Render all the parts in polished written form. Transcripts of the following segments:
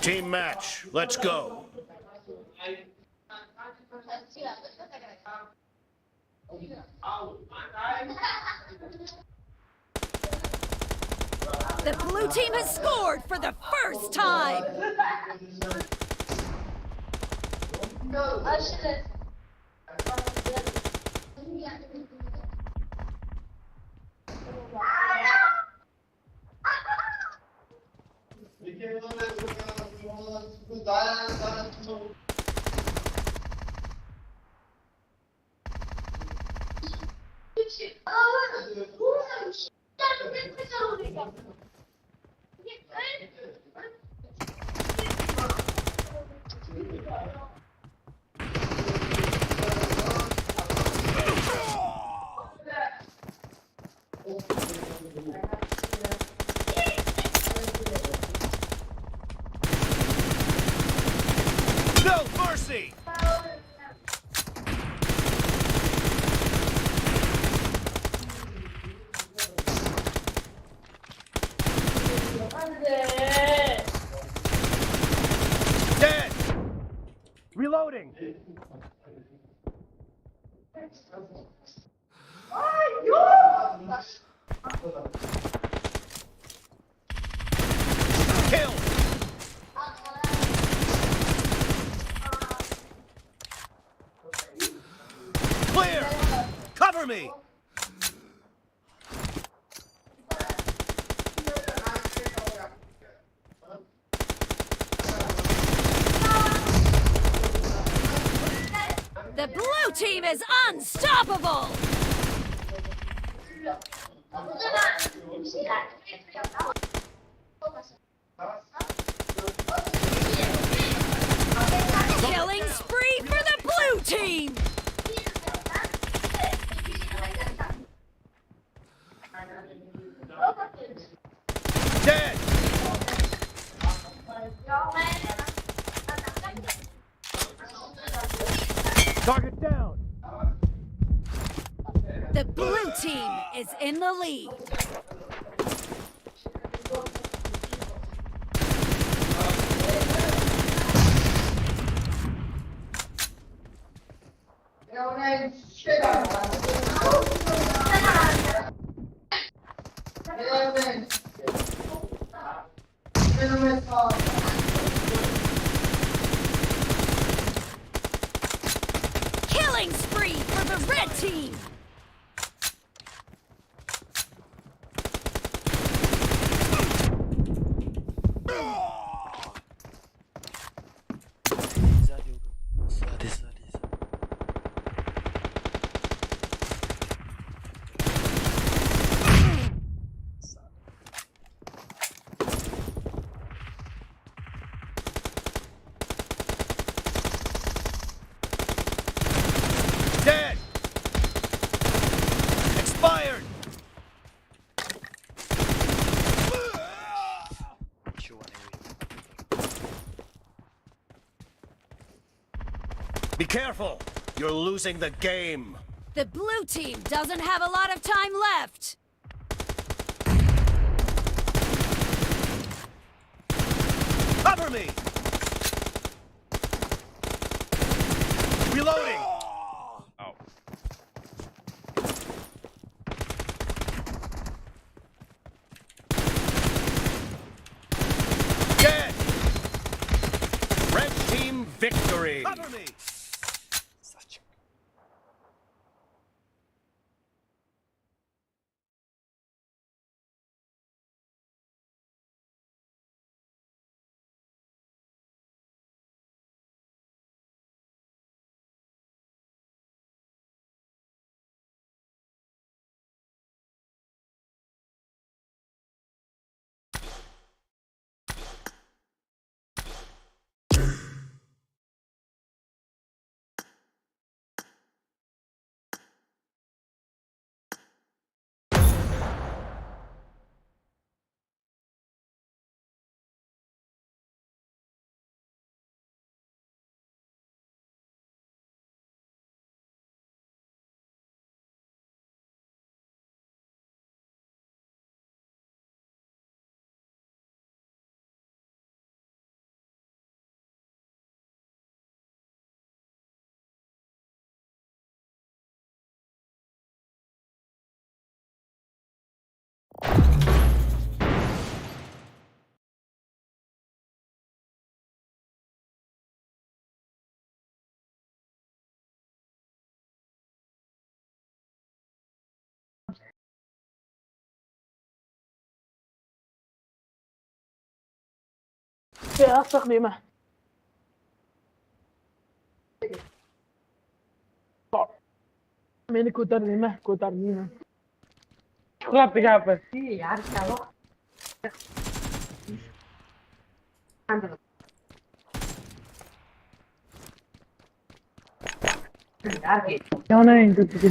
Team match, let's go. The blue team has scored for the first time! No mercy! Dead! Reloading! Kill! Clear! Cover me! The blue team is unstoppable! Killing spree for the blue team! Dead! Target down! The blue team is in the lead. Killing spree for the red team! Ззади, ззади, ззади. Ззади. Dead! Expired! Чего не увидел? Be careful! You're losing the game! The blue team doesn't have a lot of time left. Cover me! Reloading! Ау. Dead! Red team victory! Cover me! Савчик. Astagfirullah. Meni ko'tardingmi? Ko'tardingmi? Shuhratni gapi. Yonang ko'tiga.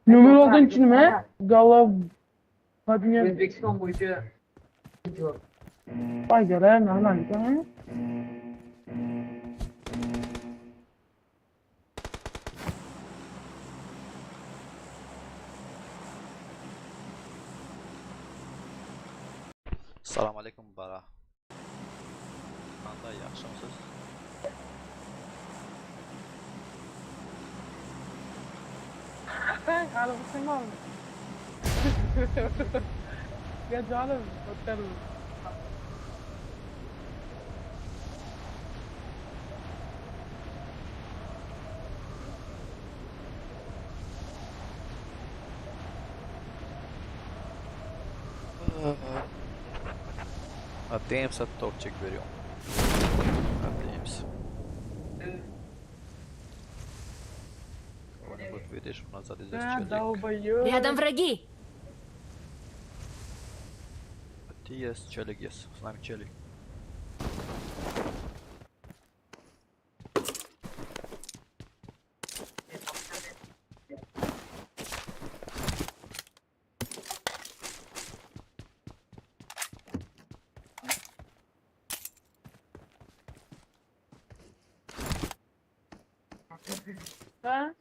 Nomer oltinchi nima? Golov Vladimir O'zbekiston bo'yicha Foydalar normal ekan. Salam aleykum bara. Qanday, yaxshimisiz? Hali musulmonmi? Jonim, o'tkarim. Надеемся, топчик берем. Надеемся. Кого-нибудь видишь, у нас сзади здесь Да, челик. долбоёб. Рядом враги. А ты есть, челик есть. С нами челик. Ha?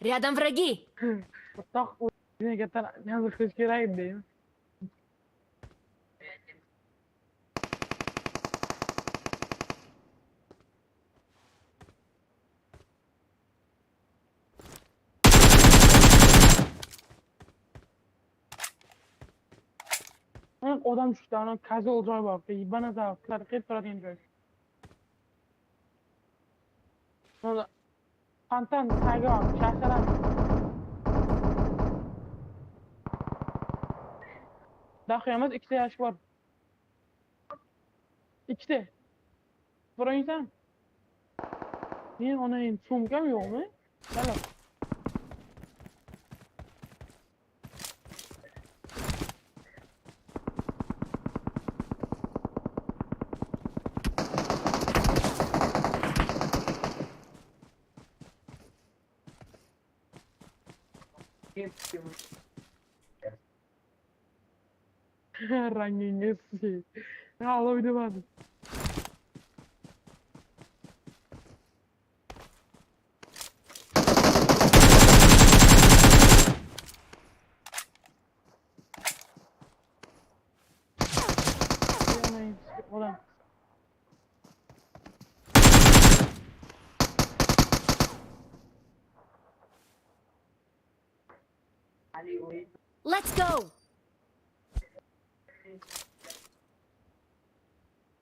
Рядом враги. O'rtoq, o'zingga katta yozib qilish kerak edi. Odam tushdi, ana kazol joy bor, ебана qilib turadigan joy. Fontan tagi bor, shashalar. Dahi emas, ikkita yashik bor. Ikkita. Birinchisan. Men onang sumkam yo'qmi? Halo. Rangingiz. Hali o'ynamadim. Odam. Let's go.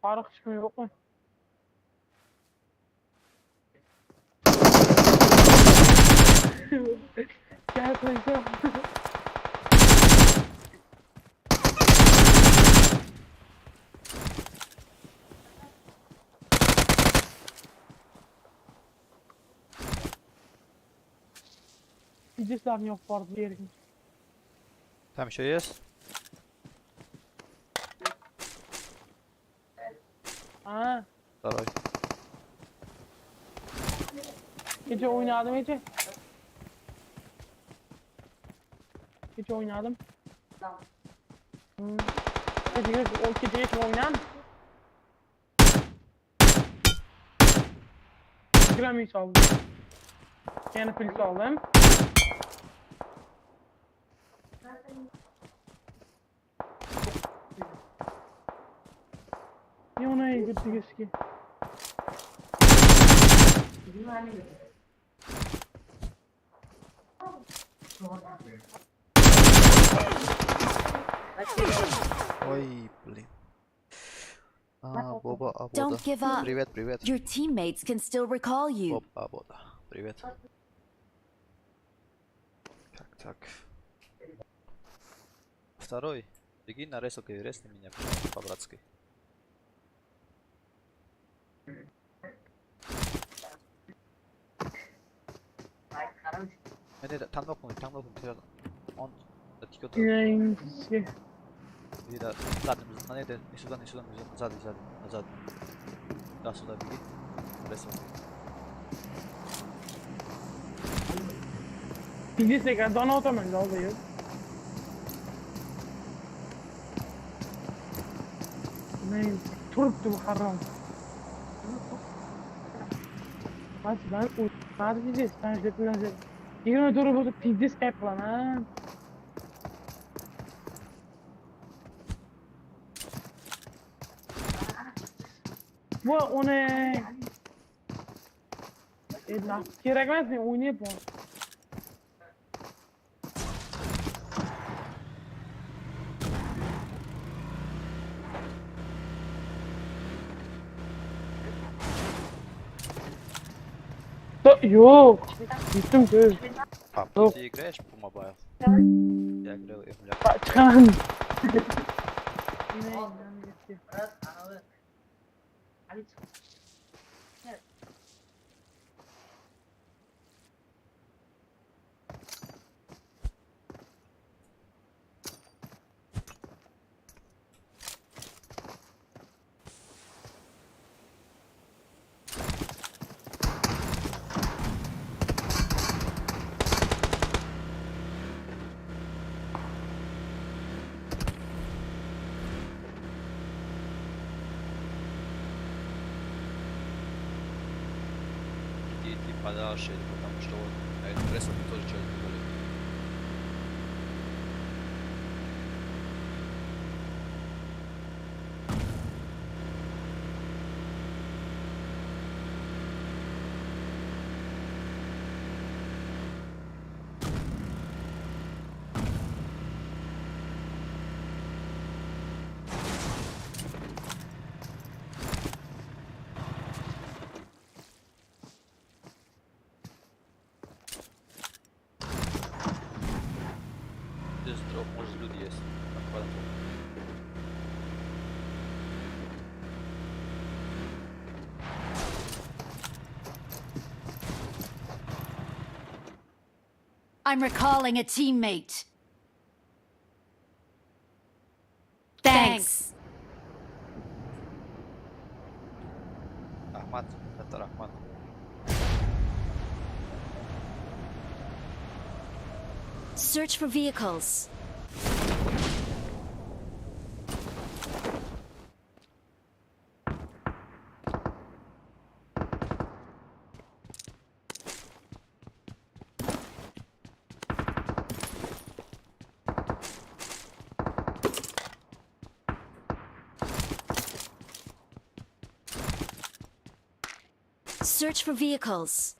Farq hech kim yo'qmi? Gel qo'ysam. Ijislarni yo'q bordi yerga. Там еще есть? Ha, Второй. kecha o'ynadim kecha. Kecha o'ynadim. Kecha o'ynadim. 20 ming oldim. Yana pul oldim. Ne ona gitti keşke. Ой, блин. А, Боба Абода. Don't give up. Привет, привет. Your teammates can still recall you. Боб Абода. Привет. Так, так. Второй. Беги на ресалке и ресни меня, пожалуйста, по-братски. Не, там нокнули, Он тикет. Иди, да, задним, на, не, не сюда, не сюда, не сюда, сзади, сзади, назад. Да, сюда беги. Ресалки. Пиздец, nega dona otaman, долбоёб. Men turibdi bu harom. Man o'tmadi пиздец, planshet planshet. 24 bo'lsa пиздец kayf qilaman. Bu uni kerak emas, men o'ynayapman. Yo'q, yutdim ko'z. Пап, ты играешь по mobile? Я играл эмулятор. Chiqaman. Иди подальше, потому что вот на этом ресалке тоже человек болит. Здесь дроп, может, люди есть. Аккуратно. I'm recalling a teammate. Thanks. Ахмат, это Рахмат. Search for vehicles. Search for vehicles.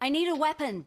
I need a weapon.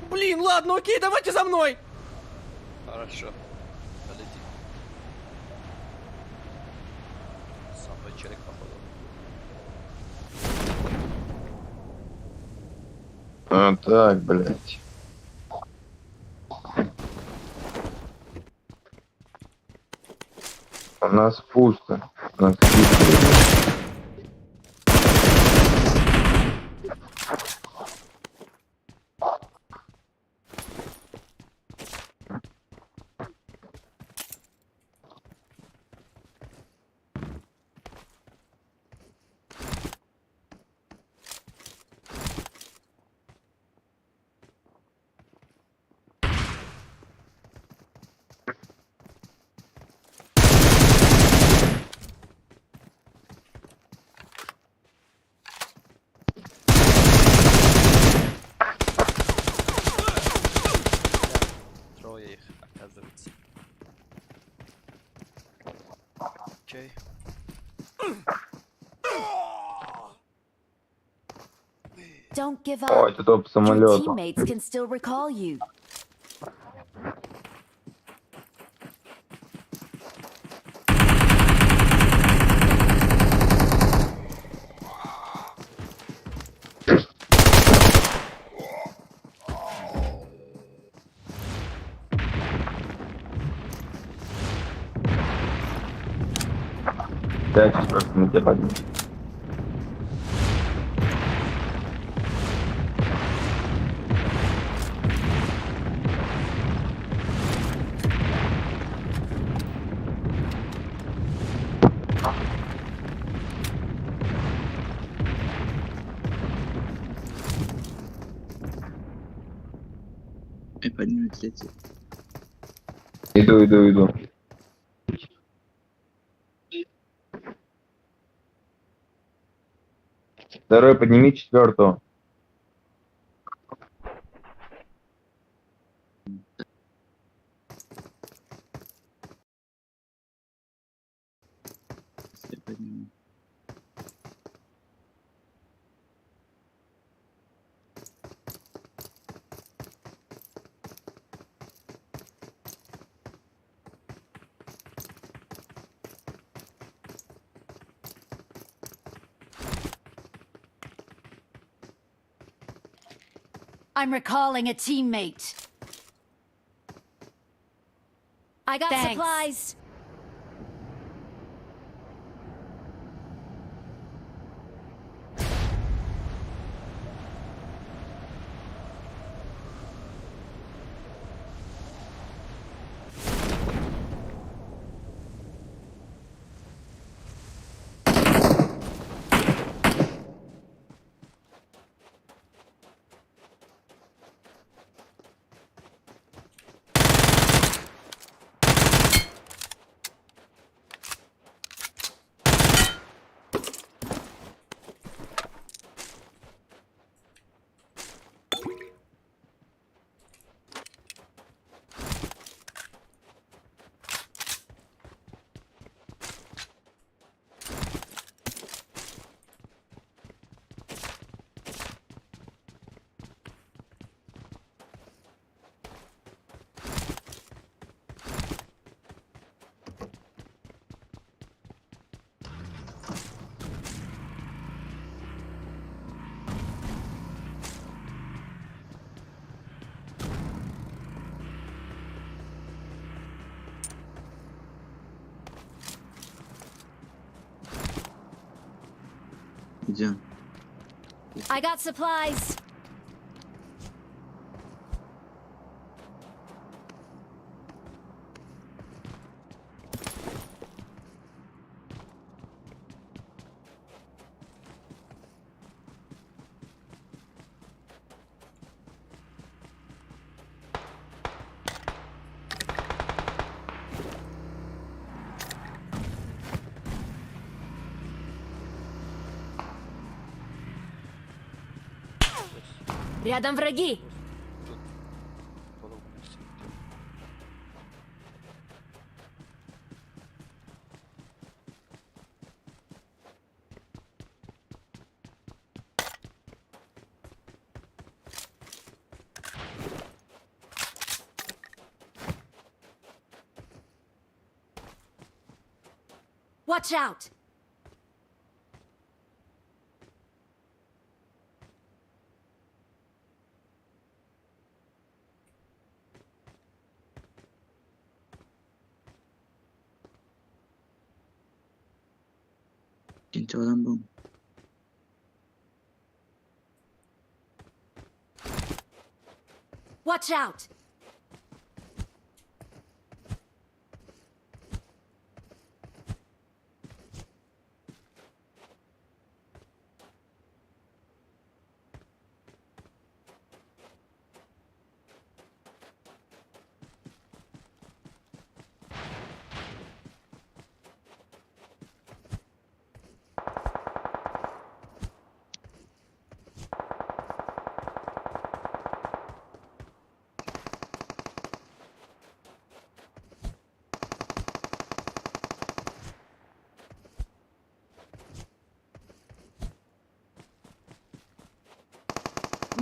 Блин, ладно, окей, давайте за мной! Хорошо. Полетим. Со мной челик, походу. А, так, блядь. У нас пусто. У нас чисто, ребят. Трое их, оказывается. Окей. Don't give up. Ой, это топ Your самолету. teammates can still recall you. Я сейчас просто на тебя подниму. И поднимет летит. Иду, иду, иду. Второй подними четвертого. Я подниму. I'm recalling a teammate. I got supplies. Где он? I got supplies. Рядом враги. Тут голову не светил. Watch out. Ikkinchi odam bu. Watch out.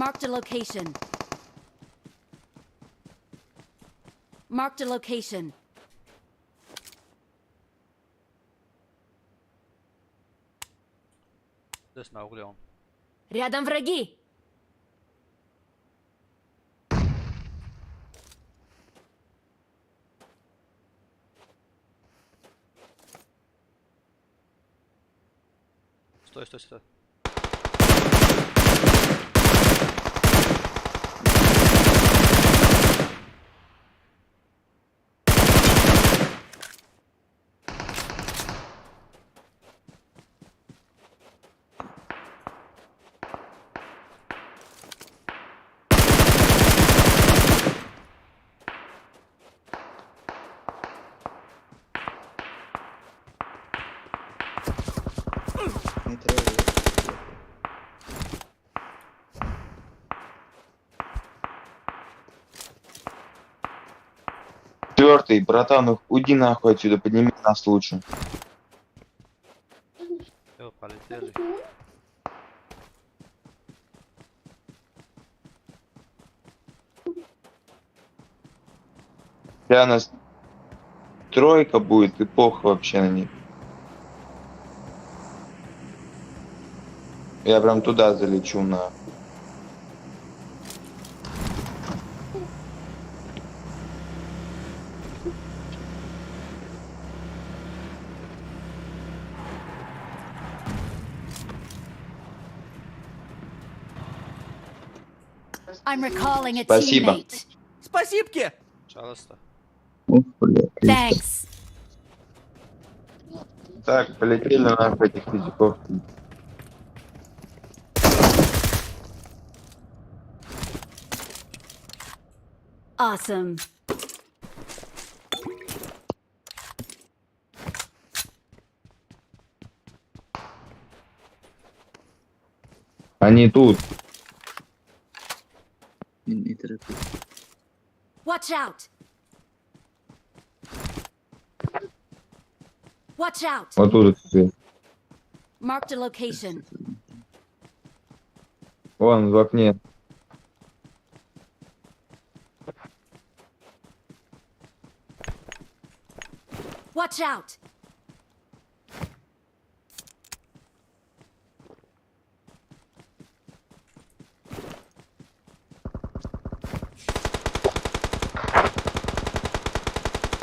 Marked a location. Marked a location. Здесь на угле он. Рядом враги. Стой, стой, стой. Не треба. Четвертый, братан, уйди нахуй отсюда, подними нас лучше. Всё, полетели. У нас тройка будет, и похуй вообще на них. Я прям туда залечу на. I'm recalling a Спасибо. teammate. Спасибки! Пожалуйста. Ох, бля, Thanks. Так, полетели нахуй этих физиков. Awesome. Они тут. Не торопись. Watch out. Watch out. Вот тут все. Marked a location. Вон в окне. Watch out.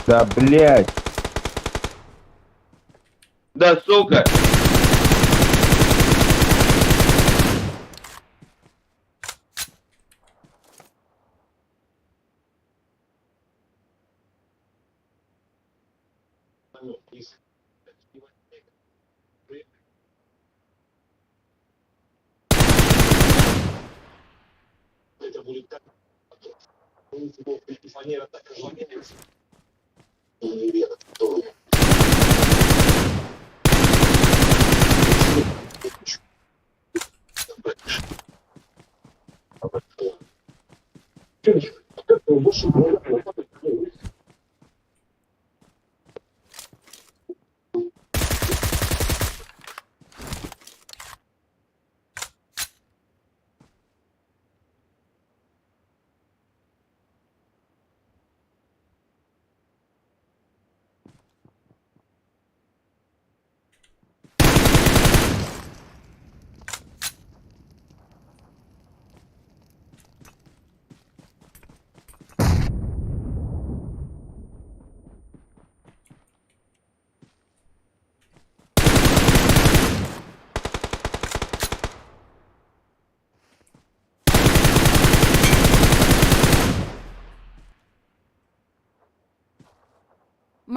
Да, блядь. Да, сука.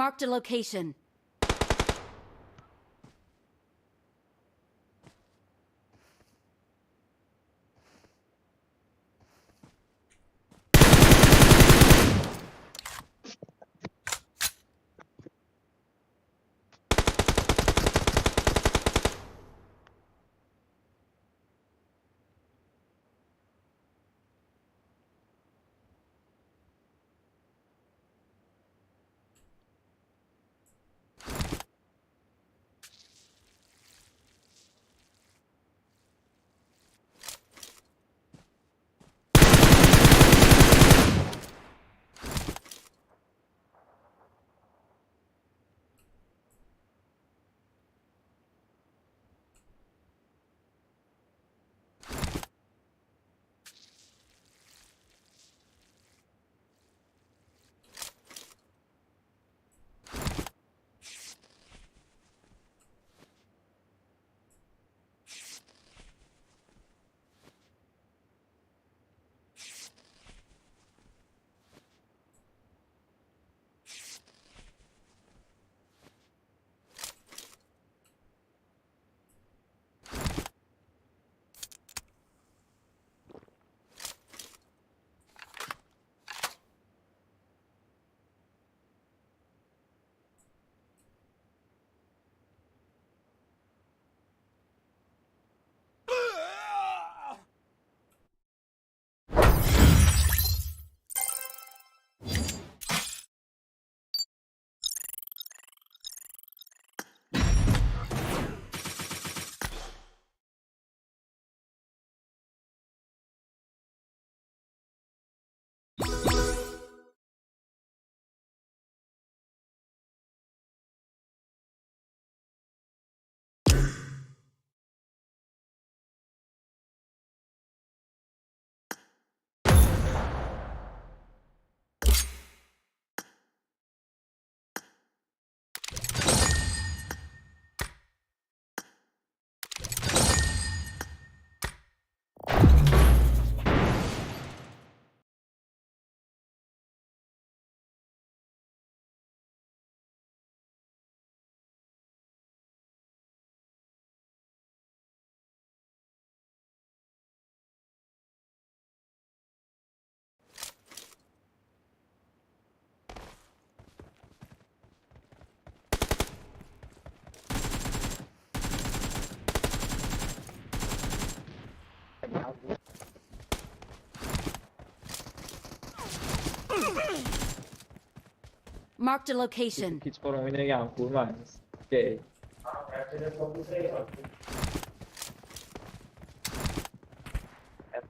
Marked a location. Marked a location. Kech qur'on o'ynagan ko'rmaymiz. Okey.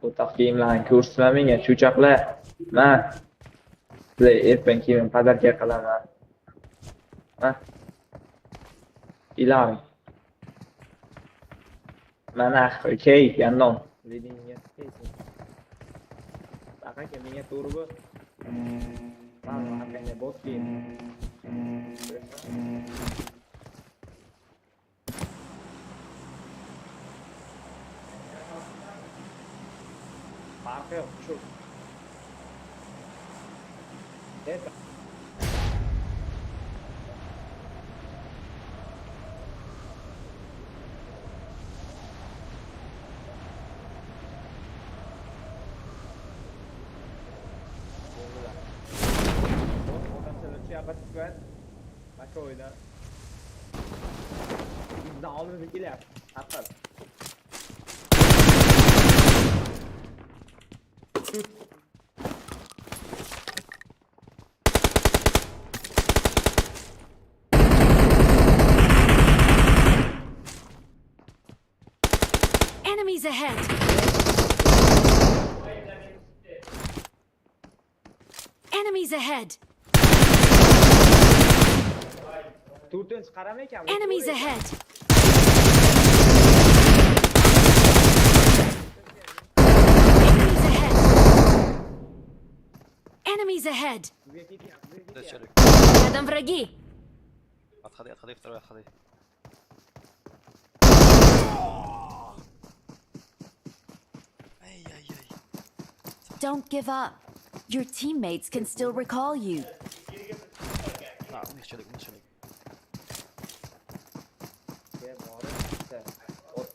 Qo'toq kiyimlarni ko'rsatma menga, cho'chaqlar. Ma. Sizlar ertan kiyim padarka qilaman. Ma. Ilam. Mana, okey, yannon. Dedingga Aka menga to'g'ri bu. Man menga bot kiyim. Farqi yo'q, shu. Gapatib Makoydan. Bizdan oldimizga kelyapti. Xatar. Enemies ahead! Enemies ahead! To'rtinchi qarama ekan. Enemies ahead! Enemies ahead! Enemies ahead! Bizga ketyapti, bizga Да, ketyapti. челик. Рядом враги! Отходи, отходи, второй, отходи. Ай-яй-яй. Don't give up. Your teammates can still recall you. На, у них челик, у них челик.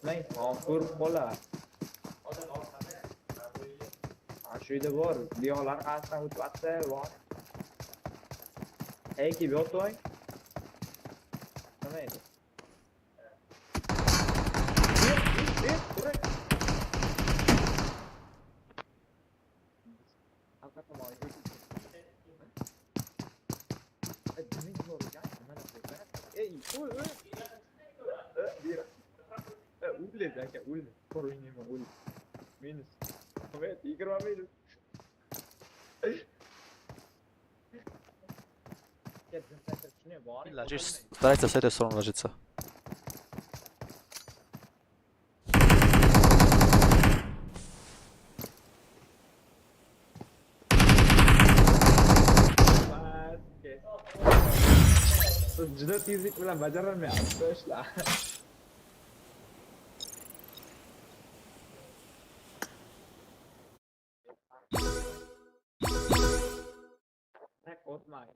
Borib, otmang, ko'rib qolar. Ha, shu yerda bor. Buyoqlar qasddan o'tyapti, bor. Ey, kelib yotmang. Nima edi? Ber, ber, ber. Orqa tomonga. Nima bor ekan? Nima narsa ekan? Ey, oy, oy. Ber. O'ldi aka, o'ldi. Ko'ringmi, o'ldi. Minus. Evet, 20 minus. Ложись, старайся с этой стороны ложиться. Juda tezlik bilan bajarolmayapsiz ishlar. O'tmang,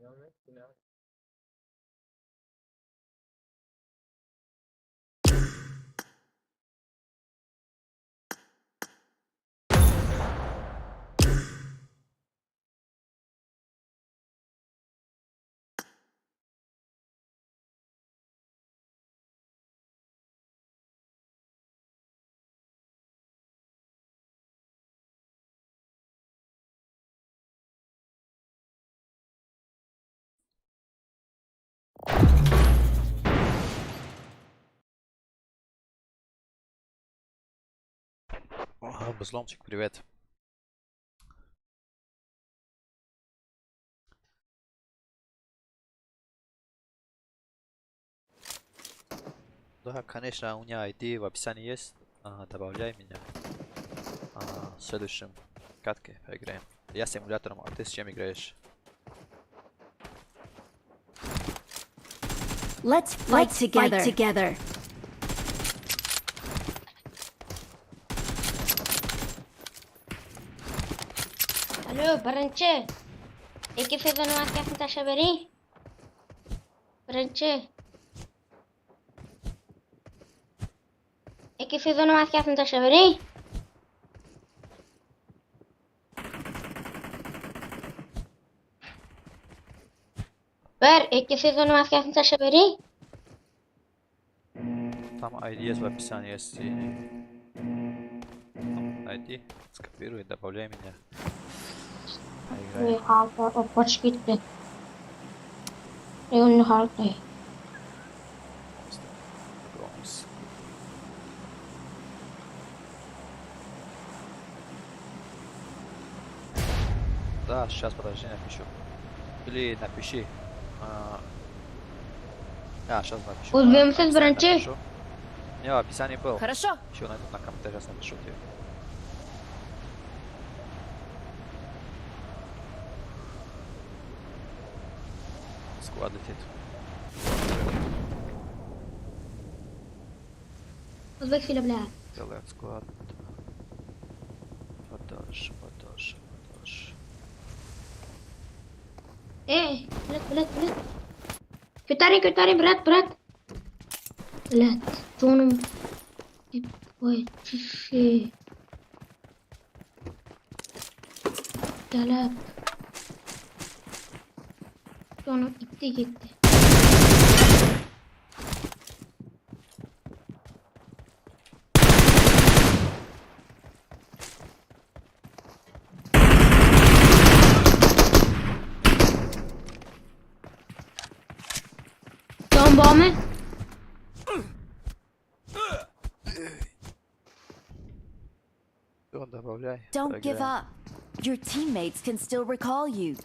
Ага, Взломчик, привет. Да, конечно, у меня ID в описании есть. Добавляй меня. В следующем катке поиграем. Я с эмулятором, а ты с чем играешь? Let's fight together. Fight together. Alo, birinchi. Eki sezon maskasini tashlab bering. Birinchi. Eki sezon maskasini tashlab bering. Bir, ikki sezon maskasini tashlab bering. Там ID есть в описании, есть. Там ID, скопируй, добавляй меня. Поиграем. Qochib ketdi. Yo'lni xalqi. Бронз. Да, сейчас подожди, напишу. Или напиши. Сейчас напишу. O'zbekmisiz birinchi? Напишу. Не, в описании был. Хорошо. Еще на компьютере сейчас напишу тебе. Склад летит. O'zbek fili bilan. Делает склад. Подальше, подальше, подальше. Ey, bilat, bilat, bilat. Ko'taring, ko'taring, brat, brat. Bilat, jonim. Voy, tishi. Talab. Jonim itdi ketdi. Jon bormi? Всё, добавляй. Don't give поиграем. up. Your teammates can still recall you.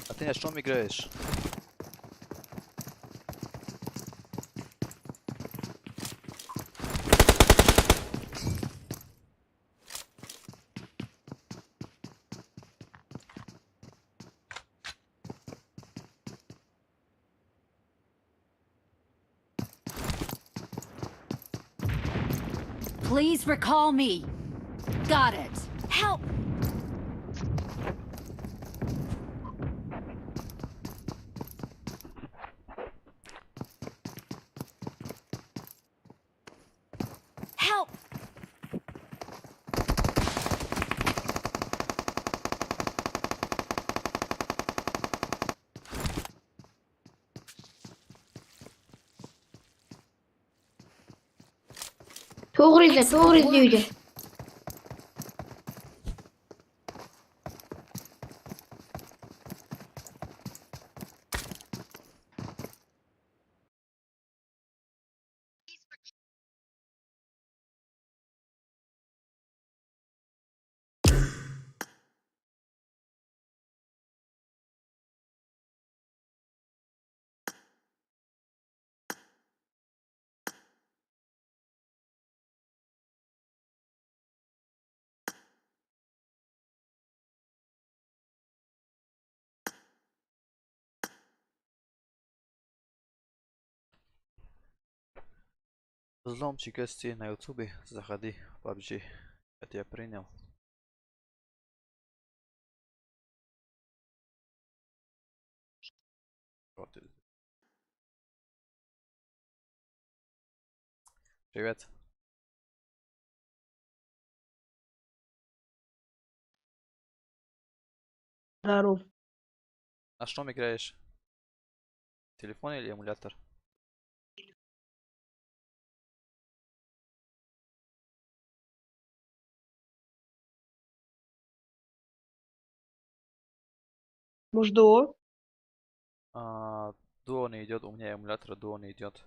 А ты на чем играешь? Please recall me. Got it. Help! Help! To'g'ri izla, to'g'ri izla uyda. Взломчик ST на ютубе, заходи в PUBG. Я тебя принял. Вот. Привет. Здоров. На что играешь? Телефон или эмулятор? Может, дуо? А, дуо не идет, у меня эмулятор дуо не идет.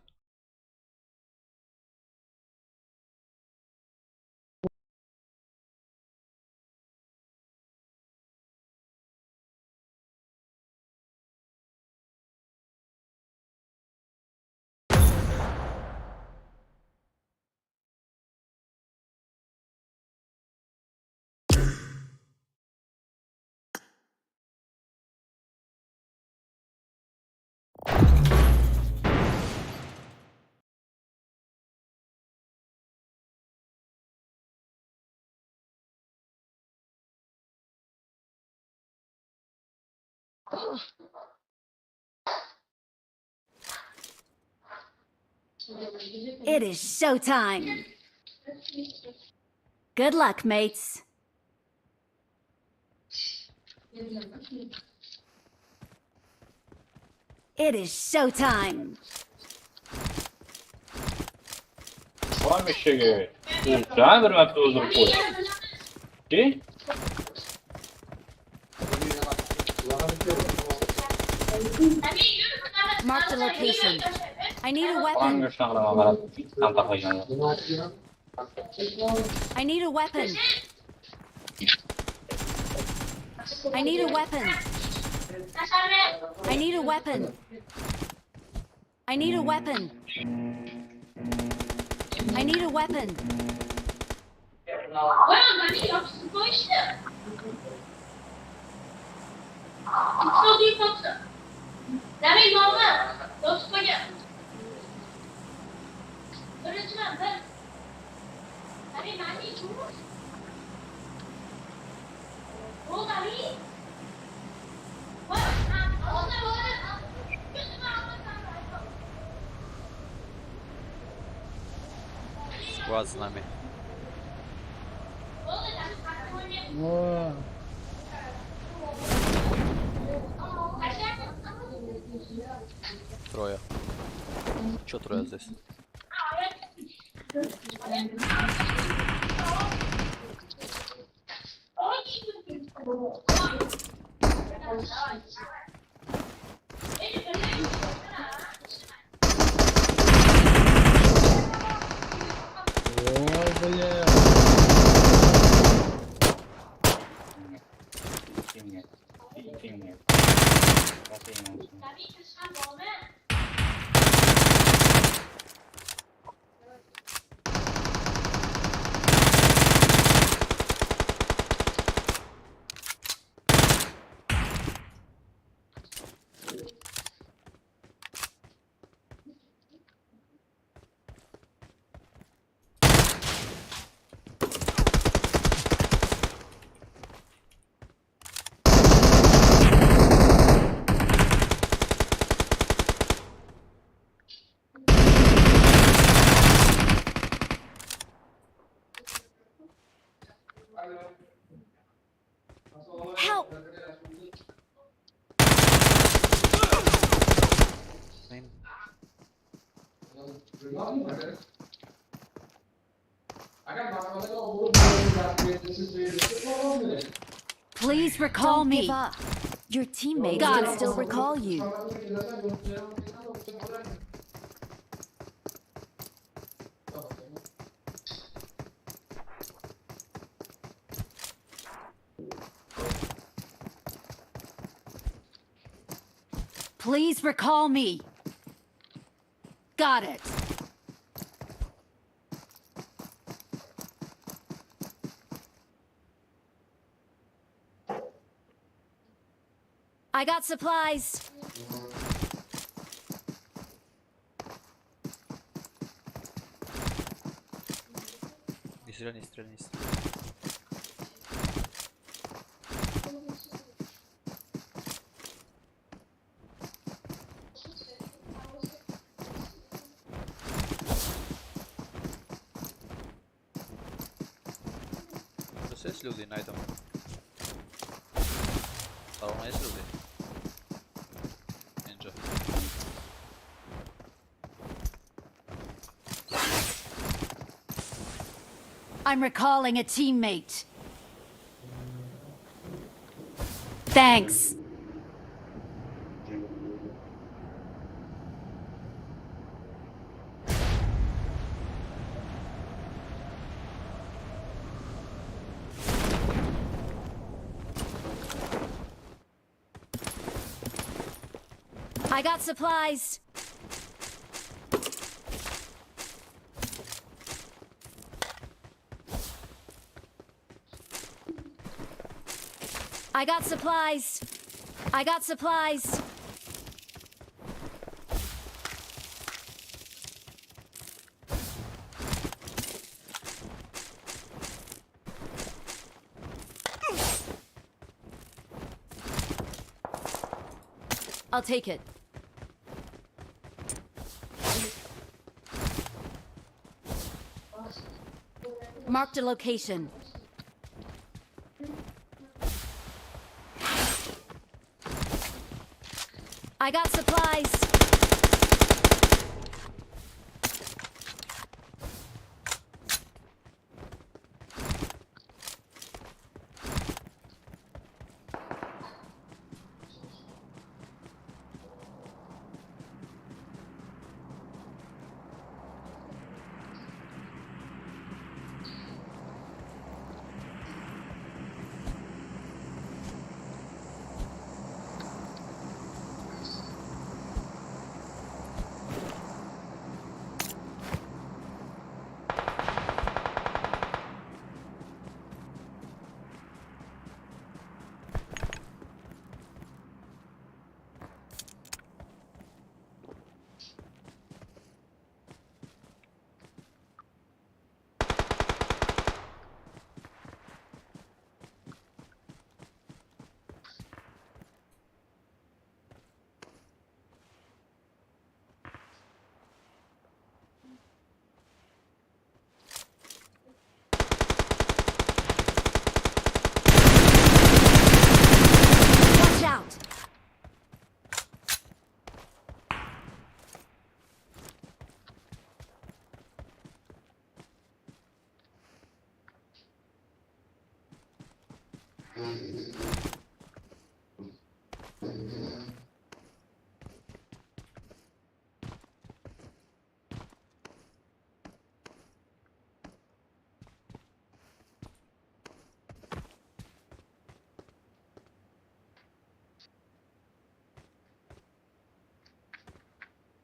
It is showtime. Good luck, mates. It is showtime. Voy eshagi. O'lsa bir marta o'ldirib qo'y. Ki? Marked a location. I need a weapon. Onga shunaqa qilaman qarab. Ham taxlagan. I need a weapon. I need a weapon. I need a weapon. I need a weapon. I need a weapon. Склад с нами. О. Трое. Чё трое здесь? Ой, бля. Help! Please recall Don't me. give up. Your teammates Got can it. still recall you. Please recall me. Got it. I got supplies. Не стреляй, не стреляй, не стреляй. Здесь есть люди на этом? Да, у нас есть люди. Ninja. I'm recalling a teammate. Thanks. I got supplies. I got supplies. I got supplies. I'll take it. Marked a location. I got supplies.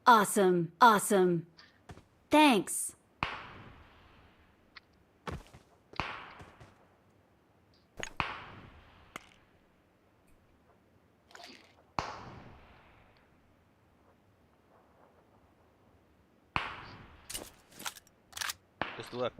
Awesome. Awesome. Thanks. Just do that.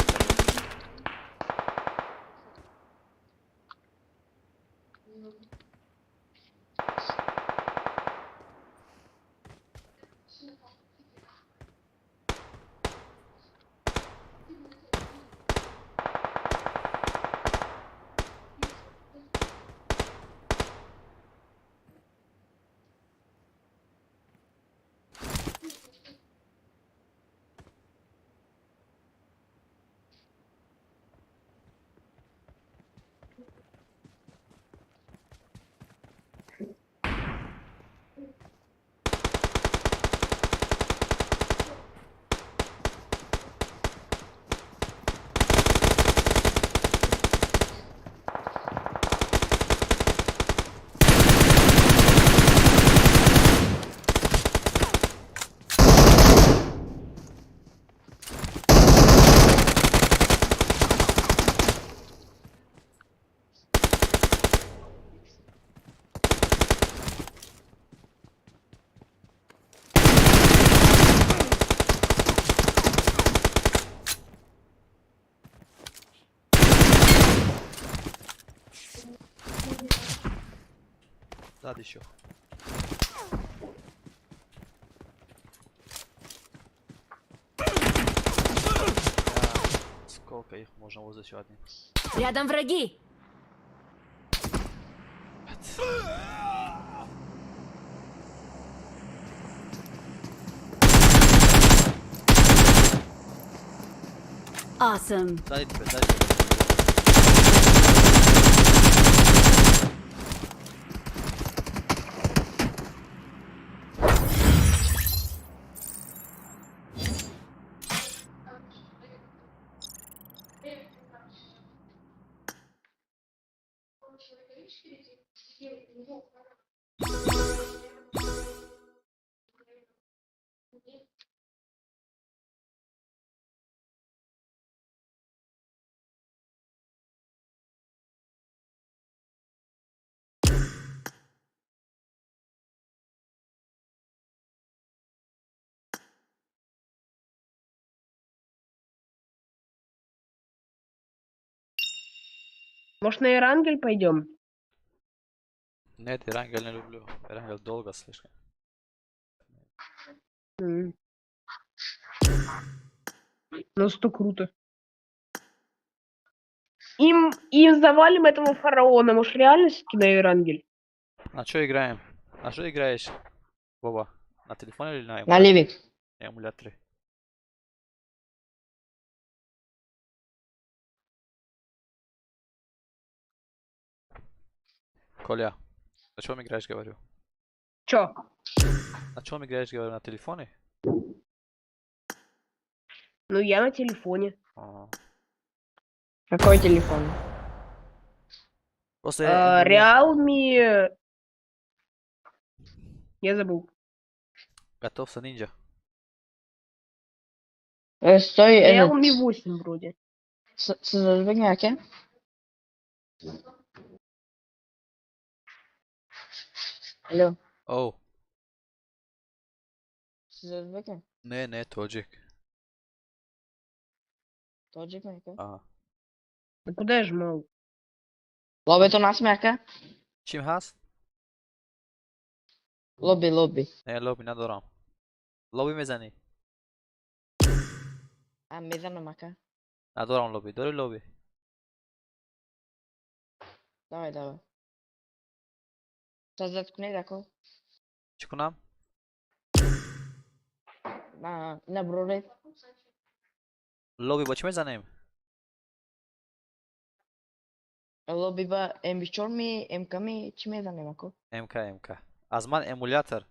Сзади еще. Сколько их можно вот еще один? Рядом враги. Awesome. Сзади тебя, сзади тебя. Может, на Эрангель пойдем? Нет, Эрангель не люблю. Эрангель долго слишком. Ну, что круто. Им завалим этого фараона. Может, реально все-таки на Эрангель? На что играем? На что играешь, Боба? На телефоне или на На Ливик. эмуляторе? Коля, на чем играешь, говорю? Чё? На чем играешь, говорю, на телефоне? Ну, я на телефоне. А. Какой телефон? Просто я Realme... Я забыл. Готовься, ниндзя. Стой, этот... Realme 8 вроде. Aka? Алло. Оу. Siz o'zbekmi? Не, не, тоджик. Tojikmi aka? А. Да куда я жмал? Lobby nasmi aka? Чим хас? Lobby, lobby. Не, лобби надорам. Лобби мезани. А, мезанам ака. Надорам лобби. Дори лобби. Давай, давай. Создать кунед ака? Чӣ кунам? На, на броред. Лобби бо чӣ мезанем? Лобби ба М24 ми, МК ми, чӣ мезанем, ако? МК, МК. Аз ман эмулятор.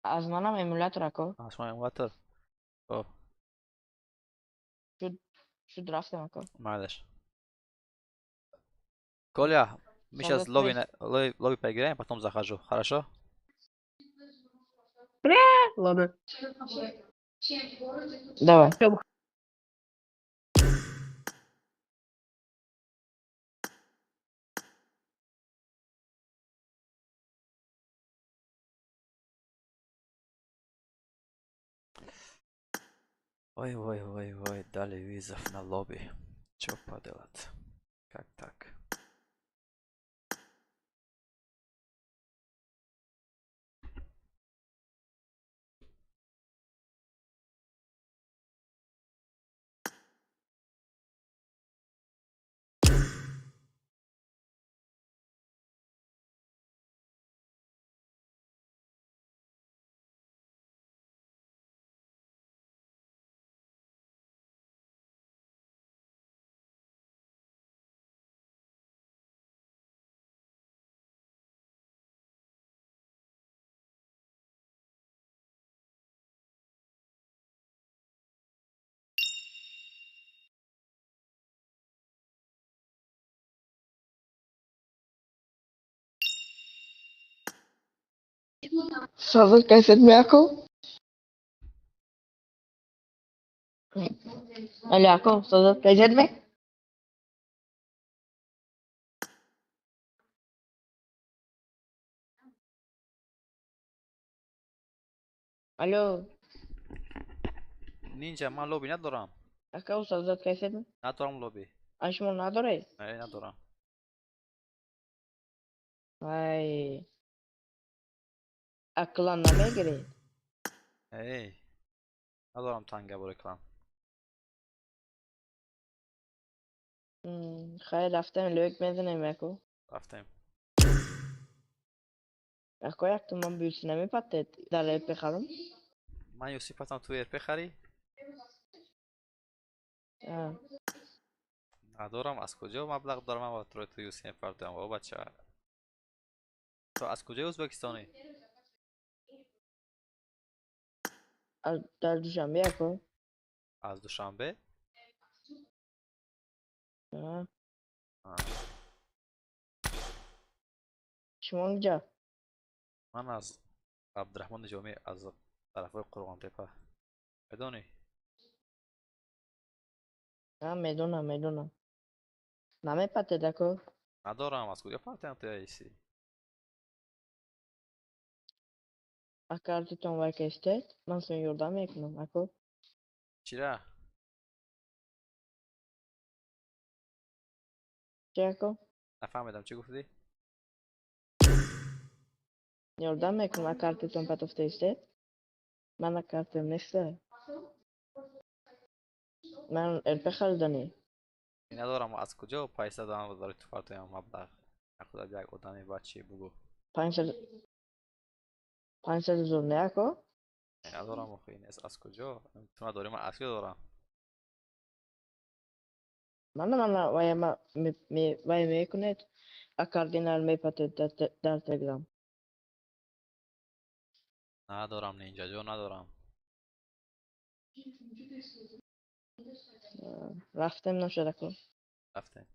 Аз манам эмулятор, ако. Аз ман эмулятор. Хоб. Шуд, рафтем, ако. Майлаш. Коля, мы сейчас Солдат лобби, есть. лобби поиграем, потом захожу. Хорошо? Ладно. Давай. Ой, ой, ой, ой, дали вызов на лобби. Чё поделать? Как так? Солдат кайсет ми, ако? Алло, ако, солдат кайсет ми? Алло, Нинҷа, ман лобби надорам. ако, солдат кайсет ми? Надорам лобби. А шумо надоред? Не, надорам. Вай. А клан намегиред? Эй. Надорам танга бори клан. Хайр, рафтем, лӯк мезанем, ако. Рафтем. Ако, як туман бюси намепатед дар РП харам? Ман Юсиф ҳастам, ту РП харӣ? А. Надорам, аз куҷо маблағ дорам ман ба ту Юсиф мепардоям, о бача? Ту аз куҷои Ӯзбекистонӣ? Аз дар Душанбе, ако. Аз Душанбе? А. А. Шумо куҷо? Ман аз Абдураҳмони Ҷомӣ, аз тарафҳои Қурғонтепа. Медонӣ? А, медонам, медонам. Намепатед, ако? Надорам, аз куҷо партиям ту Юси? А картитон вай кестед? Ман сон ёрдам мекунам, ако. Чира? Чӣ, ако? Нафаҳмидам, чӣ гуфтӣ? Ёрдам мекунам, а картитон патофта истед? Мана картам неста. Ман РП хариданӣ. Надорам, аз куҷо пайса дорам барои ту партоям маблағ? Худат як одами бачи бугӯ. 500 ҳазор не, ако? Надорам охи, нест, аз куҷо? Ту надорӣ, ман аз куҷо дорам? Мана вая ма вай мекунед, а кардинал мепатед дар Телеграм. Надорам, нинҷаҷон, надорам. Рафтем, нашуд, ако. Рафтем.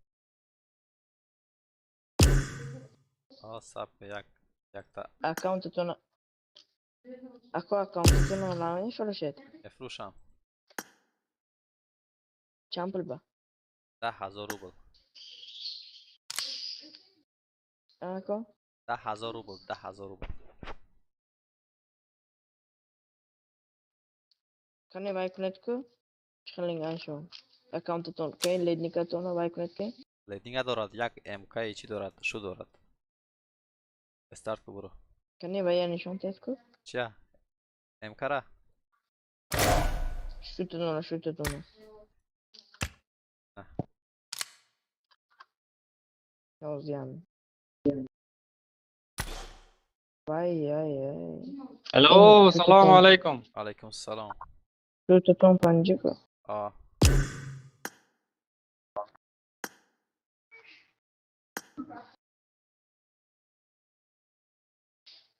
О, сабр кун, як якта Аккаунтатон ако, аккаунтатонро намефурӯшед? Мефурӯшам. Чанд пул ба? 10 000 рубл. Ако? 10 000 рубл, 10 000 рубл. Кане вай кунед ку? Чӣ хел аншо? Аккаунтатон ке ледникатонро вай кунед ке? Ледник надорад, як МК чӣ дорад, шу дорад. Старт ку, буро. Кане вая нишон тед ку? Чия? МК-ра? Шутатонро, шутатонро. А. Ёзиям. Вай, ай, ай. Алло, салому алайкум. Алайкум салом. Шутатон панҷи ку? А.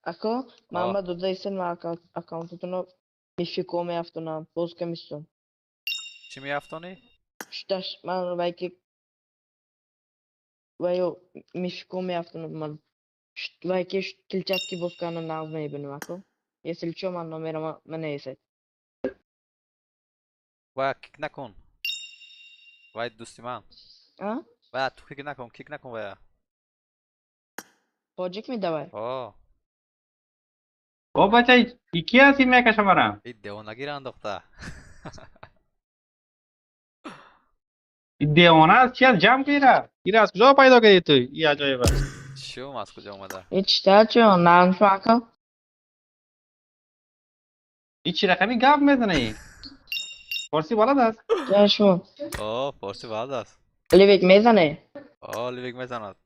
Ако мама додаисен ма аккаунтотоно мифико меафтонам, боз камистон. Чӣ меафтонӣ? Шташ ман вайки вайо мифико меафтонам ман. Вайки тилчатки боз канам нағз мебинам ако. Если чо ман номерама менависед. Вай кик накун. Вай дӯсти ман. А? Вай ту кик накун, кик накун вая. Тоҷик медавай? О. О бача, и ки ҳасти мекаша мара? И девонагиро андохта. И девона аст, чи аст? Ҷамъ ки ира? Ира аз куҷо пайдо кардӣ ту? И аҷоиб аст. Шум аз куҷо омада? И чита чо нағз ако? И чӣ рақами гап мезанӣ? Форсӣ балад аст? Чашмо. О, форсӣ балад аст. Ливик мезане? О, ливик мезанад.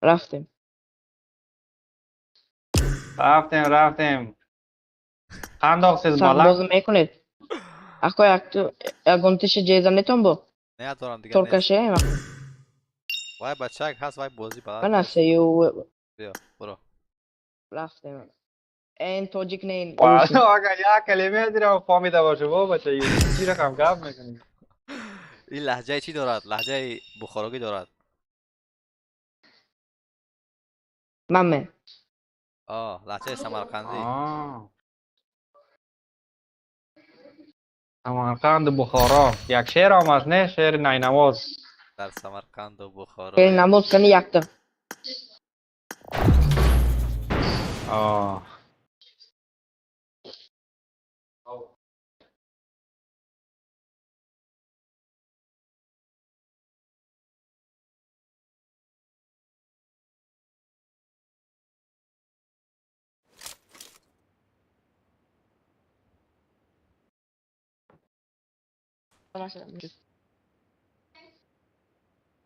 Рафтем. Рафтем, рафтем. Қандоқ сез бала? Боз мекунед? Ако як ягонтиша ҷезанетон бо? Не дорам дигар. Торкаше? Вай бачак ҳаст, вай бозӣ балад. Ман асею. Биё, буро. Рафтем. Эн тоҷик не ин. Ага, як калима дирам фаҳмида бошӣ, бо бача, чӣ рақам гап мекунӣ? Ин лаҳҷаи чӣ дорад? Лаҳҷаи бухорогӣ дорад. Маме. О, лаҳҷаи самарқандӣ. Самарқанду Бухоро. Як шеър омад, не? Шеъри Найнавоз. Дар Самарқанду Бухоро. Шеъри намоз кани якта. О.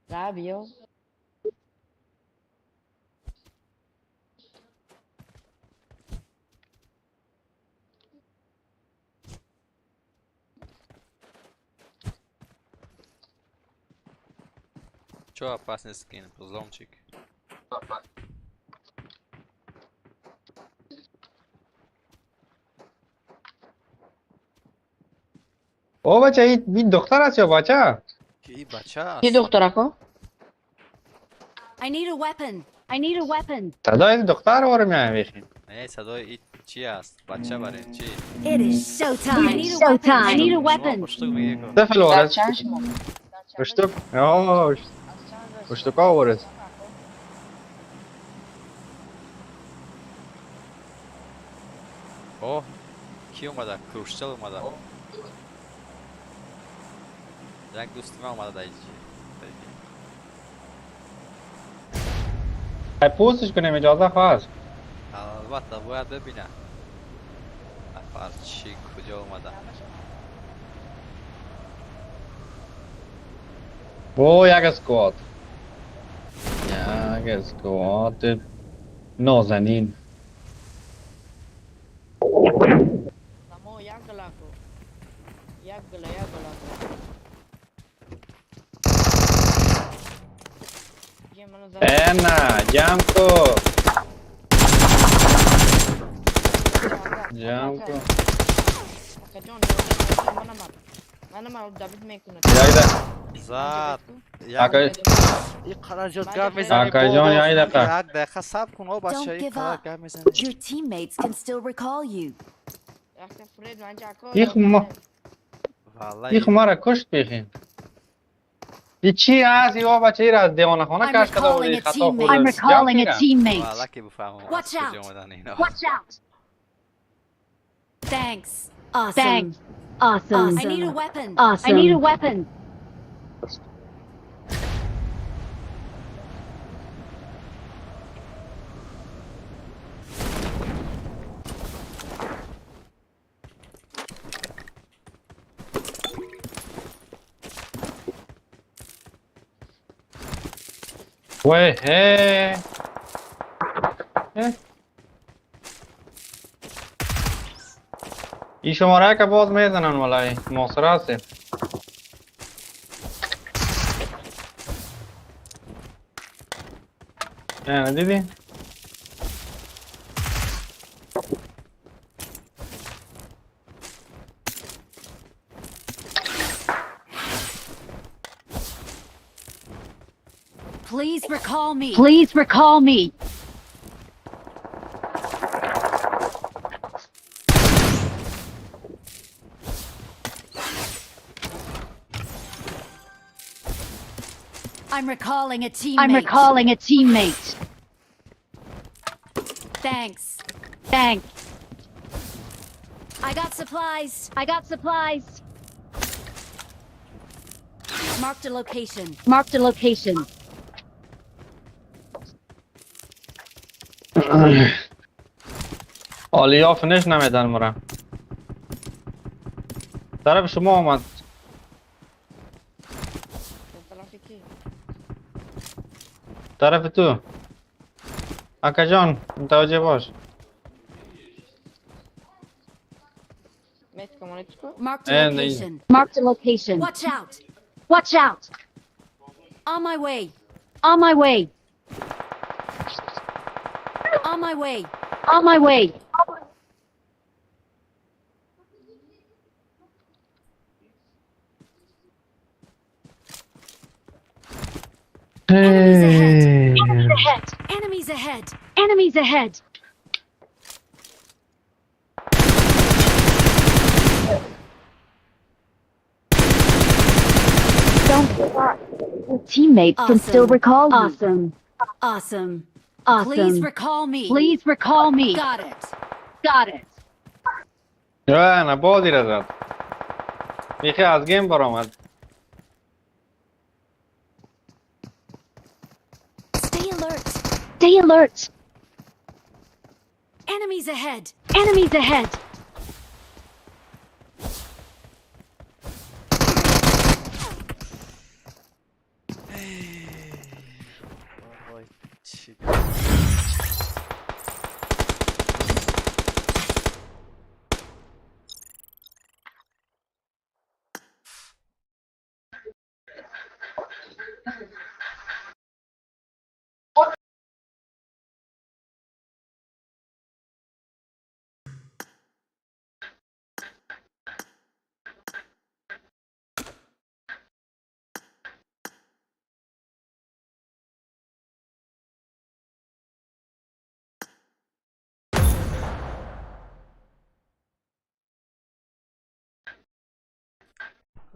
Rabio. Чё опасный скин, взломчик. О бача, ин духтар аст ё бача? Ки бача аст? Ки духтар ако? I need a weapon. I need a weapon. Садои духтар вора меоям бехи. Не, садои ин чи аст? Бача барин чи? It is showtime. I need a weapon. I need a weapon. Пуштук мегӯяд ко. Тифл ворад. Чашмо. Пуштук. О, пуштука ворад. О, ки омада? Хрущел омада. Як дӯсти ман омада дар инҷи. Ай пустиш кунем иҷоза хоҳад. Албатта бояд бибинам. Нафар чӣ куҷо омада? О, як сквад. Як сквад нозанин. Дамо як галако. Як гала, як галако. Эна, ҷамъ ку. Ҷамъ ку. Акаҷон, манамар Давид мекунад. Як дақиқа. Зад. Акай. Ин қадар зиёд гап мезанӣ. Акайҷон, як дақиқа. Як дақиқа сабр кун, о бача, Don't ин give қадар up. гап мезанӣ. Your teammates can still recall you. Их ма. Валлаи. Их мара кушт бехи. И чӣ аст? Ё бача, ира аз девонахона I'm кашф карда recalling будӣ, a хато teammate. хӯрда. I'm recalling a Ҷамъ кира. teammate. Валла ки бифаҳмам аз Watch куҷо out. омадан ино. Watch out. Thanks. Awesome. Thanks. Awesome. I need a weapon. Awesome. I need a weapon. Вай, ҳе. Э. Ин шуморае ка боз мезананд валай, муҳосира ҳастем. Э, дидӣ? recall me. Please recall me. I'm recalling a teammate. I'm recalling a teammate. Thanks. Thanks. I got supplies. I got supplies. Marked a location. Marked a location. آلیا finish نمیدن مرا. طرف شما آمد. طرف کی؟ طرف تو. اکا جان متوجه باش. Metka monetko. Marked a location. Marked a location. Watch out. Watch out. On my way. On my way. On my way. On my way. Enemies ahead. Ahead. Enemies ahead. Enemies ahead. Don't give up. Your teammates can still Awesome. recall you. Awesome. Awesome. Awesome. Please recall me. Please recall me. Got it. Got it. نه نه بازی را زد. بیخی از game برآمد. Stay alert. Stay alert. Enemies ahead. Enemies ahead. وای چی.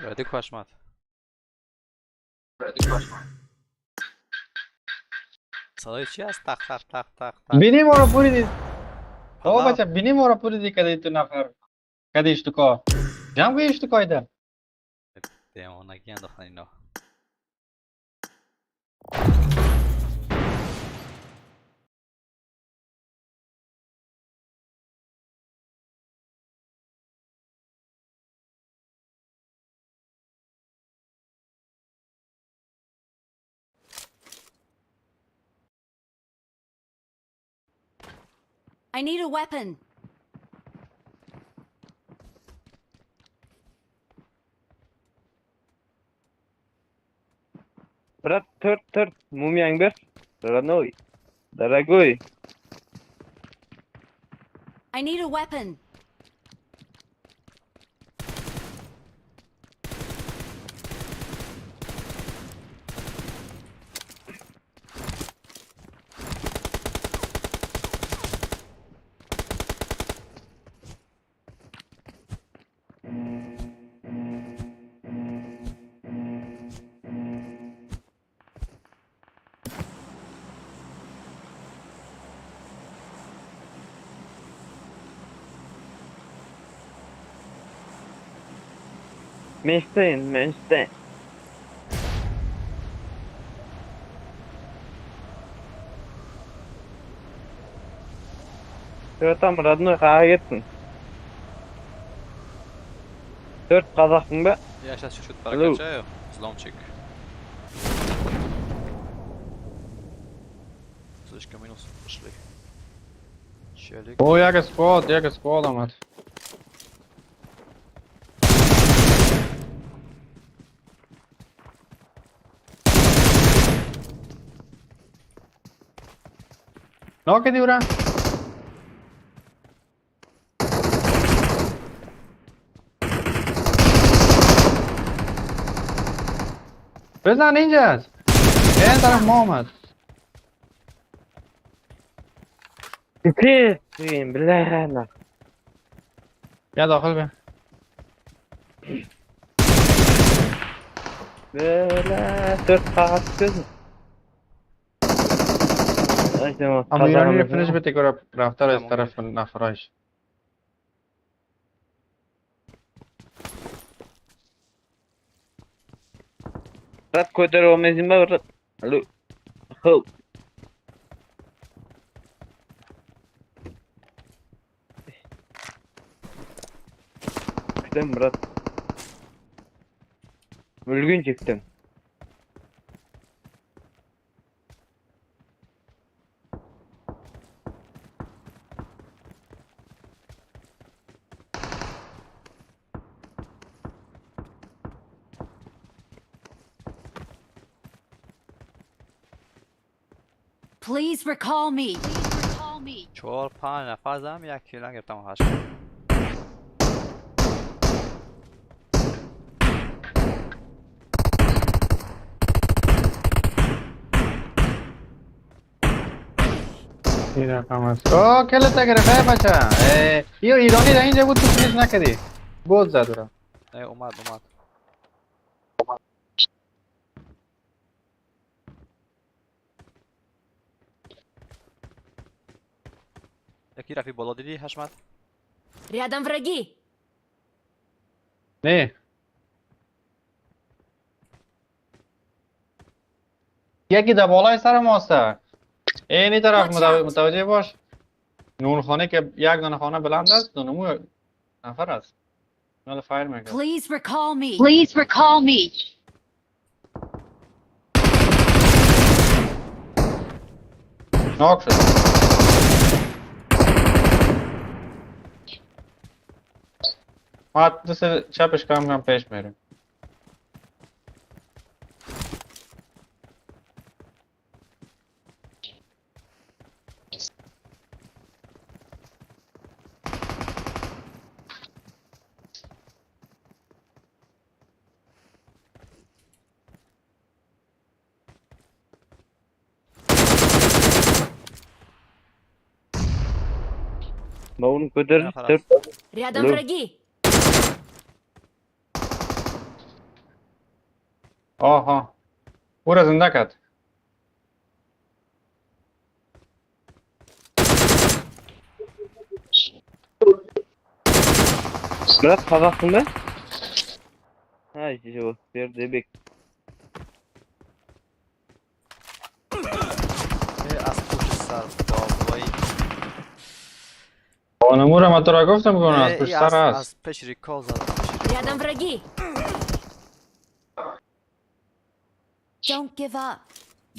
Радик Хашмат. صدای چی هست؟ تق تق تق تق تق. بینی ما رو پوریدی او حالا بچه، بینی ما رو پوریدی کدی تو نفر کدی اشتکا جمع که اشتکای ده. دیوانگی انداختن اینا. I need a weapon. Брат, төрт, төрт, мумияң бер. Родной. Дорогой. I need a weapon. Menstein, Menstein. Чё там, родной, қаға кеттің? Төрт қазақсың ба? Я сейчас чуть-чуть Алло. прокачаю. Взломчик. Слишком минус пошли. Челик. او یک squad، یک squad آمد. knock دی اورا. بزن، اینجاست. این طرف ما آمد. Пиздец, бля, нахуй. بیا داخل بیا. Бля, 4 qog'oz ko'zmi? اما ایرانی فینیش بده که رفتار از طرف نفرایش. Брат, ko'tarib olmaysingmi, брат? Alo. Xo'p. Kutам, брат. O'lguncha kutam. Please recall me. Recall me. 4 5 نفر زدم، یک kill نگرفتم آخرش. این رقم است. اوه kill ت گرفت ای بچه. ایو ایرانی در اینجا بود، تو finish نکردی. بود زد رو. نه، اومد اومد. یکی رفی بالا، دیدی حشمت؟ Рядом враги. نه، یکی در بالای سر ماست، اینی طرف. Watch out. متوجه باش، نون خانه که یک دانه خانه بلند است، دونمو نفر است، مال fire میکرد. Please recall me. Please recall me. knock شد. ما دست چپش کم کم پیش میریم. Ma uni ko'tar, نفر to'rt. است. Рядом Алло. враги. آها، او را زنده کرد. Брат, qozoqsingmi? Ha, yo'q, Berdibek. از پشت سر بابایی. آنمو را من تو را گفتم که اون از ای پشت از سر است. از پیش recall زد، پیش Рядом recall. враги. Don't give up.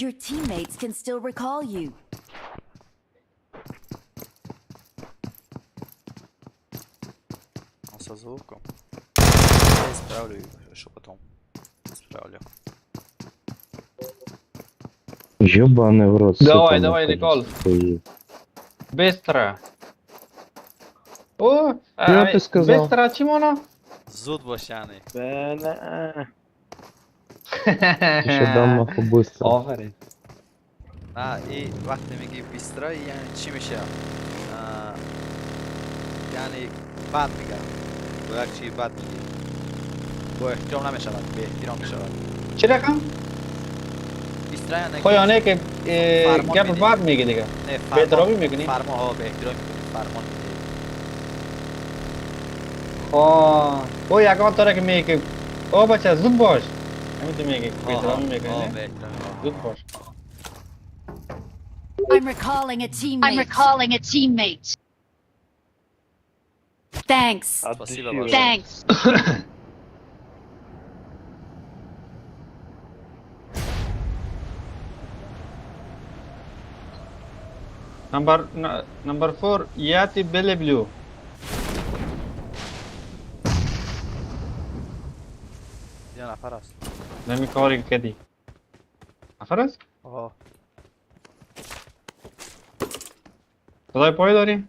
Your teammates can still recall you. Со звуком. Я исправлю еще потом. Исправлю. Ёбаный в рот, сука, Давай, давай, нахуй, recall. хуй. Быстро. О, Я ты сказал. Быстро چی مانا؟ زود باش یعنی. Бля. Еще дам нахуй быстро. آفرین. نه، این وقتی میگی быстро یعنی چی میشه؟ یعنی بد میگم، با یک چی بد میگی، با احترام نمیشود، به احترام میشود. چی رقم؟ быстро یعنی خب یعنی که فرمان گپ میدی. بد میگی دیگه. نه. به احترامی میکنی؟ فرمان ها، به احترام میکنی، فرمان میدی. خب او یکان تاره که میگه که او بچه زود باش، همین تو میگه به احترامی میکنی، نه؟ به احترامی آه. زود باش. I'm recalling a teammate. I'm recalling a teammate. Thanks. Спасибо большое. Thanks. Number 4 я тебя люблю. یه نفر است. نمی کاری کردی، نفر است. آه. صدای پای داری؟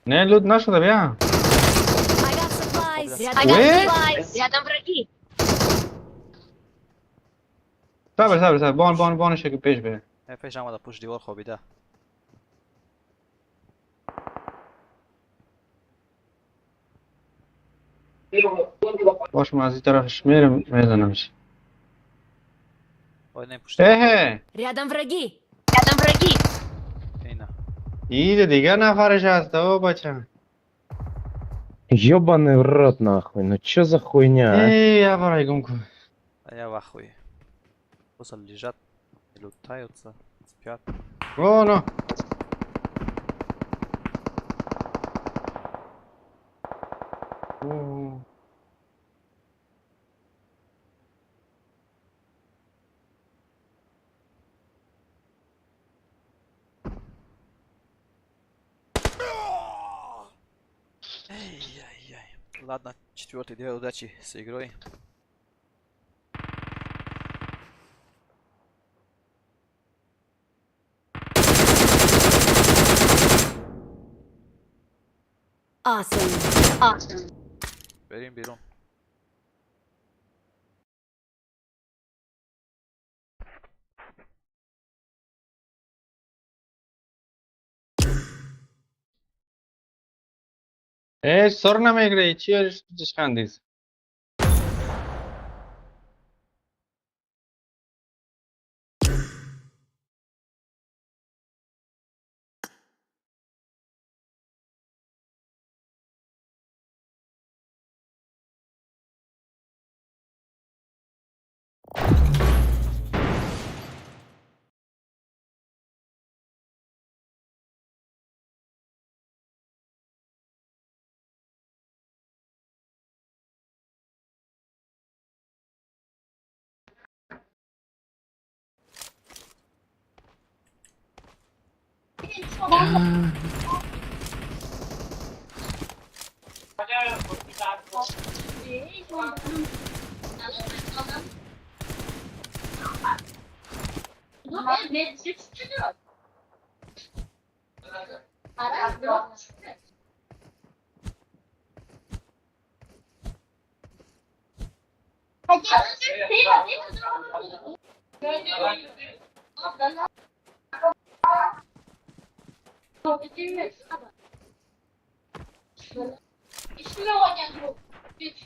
نه، loot نشده، بیا. I got supplies. I got Where? supplies. Рядом враги. صبر صبر صبر بان بان بانش که پیش بره. پیش آمده پشت دیوار خوابیده. باش من از این طرفش میرم میزنمش. وای نه پشت دیوار. اه Рядом враги! Рядом враги! اینا. ایده دیگه نفرش هست او بچه. Ёбаный в рот нахуй, ну чё за хуйня, а? ای یه برای گم کن. А я в ахуе. Просто лежат, лутаются, спят. او نه. اوه. Ай-яй-яй. Ладно, четвертый, две удачи с игрой. Awesome. Awesome. بریم بیرون. ای سر نمیگیره چی چشخندیز؟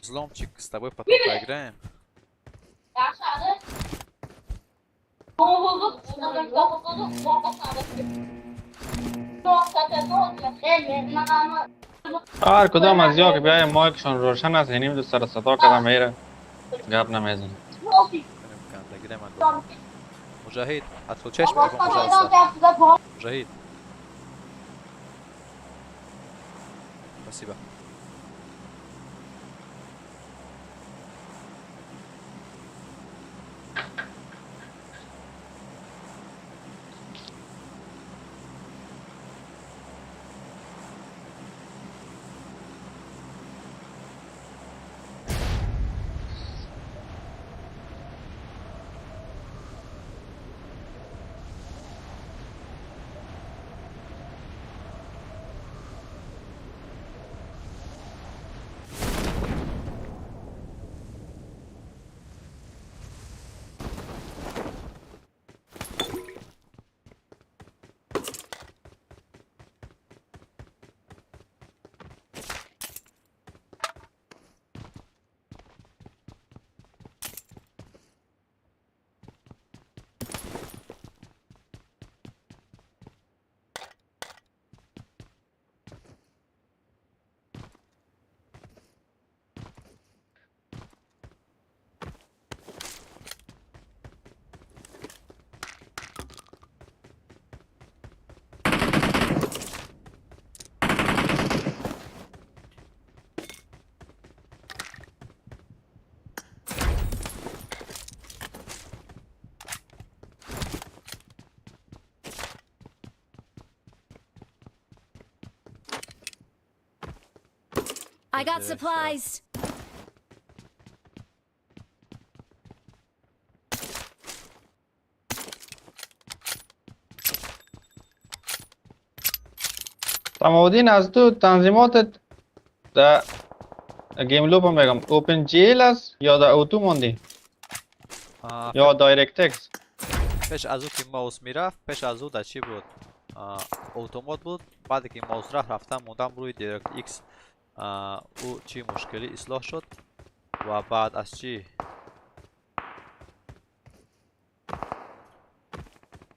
Взломчик, с тобой потом поиграем. هر کدام از یا که بیای مایکشون روشن است یعنی دو سر صدا کردم میره گپ نمیزنه. Мужахид, отключаешь микрофон, пожалуйста. Мужахид. Спасибо. I got supplies. تماودین از تو تنظیمات در GameLoop هم میگم OpenGL است یا در auto ماندی؟ یا DirectX. پش از او که ماوس میرفت، پش از او در چی بود؟ اتومات بود. بعد که ماوس رفت، رفتم موندم روی DirectX. او چی مشکلی اصلاح شد و بعد از چی؟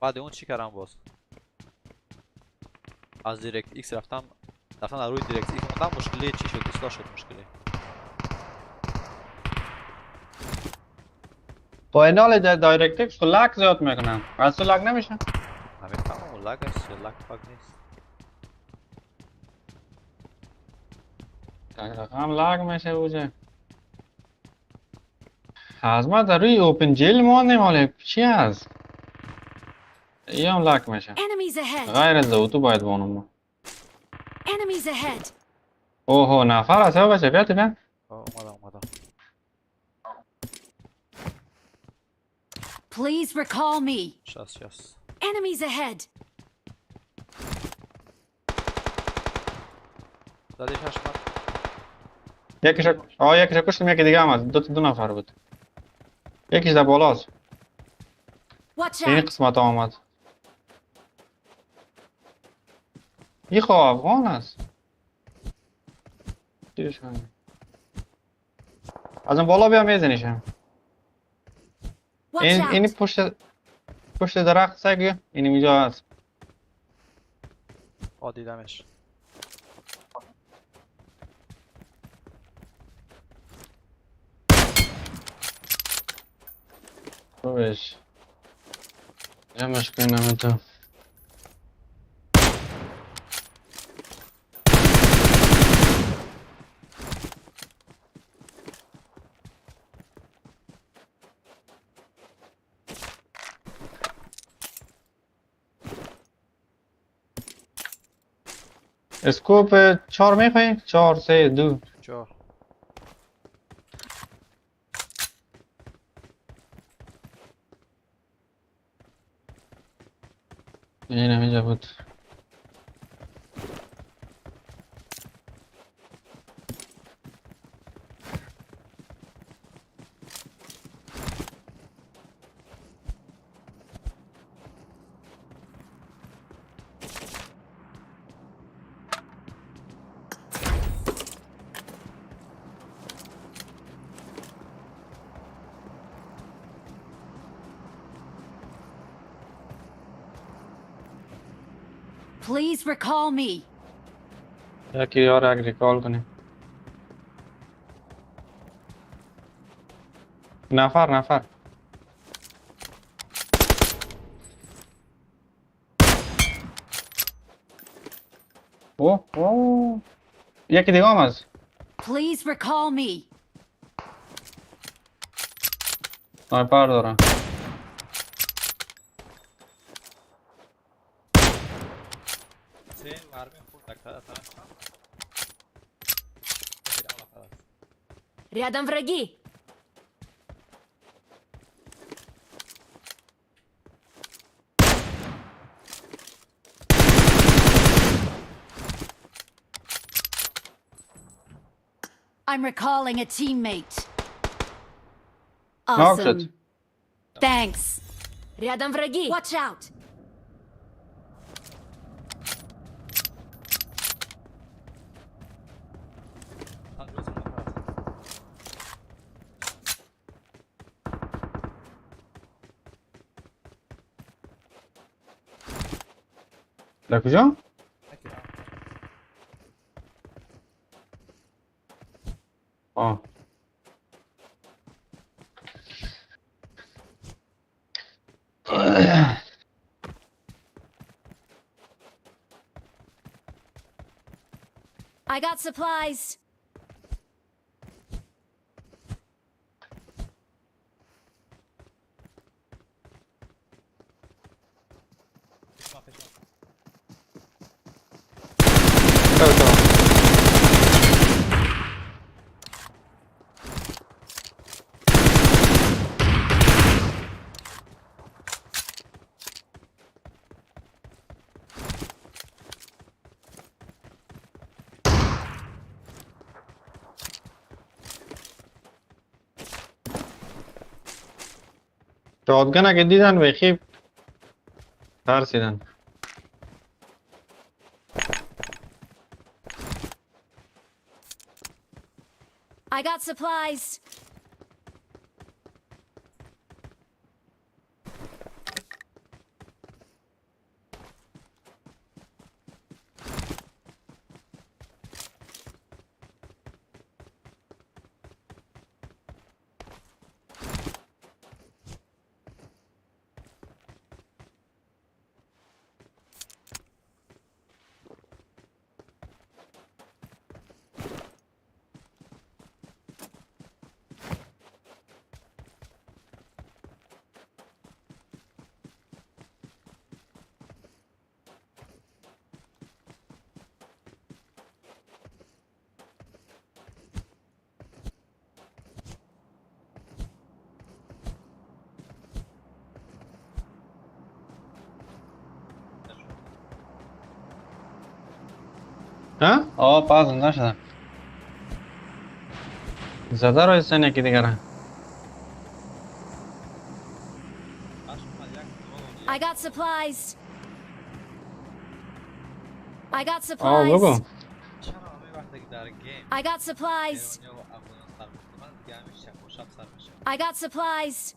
بعد اون چی کردم باز؟ از DirectX رفتم، رفتم در روی DirectX موندم، مشکلی چی شد؟ اصلاح شد مشکلی. با اینال در DirectX خو lag زیاد میکنن. از تو lag نمیشه؟ نمیفهمم lag است یا lag پاک نیست. رقم lag میشه اوجه. از ما در روی OpenGL ماندیم، حالا چی هست؟ این هم lag میشه. Enemies ahead. غیر از auto باید بانم ما. Enemies ahead. اوه، نفر هست بچه، بیا بیا. اومدم اومدم. Please recall me. Сейчас, сейчас. Enemies ahead. زدی چشمت؟ یکیش، آه، یکیش کشتم، یکی دیگه هم هست. دو نفر بود. یکیش در بالاست. Watch این out. قسمت آمد. این خب افغان است. چیش کنیم؟ از اون بالا بیا میزنیشم. Watch این این out. پشت درخت سگ این اینجا هست. آ، دیدمش. خوبش جمعش کنم تو. scope 4 میخوای؟ 4 3 2. 4. این اینجا بود. Please recall me. یکی یار یک recall کنیم. نفر نفر. اوه اوه، یکی دیگه هم هست. Please recall me. sniper دارم. سه مرمی خورد دکتر. Рядом враги. I'm recalling a teammate. Knock Awesome. شد. Thanks. Рядом враги. Watch out. هنوز نفر است. در کجا؟ یکی. آه. I got supplies. پیش من، پیش من. تو تو. شاتگن که دیدن بخی ترسیدن. I got supplies. ها؟ آه پس زنده شدم. زده رو حسین یکی دیگره. I got supplies. I got آه بگو. supplies. چرا همه وقتی که در گیم I got supplies. ایرانیا و افغانیا سر می‌خورن، دیگه همه شب و شب سر میشه. I got supplies.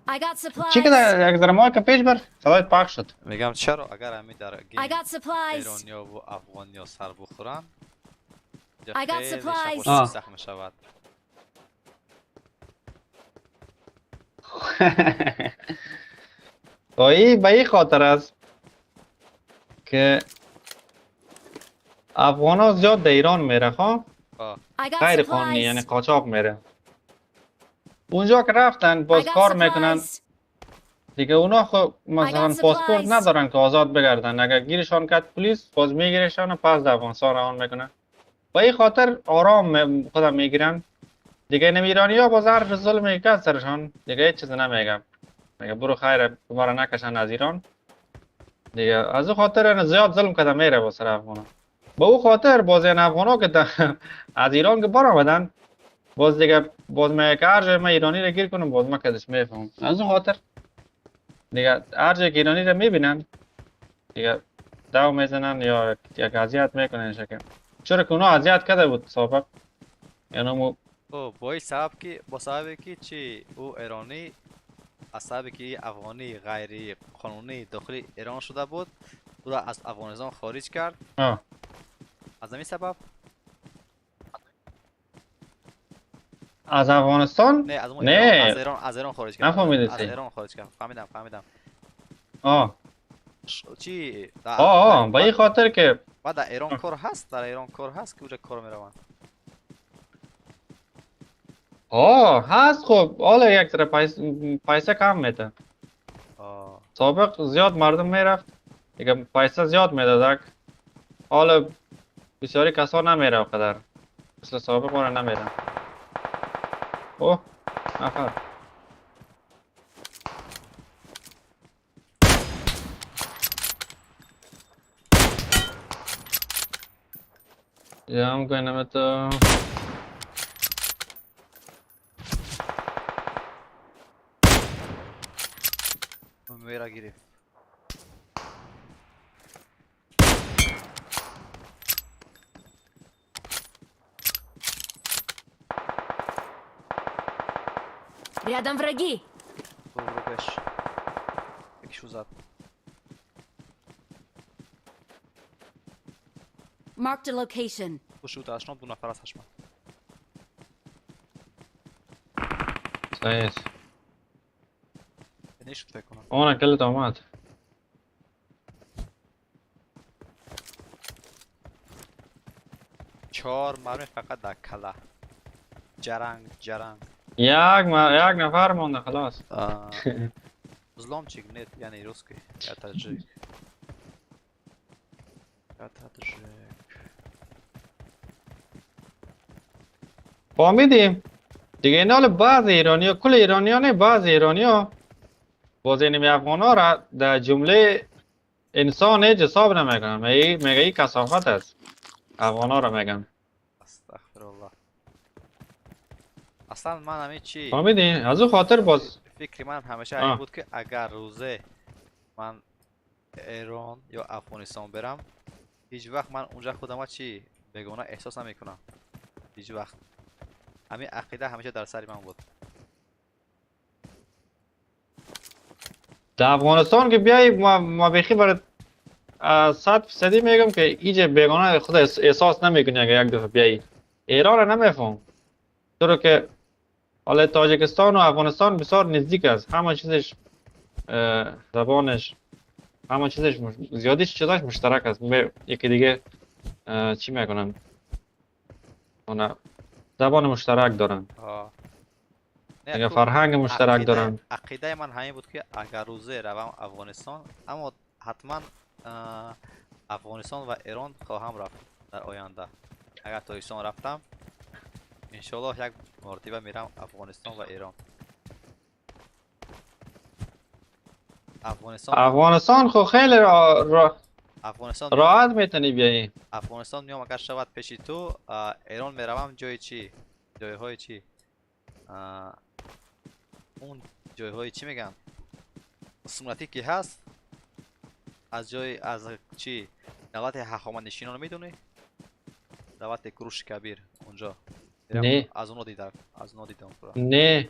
I got چی که supplies. در یک ذره ما که پیش بر صدای پخش شد. میگم چرا اگر همه در I گیم got supplies. ایرانیا و افغانیا سر بخورن، دیگه I got خیلی شب و supplies. شب آه. سخت میشود. ای به این خاطر است که افغان ها زیاد در ایران میره خب آه. I got غیر قانونی، یعنی supplies. قاچاق میره. اونجا که رفتن I باز got کار میکنن supplies. دیگه. اونا خب مثلا I got پاسپورت supplies. ندارن که آزاد بگردن. اگر گیرشان کرد پلیس، باز میگیرشان و پس در افغانستان روان میکنن. به این خاطر آرام خودم میگیرن دیگه. نمی ایرانی ها باز هر ظلم کرد سرشان دیگه، هیچ چیز نمیگم، میگه برو خیر، ما را نکشن از ایران دیگه. از او خاطر زیاد ظلم کرده میره با سر افغانا. به او خاطر باز این افغانا که از ایران که بار آمدن، باز دیگه باز میگه که هر جای من ایرانی را گیر کنم، باز ما کدش میفهمم. از اون خاطر دیگه هر جای که ایرانی را میبینن، دیگه دو میزنن یا یک اذیت میکنن شکل، چرا که اونا اذیت کرده بود سابق، یعنی مو خب با این سبب که با سبب که چی او ایرانی از سبب که افغانی غیر قانونی داخل ایران شده بود، او را از افغانستان خارج کرد. آه. از همین سبب. از افغانستان؟ نه، از اون نه. ایران، از ایران، از ایران خارج کرد. نفهمیدی از چی؟ ایران خارج کرد. فهمیدم، فهمیدم. آه. چی آه آه، به این خاطر که بعد در ایران کار هست، در ایران کار هست که اونجا کار میروند. آه هست. خب حالا یک طرف پیسه کم میده. آه. سابق زیاد مردم میرفت دیگه، پیسه زیاد میدادک. حالا بسیاری کسا نمیره قدر مثل سابق واره نمیره. اوه، نفر. جام کنم تو. میرا گرفت. Рядом враги. برو بش یکیشو زد. Marked a location. خوش اشناب دو نفر از هشمن. صحیح است. نشد فکر کنم. اون کلت آمد. چهار مرمی فقط در کله، جرنگ جرنگ. یک نفر مانده، خلاص. Взломчик нет, я не русский, я таджик. Я таджик. فهمیدیم دیگه. این حال بعض ایرانی ها، کل ایرانی ها نه، بعض ایرانی ها باز اینمی افغان ها را در جمله انسان هیچ حساب نمیکنن. میگه این کثافت است. افغان ها را میگن. استغفر الله. اصلا من همین چی فهمیدی؟ از او خاطر باز فکر من همیشه این بود که اگر روزه من ایران یا افغانستان برم هیچ وقت من اونجا خودم چی بگونه احساس نمیکنم، هیچ وقت. همین عقیده همیشه در سر من بود. در افغانستان که بیای ما بیخی برات 100% میگم که ایجا بیگانه خود احساس نمیکنی اگه یک دفعه بیایی. ایران را نمیفهم، چرا که حالا تاجیکستان و افغانستان بسیار نزدیک است، همه چیزش زبانش همه چیزش زیادی چیزاش مشترک است. یکی دیگه چی میکنن، زبان مشترک دارن، دیگه فرهنگ مشترک دارن. عقیده من همین بود که اگر روزه روم افغانستان، اما حتما افغانستان و ایران خواهم رفت در آینده. اگر تاجیکستان رفتم انشالله یک مرتبه میرم افغانستان و ایران. افغانستان خو خیلی افغانستان راحت میتونی بیایی. افغانستان میام اگر شود پیش تو، ایران میروم جای چی؟ جای های چی؟ اون جای های چی میگن؟ سنتی که هست از جای از چی؟ دولت هخامنشیان رو میدونی؟ دولت کوروش کبیر اونجا. نه از اونو دیدم، از اونو دیدم. نه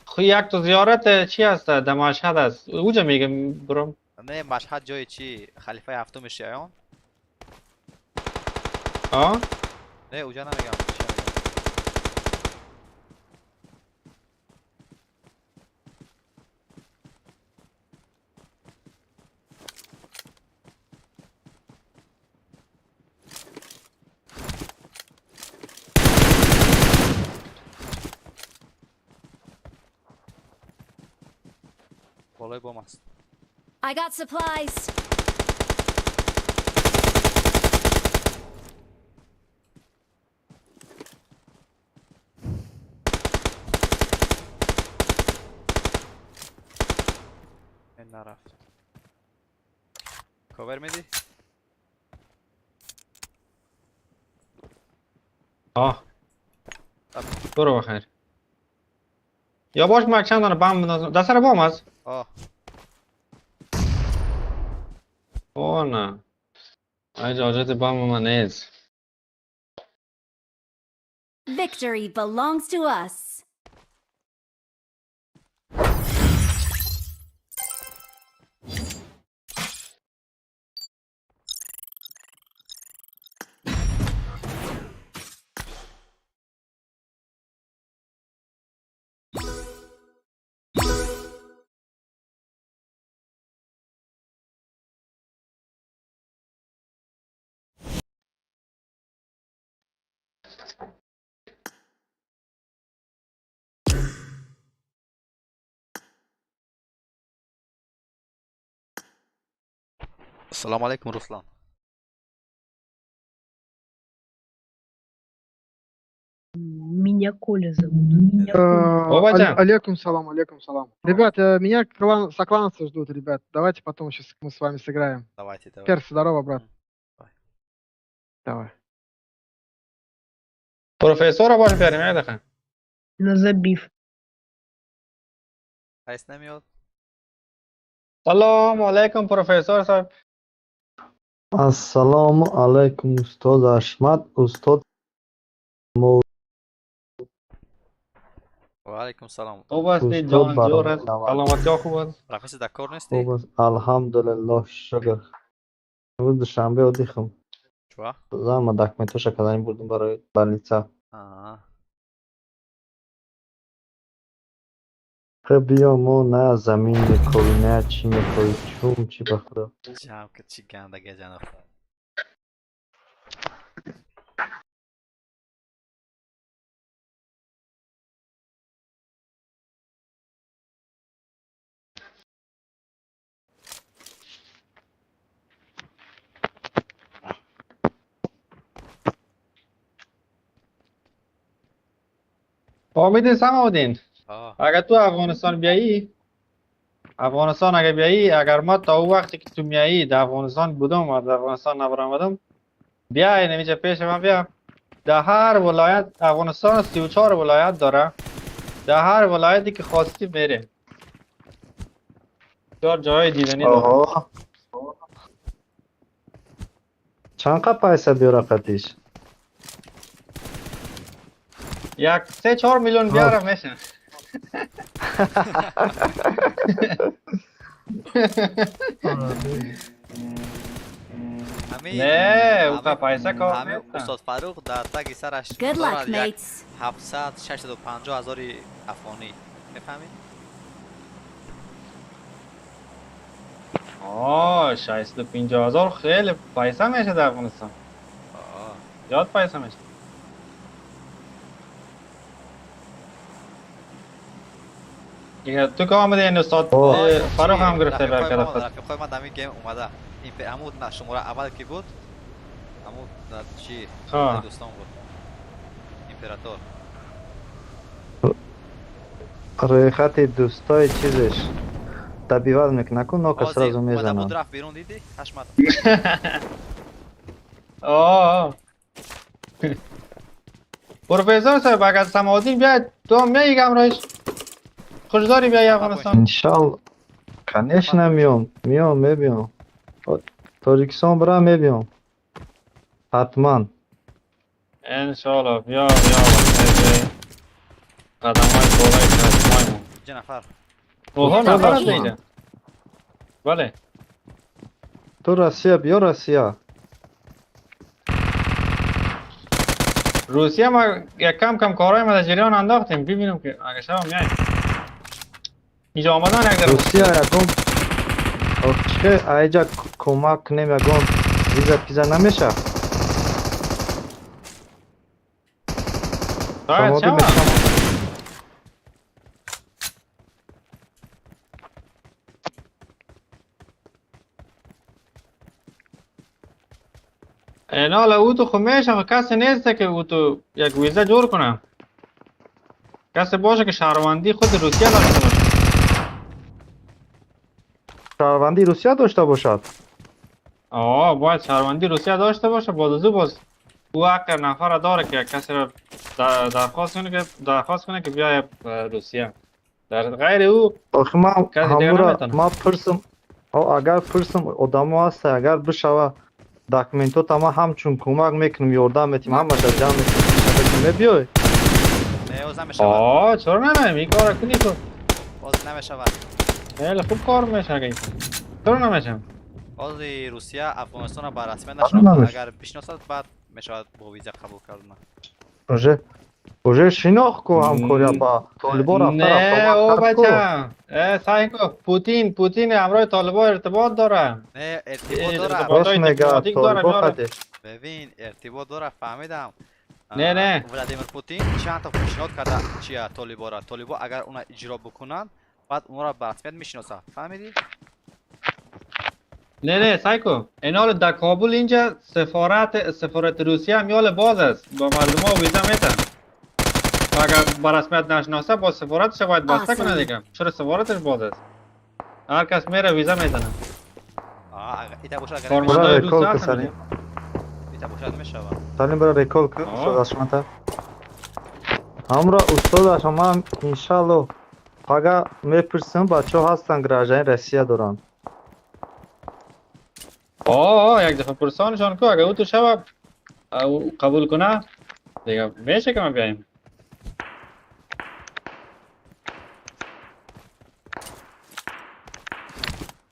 خو یک تو زیارت چی هست در مشهد است، اونجا میگم برم. نه مشهد جای چی؟ خلیفه هفتم شیعیان؟ آه؟ نه اونجا نمیگم، چی میگم؟ بالای بام است. I got supplies. این نرفت. کاور میدی؟ آه برو بخیر. یا باش ما چند دانه بم بندازم در سر بام است. آه او نه اجازه بم من نیست. Victory belongs to us. السلام علیکم Ruslan. Меня Коля зовут. Алейкум салам, алейкум салам. Ребят, меня сокланцы ждут, ребят. Давайте потом сейчас мы с вами сыграем. Давайте, давай. Перс, здорово, брат. Давай. Профессора باش بیاریم یک دقیقه. На забив. هست نمیاد. سلام علیکم پروفسور صاحب. السلام علیکم استاد اشمت، استاد مو. و علیکم سلام. خوب هستی جان؟ جور است؟ سلامتی ها خوب است؟ رفیق در کار نیستی؟ خوب است الحمدلله شکر. امروز دوشنبه одихам. چوا؟ زن документоша кардани бурдум барои больница. خب بیا ما نه زمین میکوی نه چی میکوی چوم چی به خدا. جمع که چی گندگی جان. امیدین سماودین اگر تو افغانستان بیایی، افغانستان اگر بیایی، اگر ما تا او وقتی که تو میایی در افغانستان بودم و در افغانستان نبرآمدم، بیای نمیشه پیش من بیا. در هر ولایت افغانستان 34 ولایت داره، در هر ولایتی که خواستی بره. چهار جای دیدنی داره. آها، چند قد پیسه بیاره قدیش؟ یک 3-4 میلیون بیاره میشه. همین نه، او پیسه کار همین نیست. استاد فاروق در تگ سرش Good luck, دارد یک mates. 700 650 هزار افغانی، میفهمی؟ آه، 650 هزار خیلی پیسه میشه در افغانستان. آه. زیاد پیسه میشه دیگه. تو که آمده این استاد آه. فاروق هم گرفته. رفیقای برکت ما خود. رفیقای ما در این game اومده، این همون شماره اول که بود، همون چی دوستان بود، امپراتور. روی دوستای چیزش добивать میکنه کن ناکس. بازی сразу اومده بود. میزنن. رفت بیرون، دیدی حشمت؟ آه، پروفسور صاحب، اگر سمادین بیاید تو هم میایی همراهش؟ خوش داری بیای افغانستان؟ انشالله، конечно، میام، میام، میبیام. تاجیکستان برم میبیام حتما. انشالله، بیا بیا، قدم های بالای چشمای ما. چه نفر؟ اوه، نفر است حتما. اینجا، بله. تو روسیه بیا، روسیه. روسیه ما یک کم کم کارهای ما در جریان انداختیم، ببینیم که اگه شب میای اینجا آمدن یک در روسیه یکم چه ایجا کمک کنیم، یکم ویزا پیزا نمیشه؟ شاید سمادی شود. میشم. اینا او تو خو میشه، خو کسی نیست که او تو یک ویزا جور کنه. کسی باشه که شهروندی خود روسیه داشته باشه. شهروندی روسیه داشته باشد؟ آه، باید شهروندی روسیه داشته باشه. بعد از او باز او حق نفر داره که کسی را درخواست کنه که بیای روسیه. در غیر او آخه ما کسی دیگه همورا نمیتونه. ما پرسم او اگر پرسم одамо ҳаста، агар бишава документота ма ҳамчун кӯмак мекунем, ёрдам метим, ҳамаша ҷамъ мекунем, мебиёй? نه، باز نمیشود. آه، چرا نه؟ این کار کنی تو. باز نمیشود. خیلی خوب کار میشه اگه این کنی. چرا نمیشه؟ باز روسیه افغانستان را به رسمیت چرا نشناخت. نمیشه؟ اگر بشناسد بعد میشود با ویزا قبول کردن. уже уже шинохт ку، ҳамкория ба толибо рафта نه рафта او омад кард ку. بچه اه، سعی کن. پوتین همراه طالبا ارتباط داره. نه، ارتباط داره. ارتباط راست های میگه. دیپلماتیک داره. طالبا میاره. خطی. ببین، ارتباط داره، فهمیدم. نه، نه. ولادیمیر پوتین چند تا پیشنهاد کرده چیه طالبا را. طالبا اگر اونا اجرا بکنن، بعد اونا را به رسمیت میشناسه، فهمیدی؟ نه نه، سعی کن. اینا رو در کابل اینجا سفارت روسیه هم یال باز است، با مردم ها ویزا میتن. و اگر به رسمیت نشناسه، با سفارتش باید بسته کنه. Awesome. دیگه چرا سفارتش باز است؟ هر کس میره ویزا میزنه. آه، اگر ایتا باشد، اگر کارمندای برای روسیه recall هستن سلیم. دیگه. ایتا باشد میشود. سلیم، برای recall کن. آه. استاد اشمتا ҳамра устод ашма иншалло пага мепурсам, бачаҳо ҳастанд, гражданин Россия доранд. آه آه، یک دفعه پرسانشان کو، اگر او تو شب او قبول کنه دیگه میشه که ما بیایم.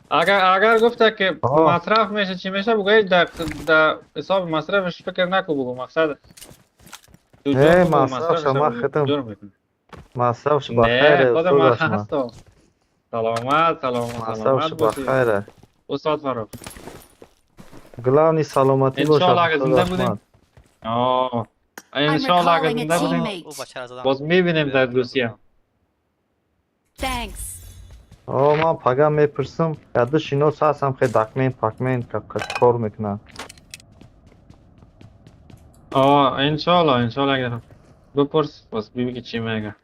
اگر گفته که آه. مصرف میشه، چی میشه، بگوید در حساب مصرفش فکر نکو. بگو مقصد تو اه، جور بگو مصرفش مصرفش ما ختم. جور میکنه. مصرفش بخیر. نه، خود استاد ما اشما هستم. سلامت، سلامت، مصرفش سلامت باشی بخیره. استاد فرخ. главный саломатӣ бошад. انشالله اگه استاد زنده اشمت. بودیم، آه، انشالله اگه recalling a زنده بودیم teammate. او بچه را زدم. باز میبینیم در روسیه. Thanks. О, ман пага мепурсам, яду шинос ҳастам, хе документ пакмент кор мекунад. آه، انشالله، انشالله، اگه دفعه بپرس باز ببین که چی میگه.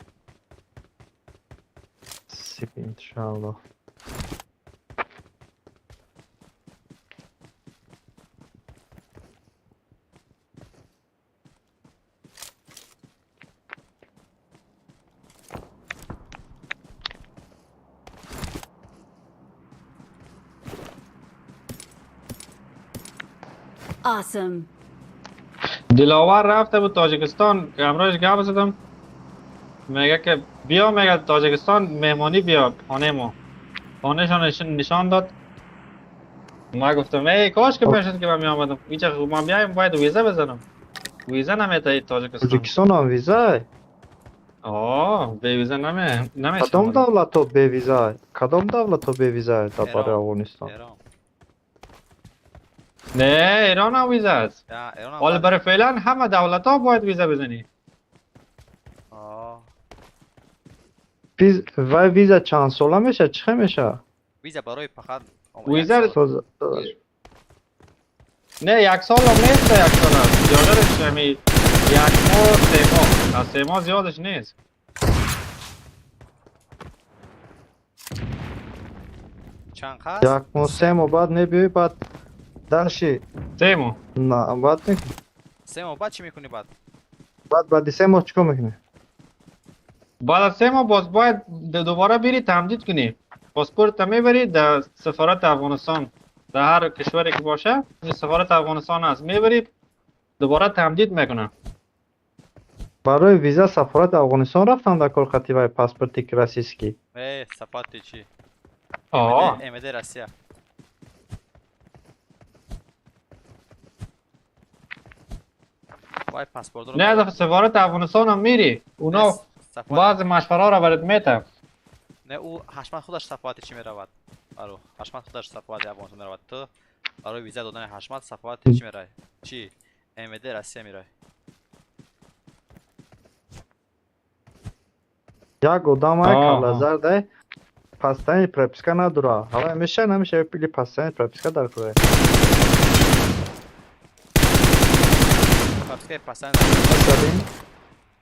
Сип иншалло. Awesome. دلاور رفته بود تاجیکستان، همراهش گپ زدم، میگه که بیا، میگه تاجیکستان مهمانی بیا خانه ما. خانهشان نشان داد. ما گفتم ای کاش که میشد که من میآمدم اینجا. ما بیایم باید ویزا بزنم، ویزا نمیته تاجیکستان. Тоҷикистон ҳам виза? آه، به ویزا نمیشه. Кадом давлатҳо бевиза? Кадом давлатҳо бевиза дар барои Эрон. Афғонистон? Эрон. نه، ایران هم ویزا است. یا ایران هم حالا باید. برای فعلا همه دولت ها باید ویزا بزنی. آه. Вай виза чанд сола меша? Чӣ хел меша? ویزا برای فقط یک ویزا سال. نه، یک سال هم نیست. یک سال است زیادرش همی 1 ماه، 3 ماه، از 3 ماه زیادش نیست. چند خاص؟ 1 моҳ, 3 моҳ, баъд мебиёӣ, баъд дальше. 3 ماه. На, баъд мекунӣ. 3 ماه بعد چی میکنی بعد؟ Баъд баъди 3 моҳ чӣ кор мекунӣ? بعد از 3 ماه باز باید دوباره بری تمدید کنی. پاسپورت میبری در سفارت افغانستان، در هر کشوری که باشه این سفارت افغانستان هست، میبری دوباره تمدید میکنه. Барои виза сафорати Афғонистон рафтан дар кор хати вай паспорти российский? ای سفارت چی؟ آه. MD روسیه. وای پاسپورت رو نه، از سفارت افغانستان هم میری، اونا سفارت بعض مشوره را برات میته. نه، او حشمت خودش سفارت چی میرود؟ آره، حشمت خودش سفارت افغانستان میرود. تو برای ویزا دادن حشمت سفارت چی میرای؟ چی؟ MD روسیه میرای. Як одамае Аҳа. каллазардай, постоянный прописка надора. Ҳавай меша, намеша или постоянный прописка дар кора? Прописка постоянно дар Масалин.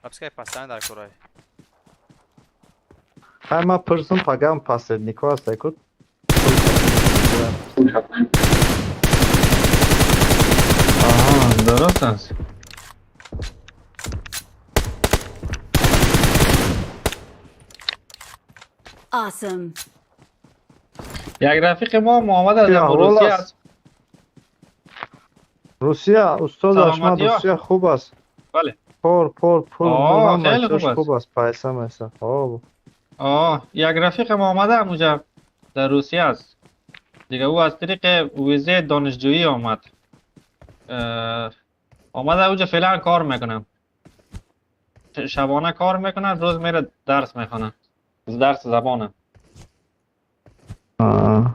Прописка постоянно дар курай. Ҳай, ман пурсум, пагам посреднико ҳастай ку. آها، درست است. Awesome. یک رفیق ما محمد از چی احوال روسیه است؟ است. Русия, устод Ашмад. سلامتی ها. Русия хуб аст. بله. Кор, пор, пул, آه، ҳама خیلی чиз خوب است. хуб аст, пайса майса. Хоб. آه، یک رفیق ما آمده اونجا در روسیه است دیگه. او از طریق ویزه دانشجویی آمد. آمده اونجا فعلا کار میکنه، شبانه کار میکنه، روز میره درس میخونه، درس زبانه. آه.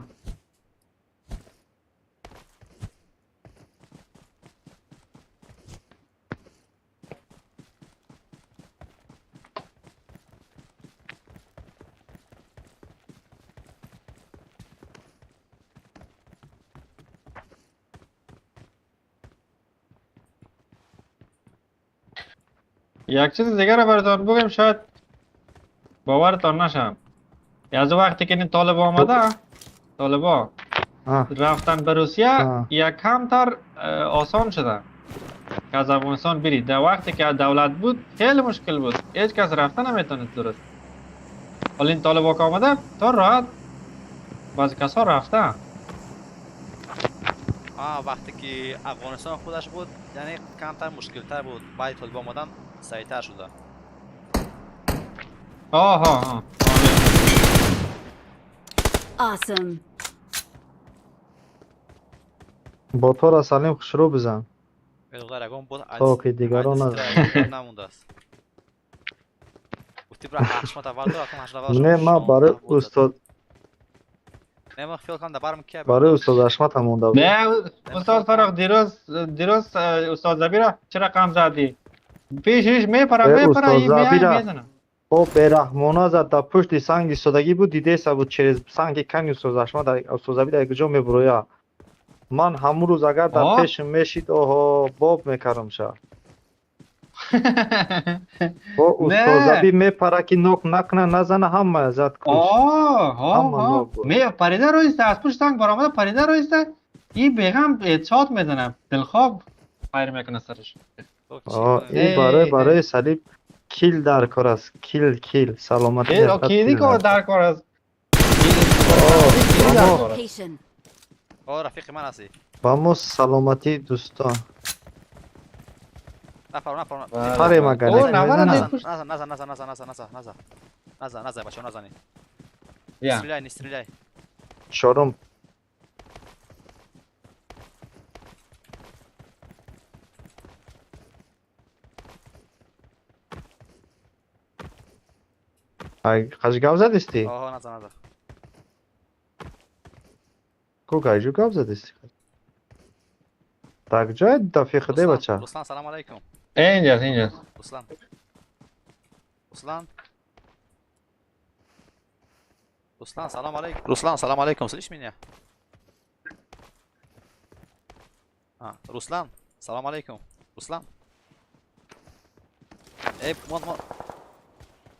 یک چیز دیگر رو براتون بگم، شاید باورتان نشه. از وقتی که این طالب آمده، طالبا رفتن به روسیه، یک کمتر آسان شده که از افغانستان برید. در وقتی که دولت بود خیلی مشکل بود، هیچ کس رفته نمیتونست درست. حالا این طالبا که آمده تا راحت بعضی کسا رفته. آه، وقتی که افغانستان خودش بود یعنی کمتر مشکلتر بود، بعد طالبان آمدن سریعتر شده. آها ها. Awesome. Бо тора Салим хушрӯ бизан. دختر یگان بود. То ки дигарон نمونده است. گفتی برا حشمت اول دار اکم حشمت اول. Не, ман барои устод نه، من خیال کنم دبرم که барои устод Ашматам монда буд. نه استاد فرق، دیروز استاد زبیرا چرا رقم زدی؟ پیشش میپره Э, میپره устод این میای Забира میزنه. бо бераҳмона зад, дар пушти санг истодагӣ буд, дидеса буд, через санги кани устод Ашмат устод Забир дар куҷо мебуроя. Ман ҳамун рӯз агар дар пешам мешид, оҳо, боб мекардам ша. Бо устод Забир мепара ки нок накуна, назана, ҳама зад, кушт. Ҳама нок буд. می پریده رویسته، از پشت سنگ برآمده پریده رویسته، این بیغم headshot میزنه، دلخواب فایر میکنه سرش. آه، ин барои Салиб kill дар кор аст, kill, kill, саломатӣ. کیدی کار در کار است، کیدی در کار است. Location. آه، رفیق من هستی. Ба мо саломатӣ, дӯстон. Нафар, нафар. Паре магар О, нафар Назан, пушт. назан, назан, назан, назан, назан, назан, назан. Назан, назан, бачаҳо, назанед. Я. Стреляй, не стреляй. Чорум. Ай, қаж гап задисти? Оҳо, назан, назан. Ку гайҷу гап задисти? Так ҷой дафиқиде бача. Руслан, салам алейкум. Инҷаст, инҷаст. Руслан. Руслан. Руслан, салам алейкум. Руслан, салам алейкум. Слышишь меня? А, Руслан, салам алейкум. Руслан. Эй, вон, вон.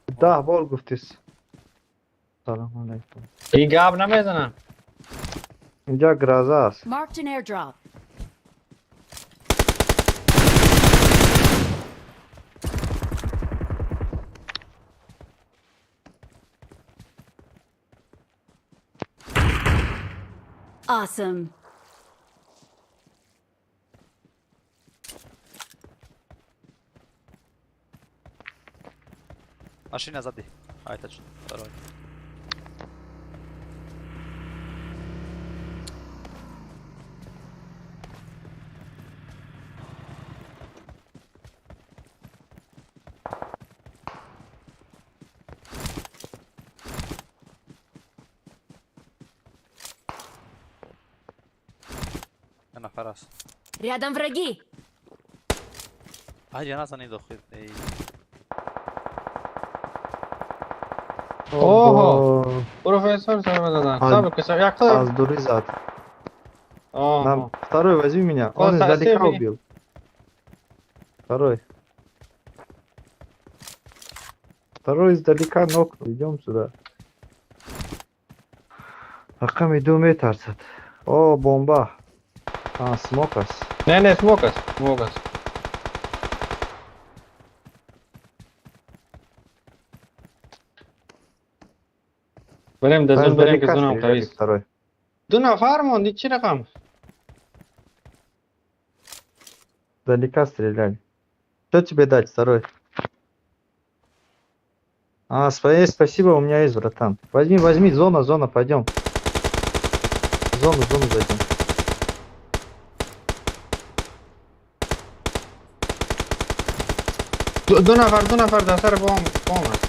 10 бор гуфтис. Салам алейкум. И гап намезанам. Инҷа гроза аст. Marked an airdrop. Awesome. Машина сзади. А, это что? Второй. Нафар аст. Рядом враги. Аҷа назанед охир. Эй. Оҳо. Профессор сар задан. Сабр кун, як Аз дурӣ зад. Нам второй возьми меня. Он издалека убил. Второй. Второй издалека нокнул. Идем сюда. Рақами 2 метарсад. О, бомба. А, смок аст. Не, не, смок аст, смок аст. Барем дазун, барем ки зонам қавист. Второй. Ду нафар монди, чӣ рақам? Издалека стреляли. Что тебе дать, второй? А, спасибо, у меня есть, братан. Возьми, возьми, зона, зона, пойдем. Зону, зону зайдем. Ду нафар, ду нафар дар сари бом, бом аст.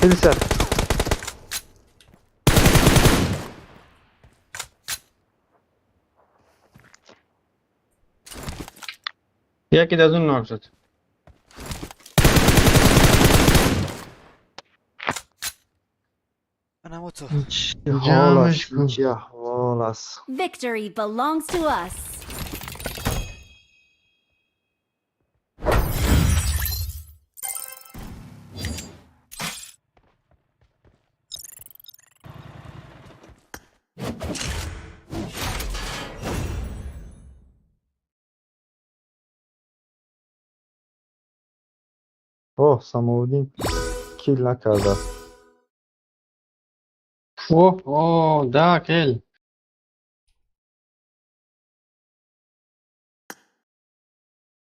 Пятьдесят. Яке дар зон нок шуд. Чӣ ҳол аст, чӣ аҳвол аст. Victory belongs to us. Оҳ, Самовиддин кил накардааст. Оҳ, о, да, кил.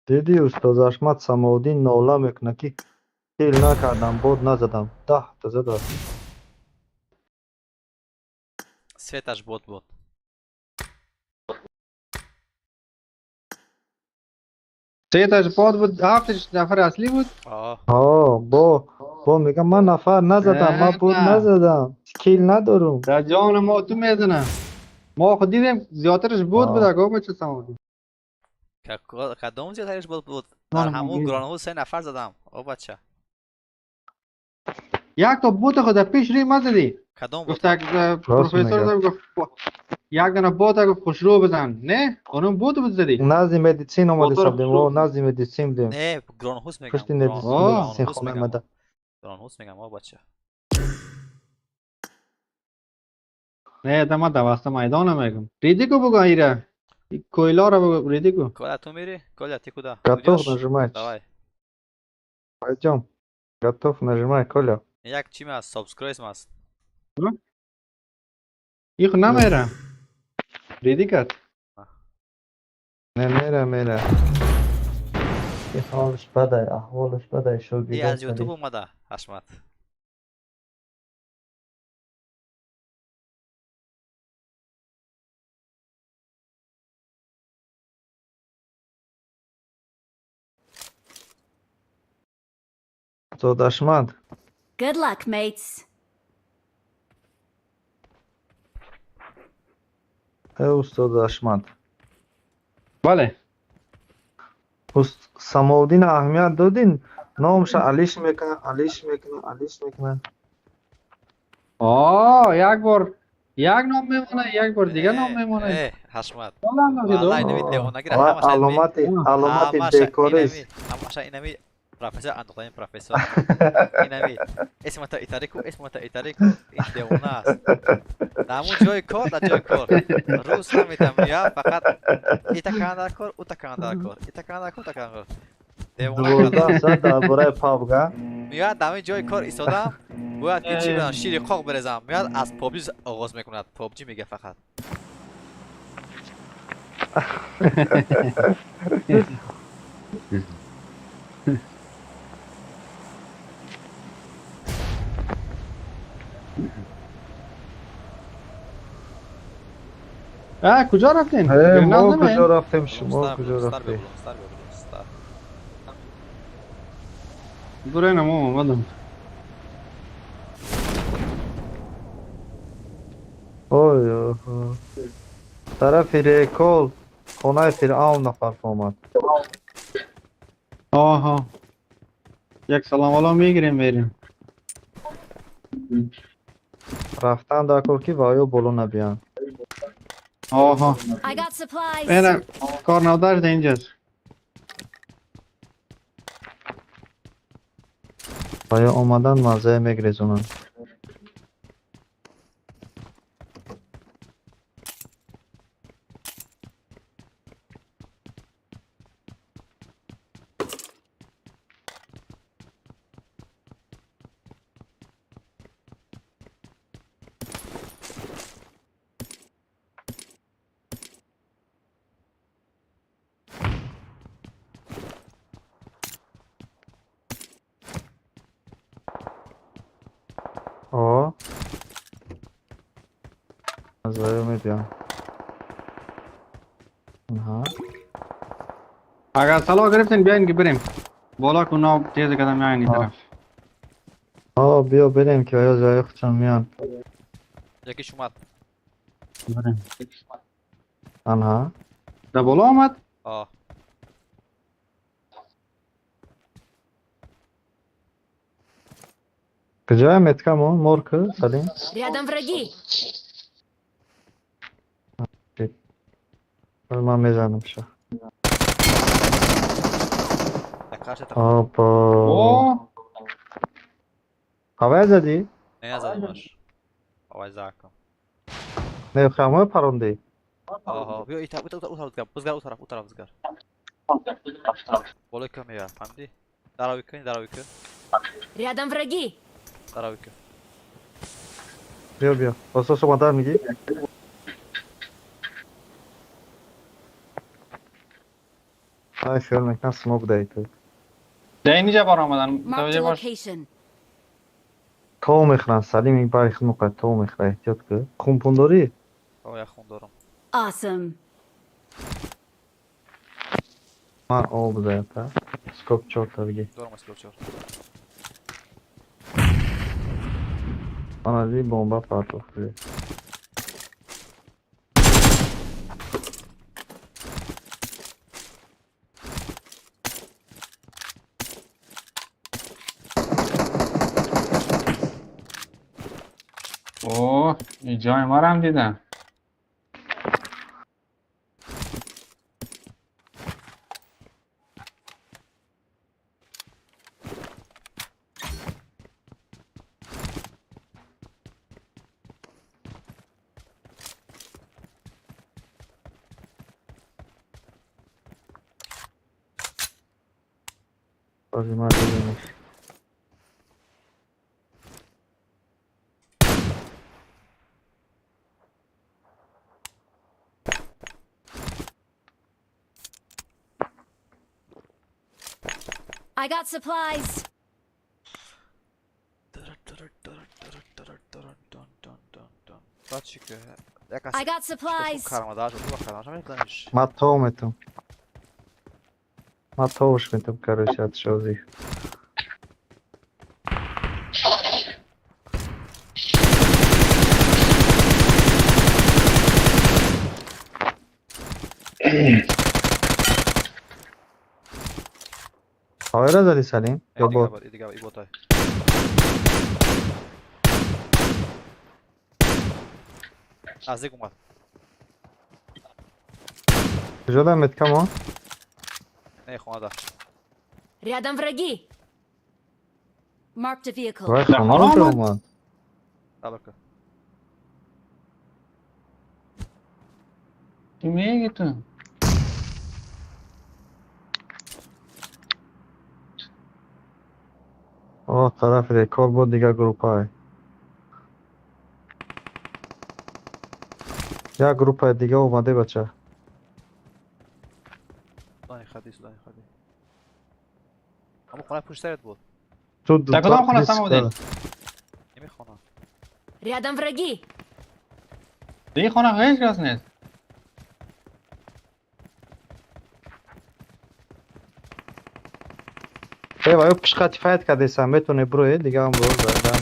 Дидӣ, устоз Ашмад, Самовиддин нола мекунад, ки кил накардам, бод назадам. 10та задааст. Светаш бод буд. Сеташ бод буд, ҳафташ нафар аслӣ буд? Ҳо, бо мегам ман нафар назадам, ман бод назадам, кил надорум. Дар ҷони мо ту мезанам. Мо худ дидем зиёдтараш бод буд, аго бача Самовиддин. Кадом зиёдтараш бод буд? Дар ҳамун гранҳо се нафар задам. О бача. Як то бота худ дар пеш рӯи ма задӣ. Кадом Гуфт як профессор гуфт як дона бота гуфт хушрӯ бизан. Не? Онум бот буд задӣ. Назди медицин омада будем, о, назди медицин будем. Не, гронҳус мегам. Пушти медицин хона омада. Гронҳус мегам, о бача. Не, да ма даваста майдона мегам. Риди ку буга ира. کویلا رو ریدی کو. Коля, ту мири? Коля, ты куда? Готов Идёшь? нажимать. Давай. Пойдем. Готов нажимай, Коля. Як чим аст? Subscribe аст. ایخ نمیره. ریدی کرد. Не мера, мера. И ҳолаш бадай, аҳволаш бадай, И шогирдон аз YouTube омада, Ҳашмат. Устод Ашмад. Good luck, mates. Э, устод Ашмад. بله. Самовдин аҳамият додин? Номша алиш мекунад, алиш мекунад, алиш мекунад. آه یک بار یک نام میمونه یک بار دیگه نام میمونه. Э, Ҳашмат. حالا اندازه دو. Валлай инами девонагира Ва ҳамаша инами аломати аломати ҳамаша бекорист. инами ҳамаша инами профессор андохтани профессор. Инами исмата итарику, исмата итарику, ин девона аст. Дар ҳамун ҷои кор, дар ҷои кор. Рӯз намедам меяд, фақат ита кана дар кор, ута кана дар кор, ита кана дар кор, ута кана дар кор. Девона 12 карда. соат дар бораи пабга. Меяд дар ҳамин ҷои кор истодам, бояд ки чӣ бидонам, шири қоқ березам. Меяд аз PUBG оғоз мекунад. PUBG мега фақат. اه کجا رفتین؟ Э, گرناز мо نمی‌این؟ куҷо рафтем, шумо Блумстар, куҷо Блумстар, рафтем? Блумстар, Блумстар. برو اینم اومدم. Ой, оҳо. Тарафи Рекол, хонаи Фиръавн нафар омад. آها یک سلام علیکم میگیریم بریم. Рафтан дар кор ки ва ё боло набиянд. آها I got supplies. اینم کار نوداشت اینجاست. Ва ё омадан маззае мегрезонанд. О. Маззае мебиям. Аҳа. اگر سلام گرفتین بیاین که بریم بالا که اونا تیز قدم میاین این آه. طرف. О, биё берем ки ва ё ҷои худшон меянд. Якиш омад. بریم. Аҳа. در بالا آمد. О. Куҷоя меткамо? Морк, Салим? Рядом враги. Ман мезанам ша. Дар қарши та Опа. اوه Ҳавая задӣ? Не назадимаш. Авай закам. Не, ҳамоя парондӣ? Оҳо, биё ита, ута, ута, ута, бизгар, у тараф, у тараф бизгар. Болои кӯҳ меояд, фаҳмидӣ? Дарави кӯ, дарави кӯ, Рядом враги. Дарави кӯ. Биё, биё. Ососо мадар мегӣ? Ай, хиёл мекунам смок даи ту. در اینجا بار آمدن Marked a متوجه باش. location. То мехӯранд, Салим, ин бари худ муқад то мехӯра, эҳтиёт кӯ. Хунпун дорӣ? О, як хун дорам. Awesome. Ман об заята. Скоп чорта бигӣ. Дорам скоп чор. Ман аз ин бомба партохтӣ. اوه این جای ما رو هم دیدن. Ҳозир ман дидамаш. I got supplies. بعد چی که یک I got supplies. кармадааш буд ва кармадааш мекуниш. Ман то метам. Ман товш метам, короче, атшози. Ҳавайра зади, Салим, ё бот? Дига и ботай. Наздик омад. Куҷо дамед, камон? Не, хонада. Рядом враги. Marked a vehicle. Вай, хона куҷо омад? Сабр кун. Чӣ мегӣ ту? О, тарафи рекорд буд, дигар группае. Як группаи дига омаде, бача. Сюда не ходи, сюда не ходи. Ҳамон хонаи пушти сарат буд. Ту Дар кадом хона, Самодин? Ими хона. Рядом враги. Ди хона ҳеҷ кас нест. Э, ваё пишқати файт кардеса, метоне броe, дига ҳам бро дан.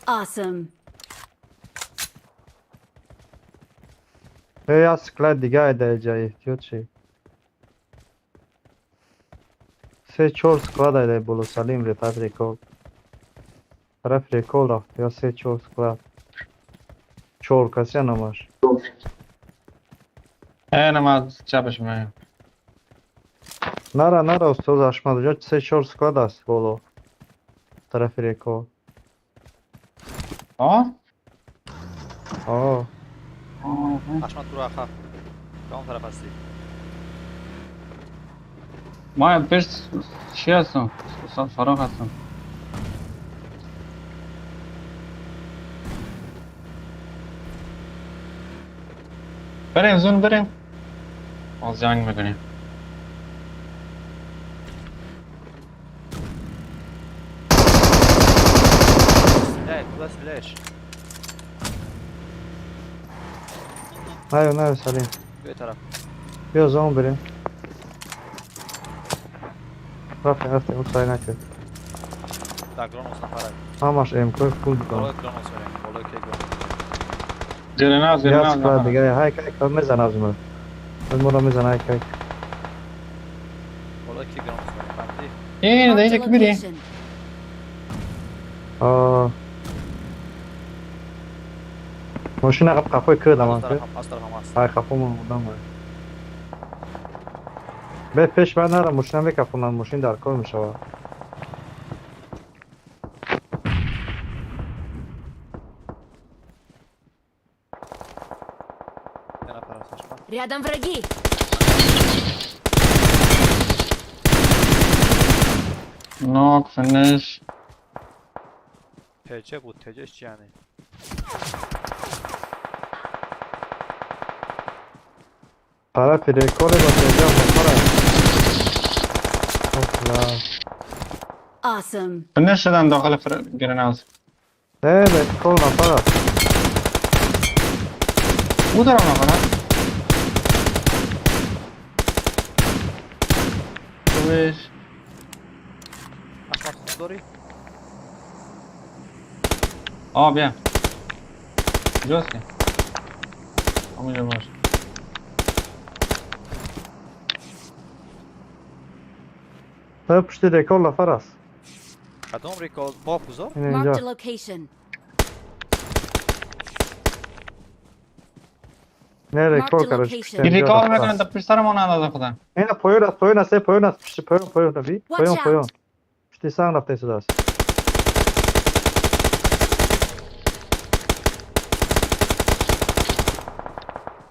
Awesome. Э, як склад дига дар ҷа, эҳтиёт ши. Се чор склад ай боло, Салим, ре тарафи рекорд. Тарафи рекорд рафт, я се чор склад. Чор каси намаш. Э, нама чапаш меоям. Нара, нара, устоз Ашмад, ҷо се чор склад аст боло. Тарафи рекорд. О? О. Ашмад, туро аха. Кадом тараф ҳастӣ? Ма пеш чӣ ҳастам? Фароғ ҳастам. Барем, зун барем. Боз ҷанг мекунем. Стреляет, куда стреляешь? Наё, наё, Салим. Куи тараф? Биё, зон бирем. Рафтем, рафтем, сай накард. Так, Гронос нафарай. Ҳамаш МК фул дон. Болои Гронос мерем, болои ки Гронос. Зирина, Як зирина. склад дига, ҳай кай мезана аз мо. Аз моро мезана, ҳай кай. Болои ки Гронос мерем, фаҳмидӣ? Ин, да Marked инҷа a ки бирӣ. location. А. Мошина қап қафои кӯ Аз даман кӯ. тарафам, аз тарафам аст. Ҳай қафомон одам ай. Бе пеш баъд нара, мошина мекафонанд, мошин дар кор мешавад. Се нафар аст, Ашмад. Рядом враги. Knock, finish. Теҷа буд, теҷаш чи яъне? Тарафи рекорде ба теҷа нафар аст. Охла. Awesome. Finish шудан дохили гринхаус. Не, рекорд нафар аст. Ӯ дарам нафар аст. Хубеш. Ашмад, хун дорӣ? О, бия. Куҷости? Ҳамонҷо бош. Та пушти рекорд нафар аст. Кадом рекорд? Боб гузор? Ин Marked инҷа. a location. Не рекол Marked a короче. location. این ریکال میکنن تا پشت سر ما اندازه خودن. اینا پایون است پایون است پایون است پشت پایون پایون نبی Watch پایون out. پایون پشت سنگ رفته ایستاده است.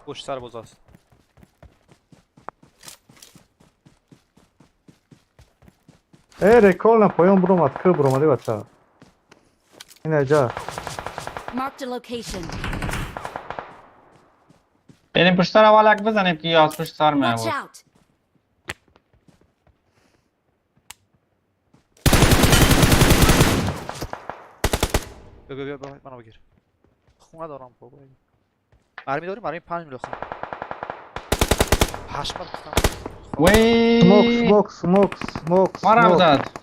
پشت سر بزاست. ای رکول نه پایون برومد که برومدی بچه اینا جا. Marked a location. بریم پشت سر اول یک بزنیم که یا از پشت سر می Watch آورد. out. بیا بیا بیا منو بگیر. خونه دارم بابا. مرمی داریم مرمی 5 میلیون خون. 8 بار گفتم. وی سموک سموک سموک سموک ما را سموک. زد.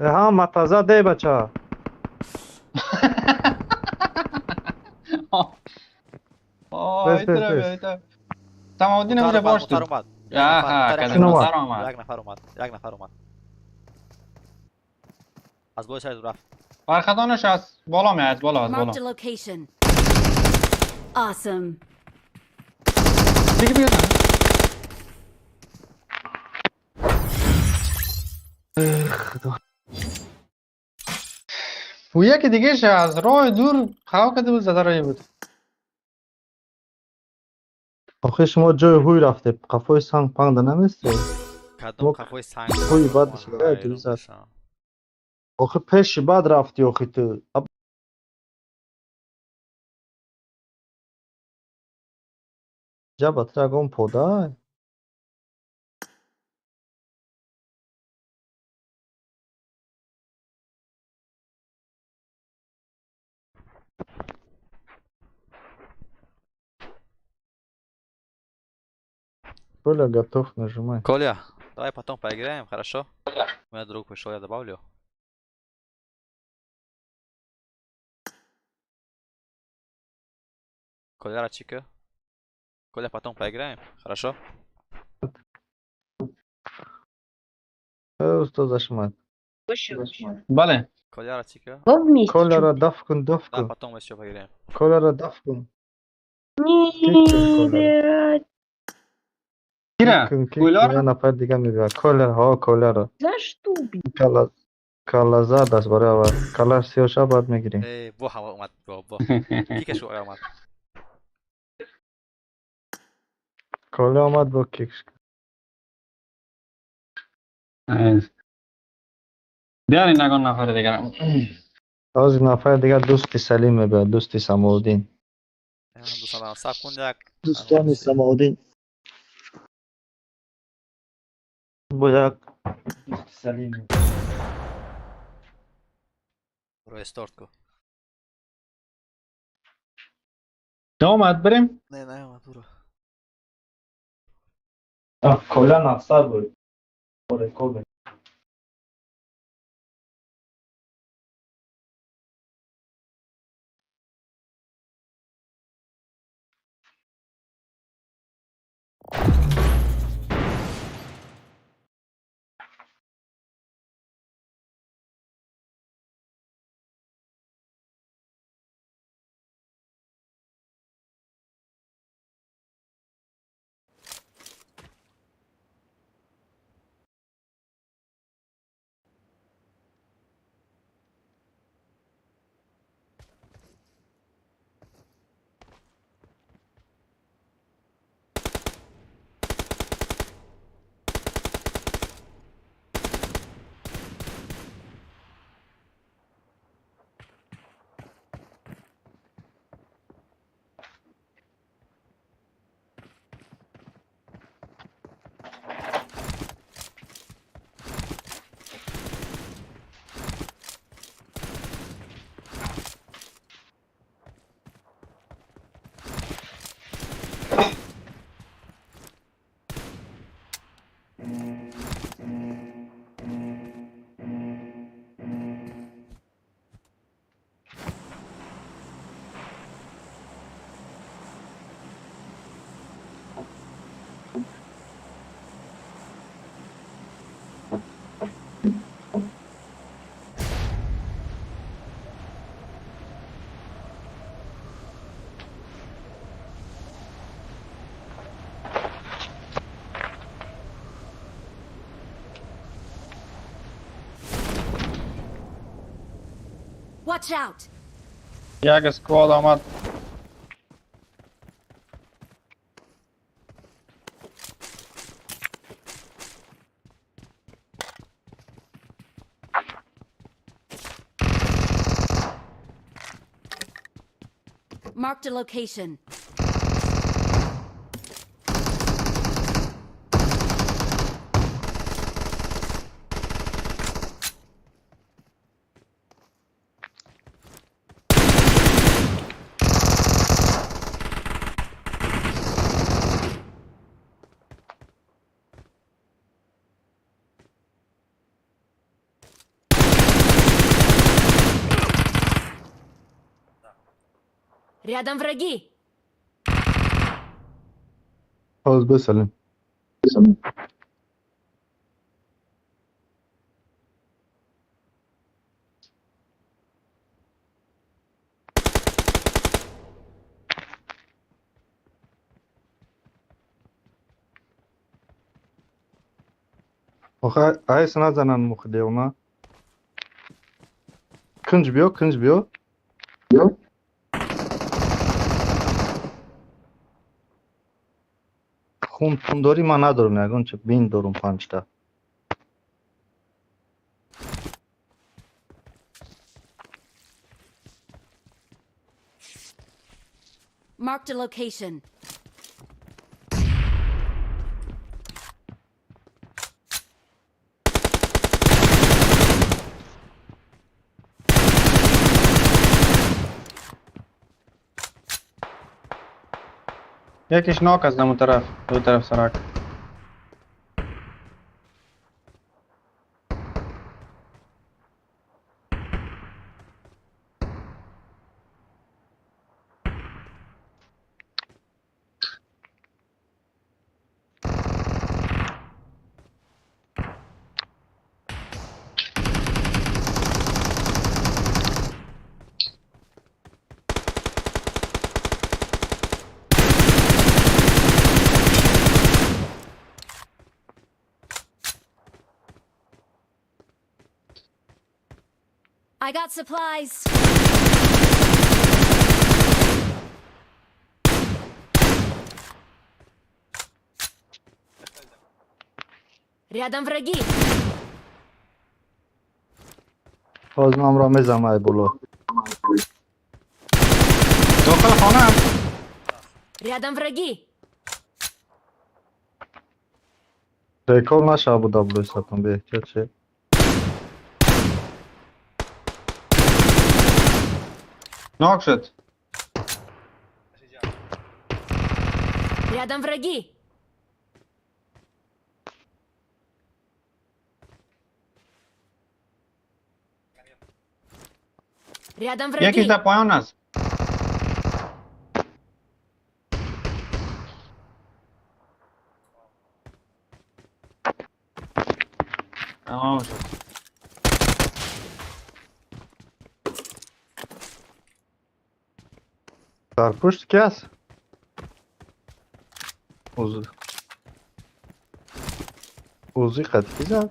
ها متازه دی بچه. آه بس، بس، بس. تمام اونجا باش موتر تو. اومد. آها یک کدام نفر موتر آمد. یک نفر اومد. یک نفر اومد. از بالای سر رفت. برخطانش از بالا می از بالا از بالا. Marked a location. Awesome. دیگه بیا. و یکی دیگه از راه دور خوا کرده بود زده رای بود. آخه شما جای هوی رفته قفای سنگ پنگ نمیسته. کدوم قفای سنگ؟ هوی بد شده دوز. آخه پیش بد رفتی آخه تو. جا ترگم پودا. Коля готов, нажимай. Коля, давай потом поиграем, хорошо? У меня друг пришел, я добавлю. Коля, Рачика. Коля, потом поиграем, хорошо? Устод зашмат. بله. Коля, Рачика. Коля را دف کن دف Да, کن. потом еще поиграем. Коля را دف کن. Не, блядь. کیره؟ کلا یه نفر دیگه میبیاد. کلا ها کلا را. За что, блядь? کلا کلا زد است برای اول. کلا سیاشه بعد میگیریم. ای بو هوا اومد بابا. کیکش اومد. کلا آمد با کیکش. بیارین نگان نفر دیگه. از نفر دیگه دوستی سلیم میبیاد. دوستی سماودین. دوستان صبر کن یک. دوستان سماودین. با یک دوست سلیم. رو استارت کو. اومد بریم؟ نه نه اومد برو. کلا نفسر بود. رکورد. Watch out! یک squad آمد. Marked a location. Рядом враги! Ҳоз бисалем. Охе айс назанан мухдевна. Кунҷ биё, кунҷ биё. Хун пун дорӣ, ман надорам, ягон чи бин дорум панҷта. Marked a location. یکیش knock از دمو طرف دو طرف سرک. I got supplies. Рядом враги. Ҳоз ман мезанам ай боло. داخل خانه هم. Рядом враги. Recall наша буда булои беэҳтиёт ше. Knock شد. Рядом враги. Рядом یکیش враги. در پایان است. تمام شد. Дар пушт ки аст? Ӯзи қад ки зад?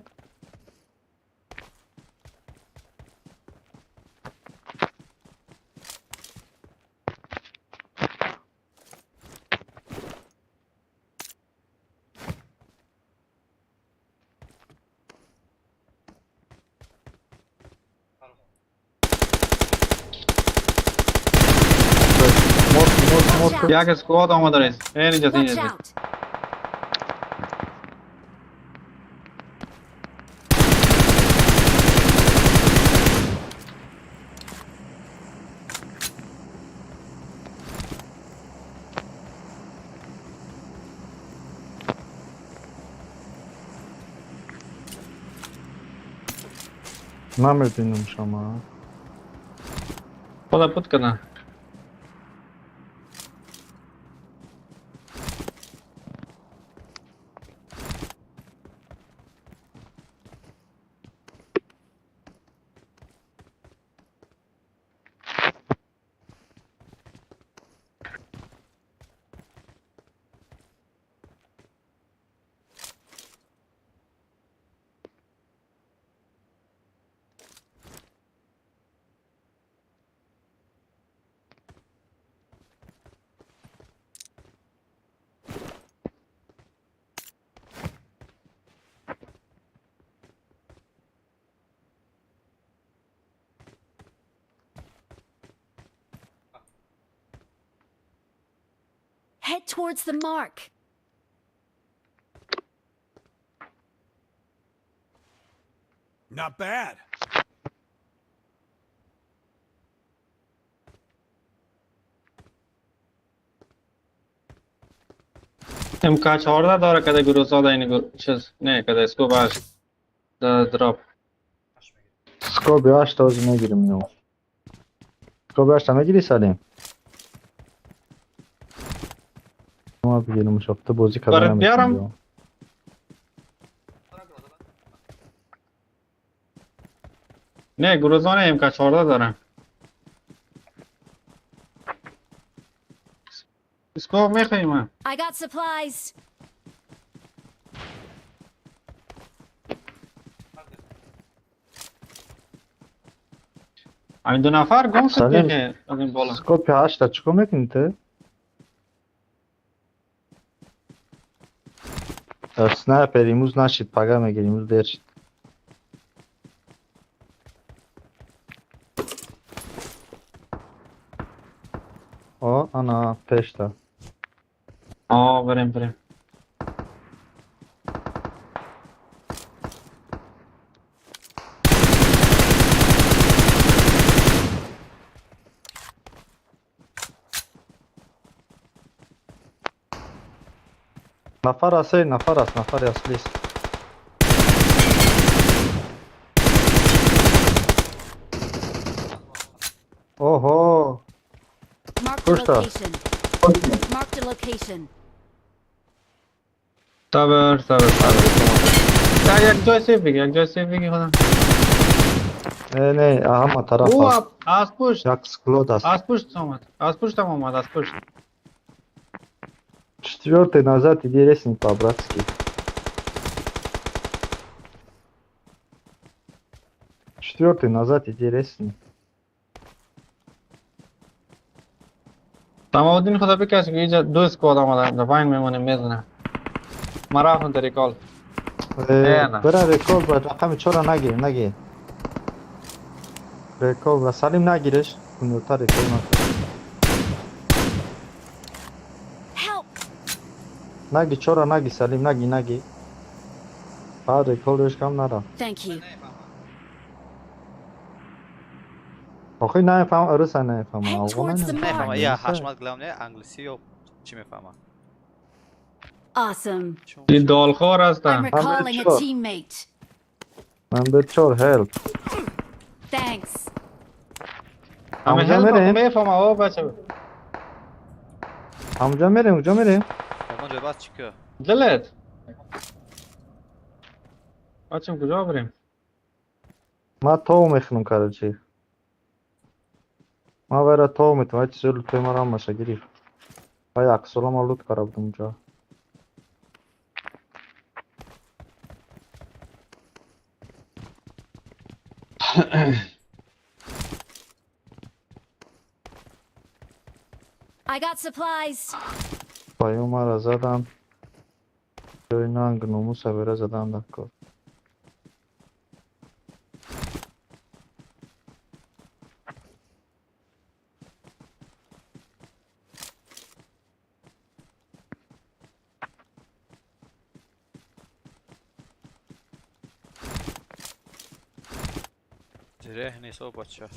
Watch out. یک squad آمده رئیس. اینجا Watch اینجا. out. Намебинам шума. خدا پوت کنه. Head towards the mark. Not bad. MK14 داره کده گروزا ده این چیز نه کده scope 8 drop. Scope 8 ози мегирим ино. Scope 8 мегири, Салим? Ма бигирим, шопта бозӣ карда Барат биярам? наметавонем. نه گروزان MK14 داره. Scope میخوایی من؟ I got supplies. همین دو نفر گم شد. سلیم. که از این بالا Scope 8 чикор мекунӣ ту? Снайпер имрӯз нашид, пага мегирим, имрӯз дер шид. О, ана пешта. آه، بریم بریم. Нафар аст, эй, нафар аст, нафари аслист. Оҳо, Marked a Пушта. location. Marked a location. صبر صبر صبر، یک یک جای safe بگی، یک جای safe بگی خودم. Не, не, ҳама тараф او аст. از پشت. Як склад аст. از پشت آمد، از پشت هم آمد، از پشت. Четвертый назад иди, ресни по-братски. Четвертый назад иди, ресни. تمام خدا بکش که اینجا دو squad آمده، در پایین میمونه میزنه. من رفتم در recall. نه. Бира recall, ба рақами чора нагир, нагир. Recall ба Салим нагиреш, кунёта recall накун. Help! Наги чора наги, Салим, наги, наги. Баъд recall ш кам нарафт. Thank you. Охи намефаҳмам, руса намефаҳмам. Head Афғона towards the намефаҳмам. نمیفهمم mark. یا حشمت گلام نه انگلیسی یا چی میفهمم. Awesome. این دالخوار I'm هستن. recalling a sure. teammate. Number 4, help. Thanks. همه همونجا help میریم؟ میفهمم آقا بچه. ҳамунҷа мерем, куҷо мерем? اونجا باز چی که دلت بچه، کجا بریم؟ Ман тов мехунам, короче. Ман вайра тов метавам, ай чизои лутфои маро ҳамаша гирифт. Вай аксола ман лут карда будам унҷа. I got supplies. Паё маро задан. Ҷои нанг номуса вера задан дар кор. زره نیست او بچه.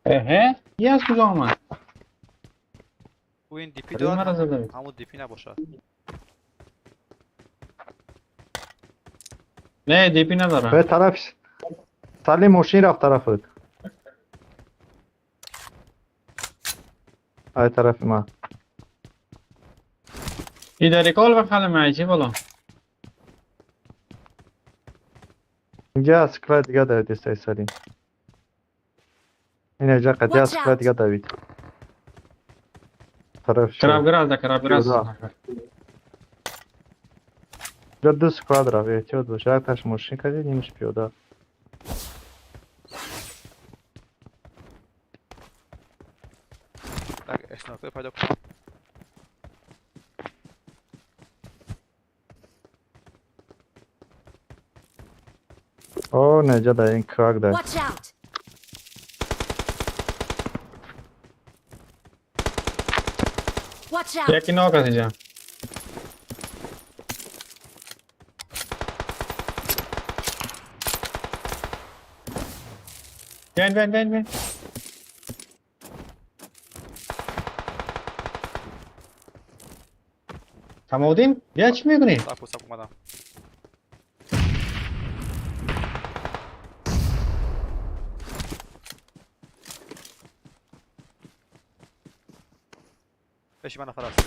اه، یه از کجا آمد؟ او این DP کدوم مرا دارد. زده بود؟ همون DP نباشد. نه، DP نداره. به тараф Салим мошин рафт тарафат. Ай тарафи ман. ای در ریکال بخاله من چی بالا؟ اینجا اسکلا دیگه دوید استای سالیم. این اینجا قدی Watch اسکلا out. دیگه دوید. طرف شو. کراب گراز ده کراب گراز. پیاده. اینجا دو سکواد رفت احتیاط باش. یک تاش ماشین کردی نیمش پیاده. Так, اسنایپر پیدا کنم. آه نه اینجا در این کرک ده. Watch out! Watch out! یکی ناک است اینجا. بیاین بیاین بیاین بیاین. کمال‌الدین بیا چی میکنی؟ سب کن سب کن اومدم. پیش من نفر است.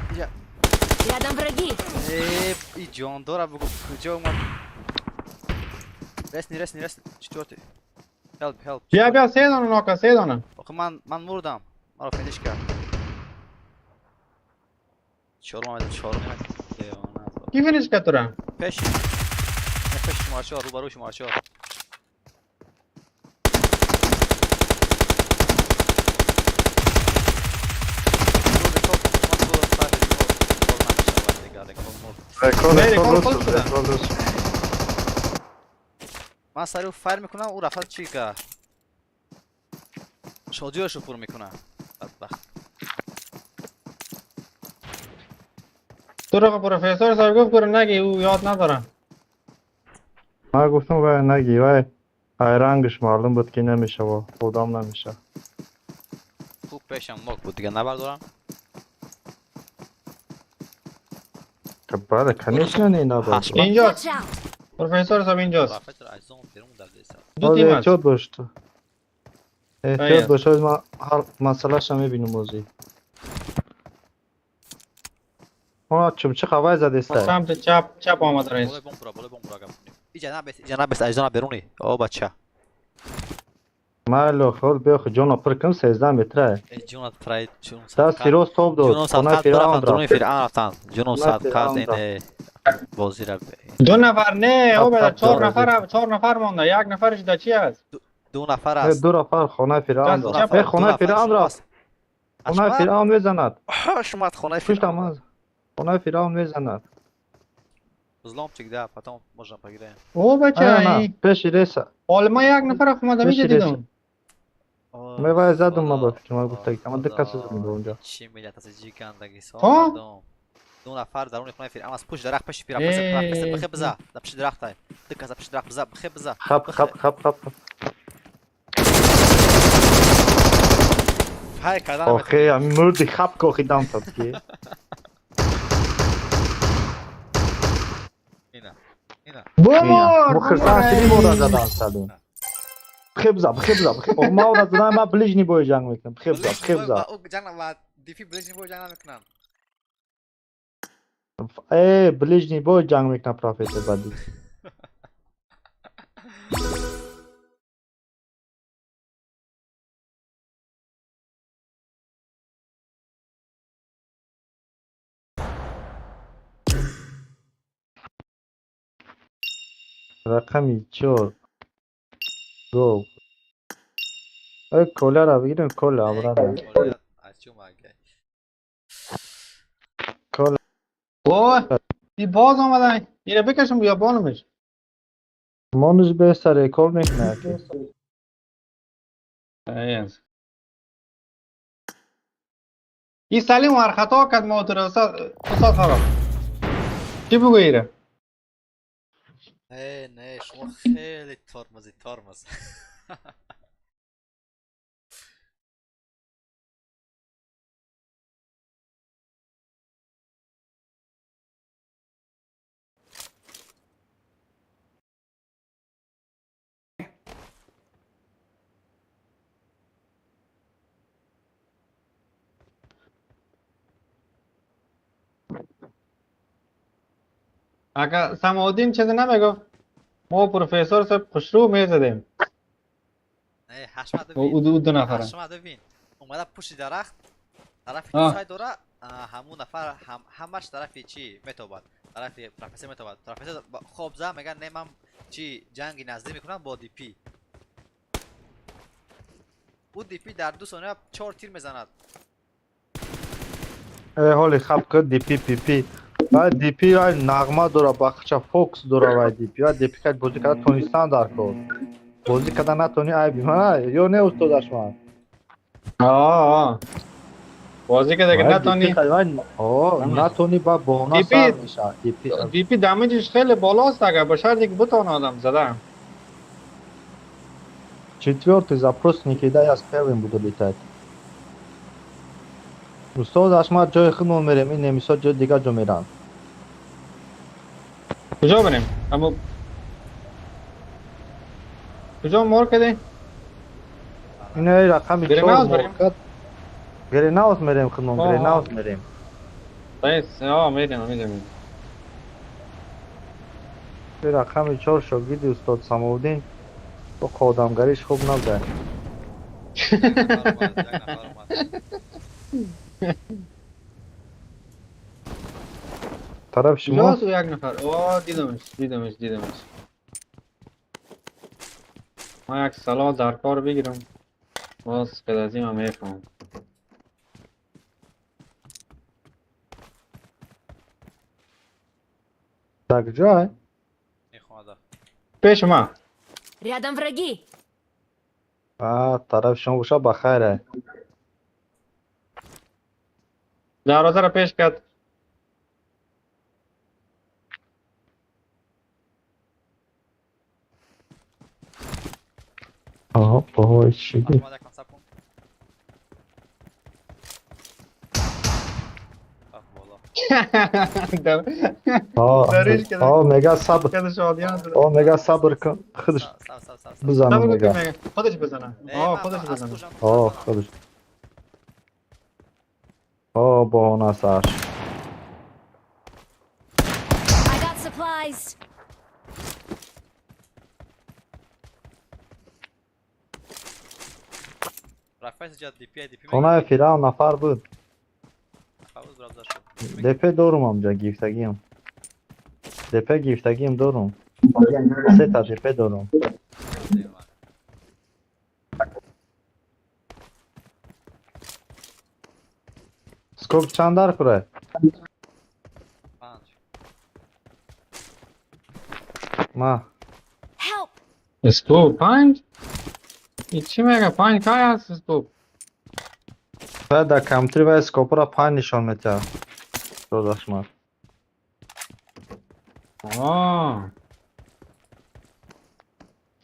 اینجا. Рядом враги! ای ای جاندارا بگو کجا اومد. رسنی رسنی رسنی چطورتی؟ Help help. بیا بیا سه دانه ناک است، سه دانه. آخه من مردم. مرا فینیش کرد. چهارم آمد چهارم آمد. دیوانه. کی فینیش کرد تو را؟ پیش نه پیش شما چهار روبرو شما چهار. رو ریکال کن. من رو سر ریکال. ریکال نمی‌شود دیگه، ریکال مرد. رکال نه، رکال رکال روس خود شده. رکال روس. من سر او فایر میکنم او رفت چی که شادیاشو پر میکنه بدبخت. تو را پروفسور صاحب گفت برو نگی او یاد نداره. من گفتم وای نگی وای رنگش معلوم بود که نمیشه و خودم نمیشه. خوب پیشم ناک بود دیگه نبردارم. که بله کنیشن نه نبرد. حشمت. اینجاست. Watch out! پروفسور صاحب اینجاست. رفت را از زون بیرون در دیسا. دو تیم است. احتیاط باش تو. احتیاط باید. باش من حال مسئله میبینم موضوع. اون چمچه قوای زده است. سمت چپ چپ آمد رئیس. بالای بمب برا بالای بمب برا گپ کنیم. اینجا نه بس اینجا نه بس از زون بیرونی. او بچه. مالو خول بیا خو جون پر کم 13 متره. ای جونت پرای جون دست فیروز توپ داد. جونم خانه صدقت فرعون برفتن درون رفت. فرعون رفتن. جونم خانه صدقت فرعون این بازی را دو نفر نه او خب، بده خب، چهار داره. نفر چهار نفر مانده یک نفرش در چی است؟ دو نفر است. دو نفر خانه فرعون دست دو رفت. چپ نفر ای دو خانه نفر فرعون شما رفت. است. خانه حشمت فرعون میزند. حشمت خانه پشت فرعون. هم خانه فرعون میزند. Взломчик, да, потом можно поиграем. او بچه نه نه ای پیش ریسه. حال ما یک نفر خو ما در پیش اینجا ریسه. دیدم. من وای زدم ما با فکر ما گفت که من دو کس زدم به اونجا. چی ملت است جیگندگی سا ها؟ مردم. دو نفر درون خانه فرعون از پشت درخت پشت پیرا پس پس بخه بزا در پشت درخت های. دو کس پشت درخت بزا بخه بزا. خب خب خب خب خب. فایر کردن آخه همین مردی خب که دام داد که. اینا اینا بمار مخرسان سری مورا زدن سلیم. بخه بزا بخه بزا بخه. ما اورا زدن ما بلیجنی بوی جنگ میکنم. بخه بزا بخه بزا. او جنگ و دیفی بلیجنی بوی جنگ نمیکنم. ای بلیجنی بوی جنگ میکنم پروفسور بعدی. رقمی 4 دو ای کولا را بگیریم کولا امرا از چو مگه کولا اوه ای باز آمدن اینو بکشم یا بانمش مانوش به سر کول میکنه که ایز ای سلیم ور خطا کرد ما تو را استاد استاد خراب چی بگو ایره؟ نه نه شما خیلی ترمزی ترمز. اگر سماودین چیزی نمیگفت ما پروفسور صاحب خوشرو میزدیم. نه حشمت او دو نفره. حشمت ببین اومده پشت درخت طرف سای داره همون نفر همش طرفی چی میتوبد طرف پروفسور میتوبد. پروفسور خواب زد میگن نه من چی جنگ نزدیک میکنم با دی پی. او دی پی در 2 ثانیه 4 تیر میزند. ҳоли хаб кад ди пи пи пи ва ди пи ва нағма дора бахча фокс дора ва ди пи ва ди пи кад бозӣ карда тонистан дар кор. Бозӣ карда натони айби мана ё не устод Ашмад? бозӣ карда ки натони натони ба баҳона сар мешавад. ди пи дамеҷш хеле болост агар ба шарте ки бутона одам зада. Четвертый запрос не кидай, я с первым буду летать. Устод Ашмад ҷои худмон мерем, ин немисо ҷои дигар ҷо меранд. Куҷо бирем? Аммо куҷо мор кардем? Ин рақами 4 мор кард. Гринхаус мерем худмон, Гринхаус мерем. мерем, мерем. Ин рақами 4 шогирди устод Самовдин бо қодамгариш хуб набуд. طرف شما یک نفر. آه دیدمش دیدمش دیدمش. ما یک سلاح در کار بگیرم باز که از این هم میفهم. در کجای؟ پیش ما. Рядом враги. طرف شما باشه بخیره. دروازه را پیش کرد. آها بابا چی بود؟ آه میگه صبر. آه میگه صبر کن خودش بزنه میگه خودش بزنه. آه خودش بزنه. آه خودش. آه بهانه سر. I got supplies. خانه فیران نفر بود. دپه دارم آنجا گیفتگیم. دپه گیفتگیم دارم. 3 تا دپه دارم. سکوپ چند در خوره؟ 5. ما scope 5؟ چی میگه 5 کای هست scope؟ باید در کمتری باید scope را 5 نشان میده. داداش من. آه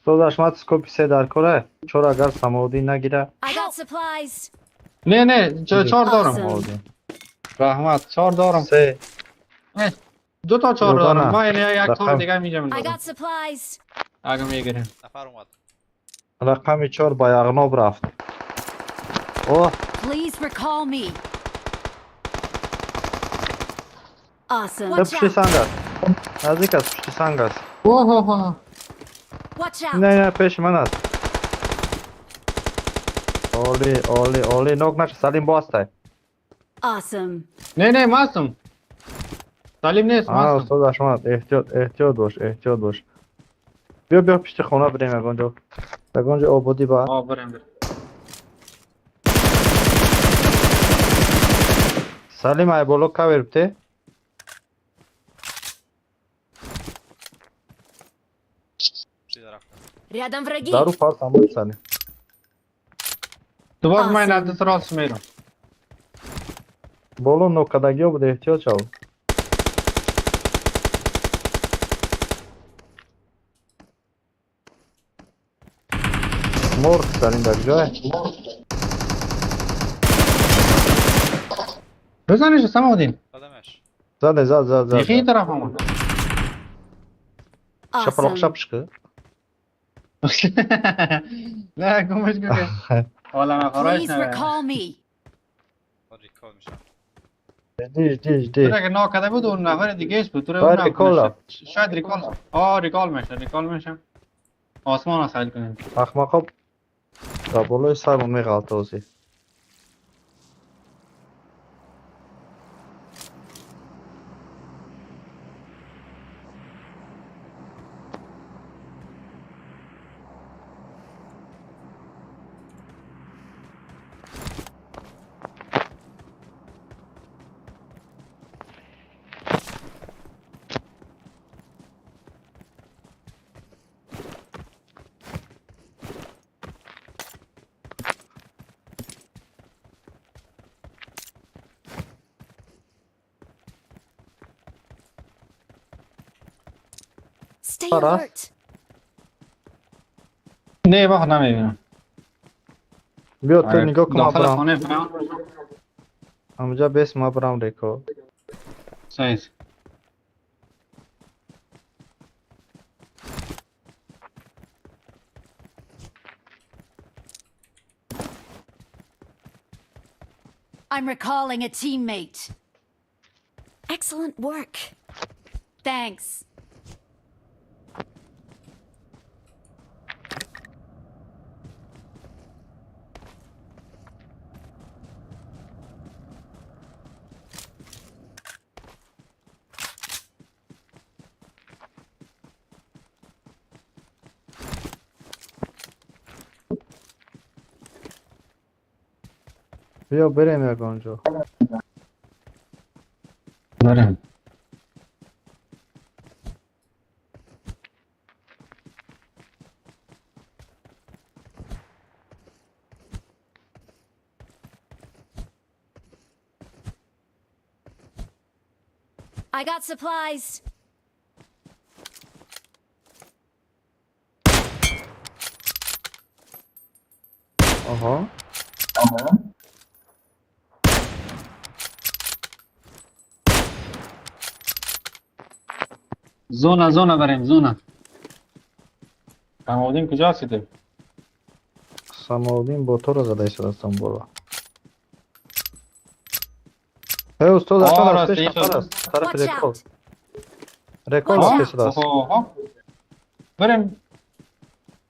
داداش من scope 3 در کوره. چرا اگر سماودی نگیره؟ I got supplies. نه نه 4 دارم. رحمت 4 دارم. 3 2 تا 4 دارم. ما یعنی یک 4 دیگه میجم. I got supplies. اگه میگیریم. نفر اومد. رقم 4 با یغناب رفت. اوه. Please recall me. Awesome. پشت سنگ است. نزدیک است پشت سنگ است. اوه اوه. Watch out. نه نه پیش من است. عالی عالی عالی نوک نشه سلیم باسته. Awesome. نه نه ماستم. سلیم نیست ماستم. استاد اشمت احتیاط احتیاط باش احتیاط باش. بیا بیا پشت خونه بریم اونجا. اونجا آبادی با. آه بریم بریم. سلیم ای بالا کاور بده. Рядом враги. дару пас амбой سلیم. تو باز من از راست میرم. بالا نوکدگی بوده احتیاط شو. مرغ سلیم در جای. بزنش سماودین. زد زد زد زد. یکی طرف آمد. شپلق شپشک. نه گمش کن. حالا من خراش Please نه. recall me. ریکال میشم. Жди, жди, жди. تو که ناک کرده بود اون نفر دیگه بود تو باید اون recall رفت. شاید recall recall میشه recall میشه آسمان را سیل کنیم Ахмақо дар болои сармон меғалта ҳозир. Stay Para. alert. نه با خود نمیبینم Биё ту нигоҳ кун, ман داخل барам. خانه فعلا Ҳамҷа бес ман барам recall. سایز I'm recalling a teammate. Excellent work. Thanks. Биё берем ягон ҷо. بریم I got supplies. Оҳо. Zona zona بریم zona سماودین کجا هستی تو؟ Самоудин бо торо зада истодастам боло. Э, устод, О, нафар аст, раст, пеш ин нафар шуд. аст. Тарафи Watch recall. out. Recall Watch аст out. пеш аст. آها بریم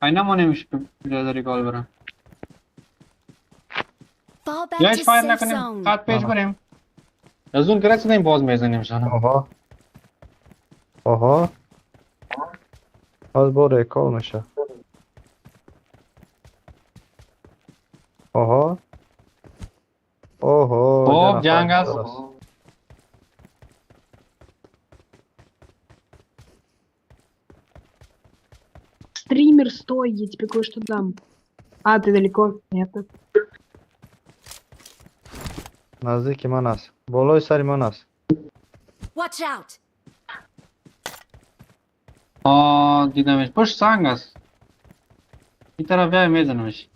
اینه ما نمیشه که recall برم Fall back یا to هیچ fire safe نکنیم zone. خط پیش آها. بریم از اون که رسیدیم باز میزنیم شانه Оҳо. Оҳо. Ҳоз бо recall меша. Оҳо. Оҳо, خب ҷа нафар جنگ است аст. Стример, стой, я тебе кое-что дам. А, ты далеко. Понятно. Наздики ман аст. Болои сари ман аст. Watch out. آه دیدمش پشت سنگ است این طرف بیای میزنمش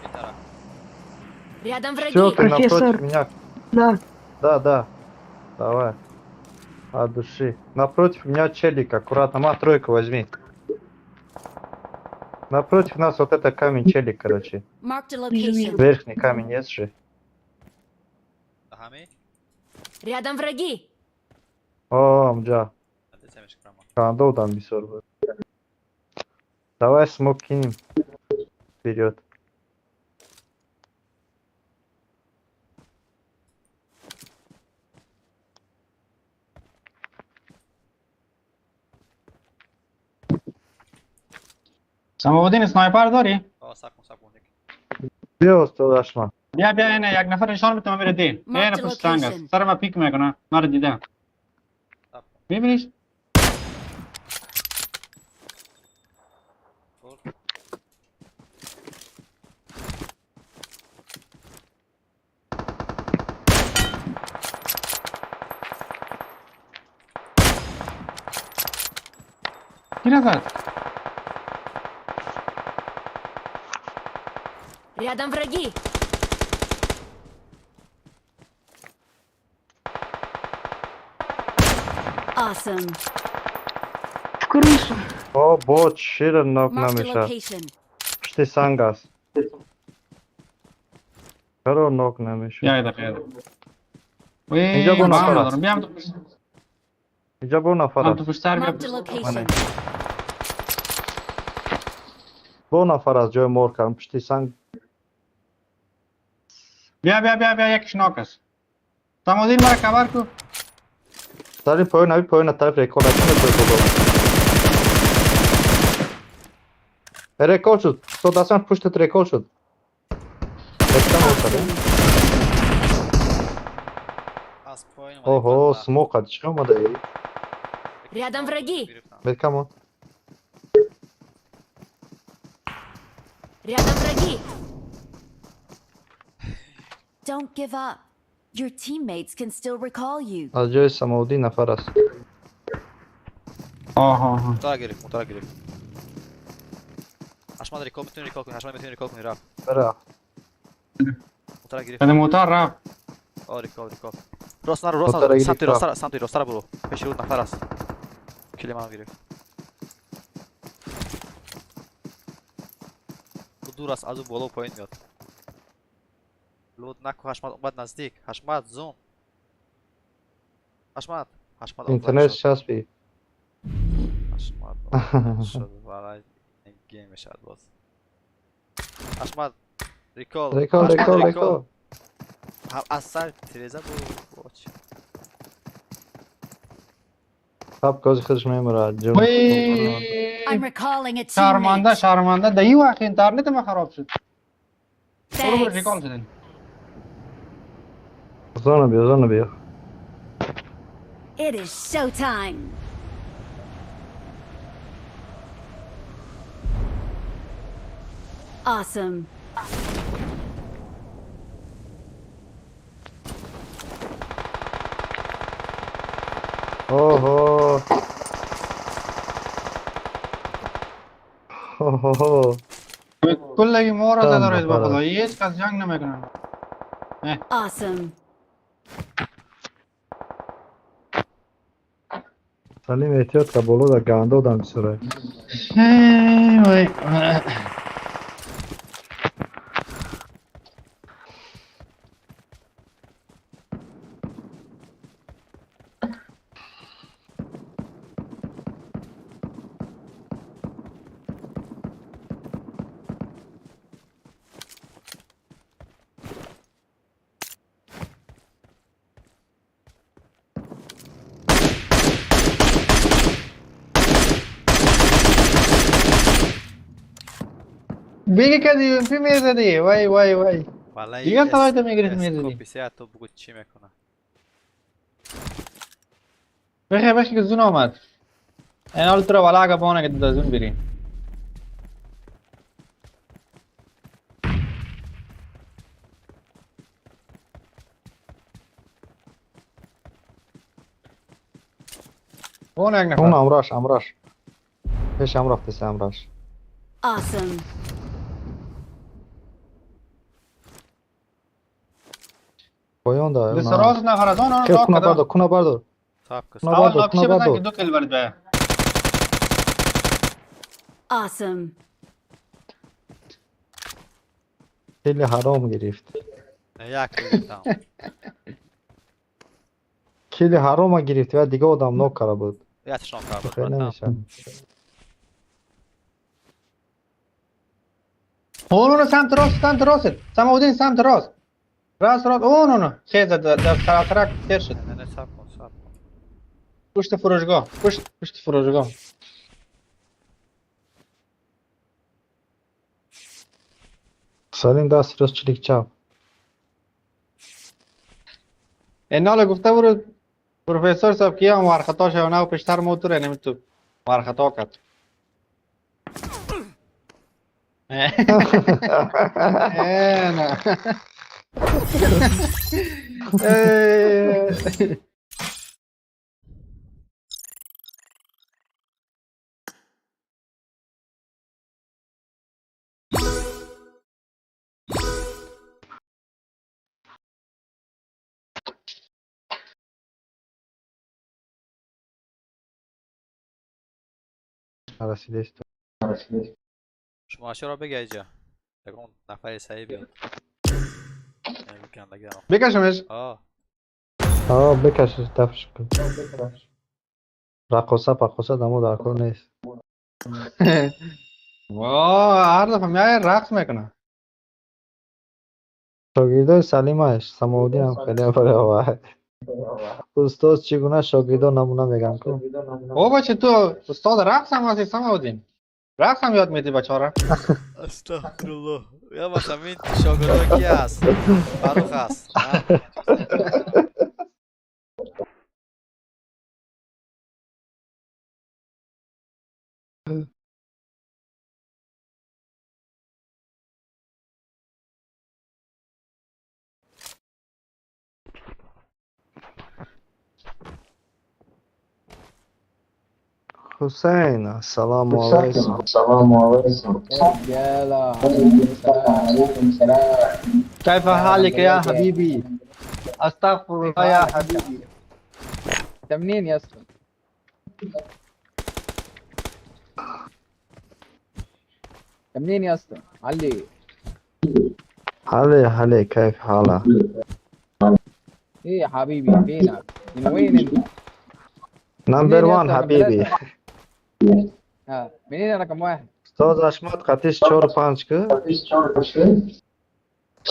این طرف Рядом Всё, враги. ты напротив Профессор. меня. Да. Да, да. Давай. От души. Напротив меня челик, аккуратно. Ма, тройку возьми. Напротив нас вот это камень челик, короче. Marked a location. Верхний камень есть же. همه Рядом враги. О, амджа. دیسمش کرما Кандол там бисёр был. Давай smoke кинем. Вперед. سماودین sniper داری؟ آه صبر کن صبر کن یک بیا استاد اشما. بیا بیا اینه یک نفر نشان میتونم میره دی اینه Marked a پشت سنگ است location. سر ما peek میکنه مرا دیده صبر کن میبینیش؟ برو. کی زد؟ Рядом враги. Awesome. В крышу. О, бо чира нок Marked a намеша. location. Пушти санг аст. Чаро нок намешуд? یک دقیقه. اینجا وی بو من نفر است. ندارم. بیام تو پشت. اینجا بو نفر هم تو است. پشت سر Marked بیا. a location. بو نفر است جای مور کردم پشتی سنگ. بیا بیا بیا بیا یکیش ناک است. سمودین مرا کبر کو. سر پایین نبی پایین طرف رکورد نکنه تو بالا. رکورد شد. تو دستان پشتت رکورد شد. رفتن افتاده. از پایین اومده. اوه سموک چه اومده ای؟ Рядом враги. بکمون. Рядом враги. Don't give up. Your teammates can still recall you. از جای سماودی نفر است. آها آها. موتور گرفت، موتور گرفت. حشمت recall میتونی recall کنی، حشمت میتونی recall کنی رفت. برا. موتور گرفت. بده موتور رفت. آه recall recall. راست نرو راست موتور نرو گرفت، سمت راست رفت. سمت راست برو. پیش رود نفر است. kill منو گرفت. او دور است از او بالا و پایین میاد. loot نکو حشمت اومد نزدیک. حشمت zone. حشمت حشمت آفلاین اینترنت شد. چسبی. حشمت آفلاین شد برای این game شد باز. حشمت recall. recall حشمت recall recall. recall. از سر ترزه برو باچ. تب گاز خودش میمره. جون. وی I'm recalling a شرمنده teammate. شرمنده در این وقت اینترنت ما خراب شد. برو برو Thanks. recall شدن. zone بیا zone بیا. It is showtime. Awesome. اوه اوه. کل ما را چند زده با نفر خدا است؟ هیچ کس جنگ نمیکنن. Awesome. سلیم احتیاط که بالا در گنده دم سره. وای. بیگه کدی پی میزدی وای وای وای. والله دیگه سوای تو میگرفت میزدی. scope ی تو بگو چی میکنه. بخی بخی که zone آمد. این حال تو رو والا اگه بانه که تو در zone بری. اون یک اون نفر. امراش امراش. پیش ام رفته سه امراش. Awesome. پایان ده. دست راست نفر از آن آن که راک کنا کده. بردار کنا بردار. تاپ کس. کنا اول بردار ناکشه کنا بزن که بردار. دو کل برد بیا. Awesome. خیلی حرام گرفت. یک گرفتم. کلی حرام گرفت و دیگه آدم نوک کرده بود. یتشان کرد خیلی بود. نمیشه. اون اون سمت راست سمت راست. سمودین سمت راست. راست راست اون اون خیز در سرک تیر شد. نه نه صبر کن صبر کن. پشت فروشگاه پشت پشت فروشگاه. سلیم دست راست چلیک چپ. این حالا گفته برو پروفسور صاحب کیا هم ورخطا شو نه پیشتر موتور نمی تو ورخطا کرد. اه، نه. اه. Нарасидест. Шумо чаро бега иҷа? Ягон нафари саҳӣ биёд. Гандагӣ. Бикашимеш. А. А, бикашиш, дафш кун. Рақоса пақоса дамо дар кор нест. Во, ҳар дафъа меояд рақс мекунад. Шогирдои Салимаш, Самоудинам хеле баровай. Устод чӣ гуна шогирдон намуна мегӯям ку? О, бача, ту устод рақс ҳам ҳасти, Самоудин. Рақс ҳам ёд медиҳӣ бачаҳоро. Астағфируллоҳ. Я масалан шогирдо ки аст? Фарух аст. Ҳусейн, ассалому алайкум. Салому алайкум. يلا عليكم السلام. كيف حالك يا حبيبي؟ استغفر الله يا حبيبي. انت منين يا اسطى؟ انت منين يا اسطى؟ علي. ҳале ҳале, кайф ҳала. ايه يا حبيبي، فينك؟ من وين انت؟ Number منين يا 1 اسطى؟ ҳабиби. ها، منين رقم واحد؟ Устоз Ашмат қатиш чору панҷ ку?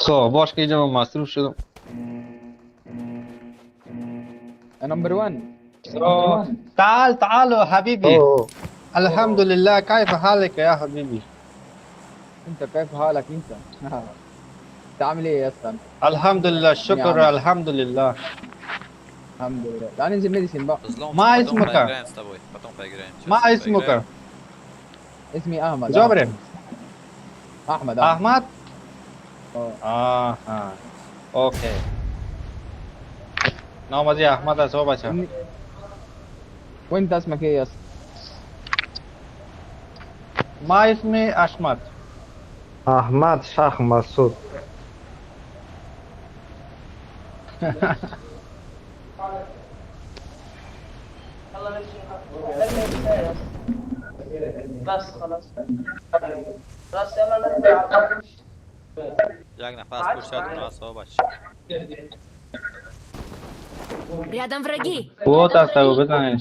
Хоб, бош ки инҷа ман масруф шудам. Number 1. تعال تعالوا حبيبي. О, الحمد لله، كيف حالك يا حبيبي؟ انت كيف حالك انت؟ انت عامل ايه يا اسطى؟ الحمد لله، شكر. يا عم. الحمد لله. الحمد لله. تعال ننزل ميديسن بقى. Взлом, ما потом اسمك؟ поиграем с тобой. Потом поиграем. Сейчас ما اسمك؟ поиграем. اسمي احمد. کجا بریم؟ احمد. احمد. اه. آها، okay، نام ازی احمد است. بچه. وانت اسمك ايه يا اسطى؟ ما اسمی اشمت. Аҳмад Шах Масуд. بس خلاص خلاص، يلا نرجع. Як нафар аз пушти нас, о бача. Рядом враги. Вот аст, ӯ бизанед.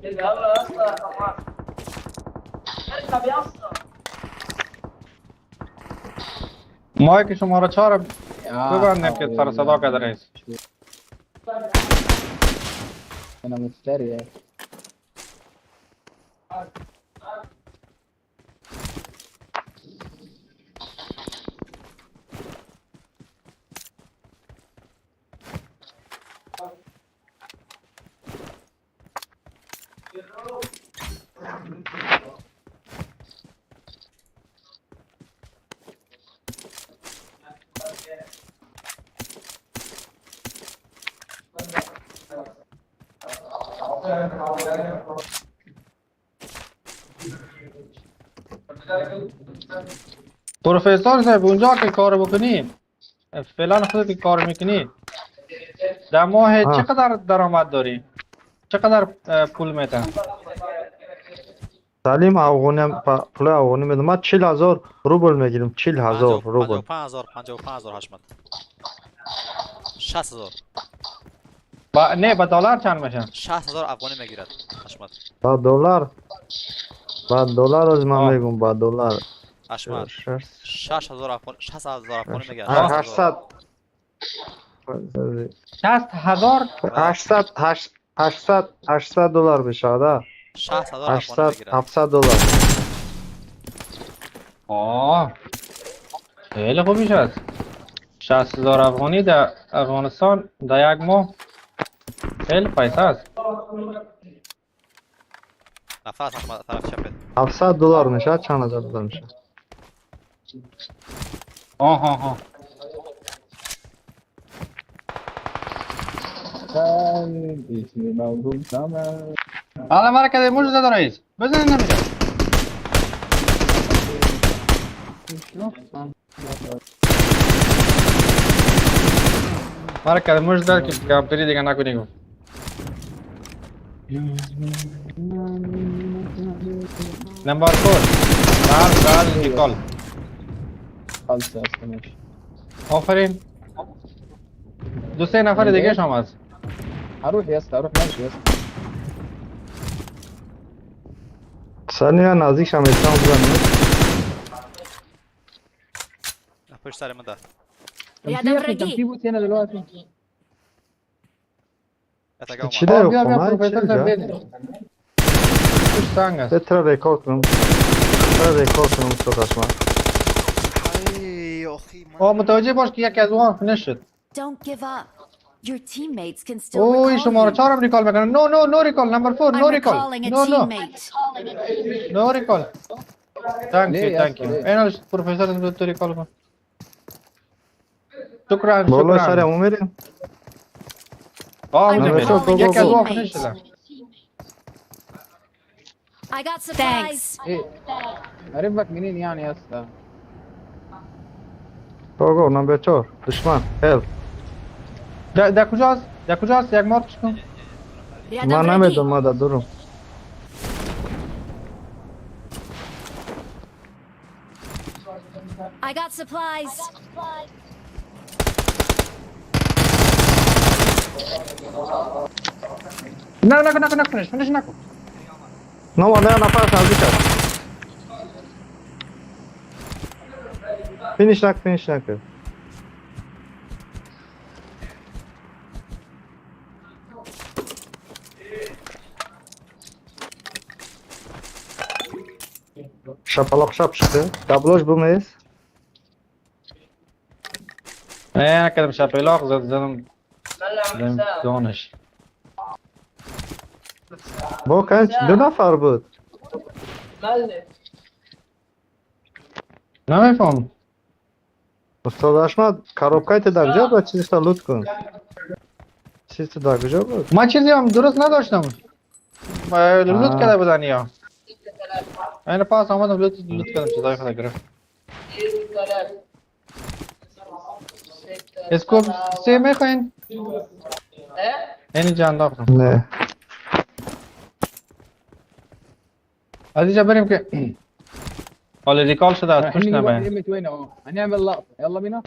يلا يا اسطى، اركب يا اسطى. مایک شماره چهار ببندیم که سر صدا کرده رئیس. انا مفتري يا اخي. پروفسور صاحب، اونجا که کار بکنی، فعلا خودت که کار میکنی، در ماه آه. چقدر درآمد داری؟ چقدر پول میتن؟ Салим афғониам пулои афғонӣ медам. Ман 40 000 рубл мегирам, 40 000 рубл. 55 000, 55 000 ҳашмат. 60 000. با نه، با دلار چند میشه؟ 60 000 афғонӣ мегирад ҳашмат. Ба доллар, ба доллар оз ман мегӯм, ба доллар. Ҳашмат. 6000 афғон, 60 000 афғонӣ мегирад. 800. 60 000. 800, 800, 800 доллар мешавад, а? 60 000 афғонӣ 800, мегирад. 700 доллар. آه، خیلی خوب میشه. 60 000 افغانی در افغانستان در یک ماه خیلی پیسه است. Нафар аст ҳашмат, тарафи чапет. 700 доллар мешавад, чанд ҳазор доллар мешавад? آها ها. اسمي موجود تمام. حالا مرا که موش زد رئیس، بزنین نمیشه. مرا که موش زد که کمپری دیگه نکنی گفت. Number 4 تعال تعال recall. خلص يا اسطى ماشي. آفرین. دو سه نفر دیگه شما هست. هروح يا اسطى، هروح ماشي يا اسطى. ثانیا نزدیک شم اسلام بزنم. پشت سر من ده. كان في يا اخي، كان في bot هنا دلوقتي. چی داره بیا بیا خونه پروفسور چی صاحب جا؟ بده. پشت سنگ است. بتره recall کنم، بتره recall کنم استاد اشمت. ای آخی من آه متوجه باش که یکی از اونها finish شد. Don't give up. Your teammates can still اوه این recall شماره you. 4 هم recall میکنه. No no no recall. Number 4 I'm no recall. recalling a No no teammate. No recall. Thank ليه you يا thank اسطى you. ليه؟ اینا پروفسور تو recall کن. شکرا بالا شکرا. سر همون میریم. آه I'm اونجا نمبر میریم. 4 go recalling a یکی از go go. اونها finish teammate. شده. I got supplies. ايه عرفك منين يعني يا اسطى؟ Go go number 4 دشمن help. در کجاست؟ در کجاست؟ یک مارکش کن. Рядом من враги. نمیدونم، من در دورم. I got supplies. نه نکن نکن نکن finish finish نکن. نه نه نفر نزدیک است. Finish نکن، finish نکن. شپلاق شپ شده دبلاش بومیز. نه نکردم شپلاق زد زدم زدم دانش. با کنج دو نفر بود. نمیفهم. استاد اشمت коробка ی در کجا بود؟ چیزی تا loot کن. چیزی در کجا بود؟ من چیزی هم درست نداشتم. Loot آه. کرده بودن یا این پاس آمدم loot loot کردم چیزای خود گرفت. Scope سه میخواین؟ اینجا انداختم. نه. از اینجا بریم که حالا recall شده از رايحين پشت نجيب واحد نباید. M 20 اهو، هنعمل لقطة، يلا بينا.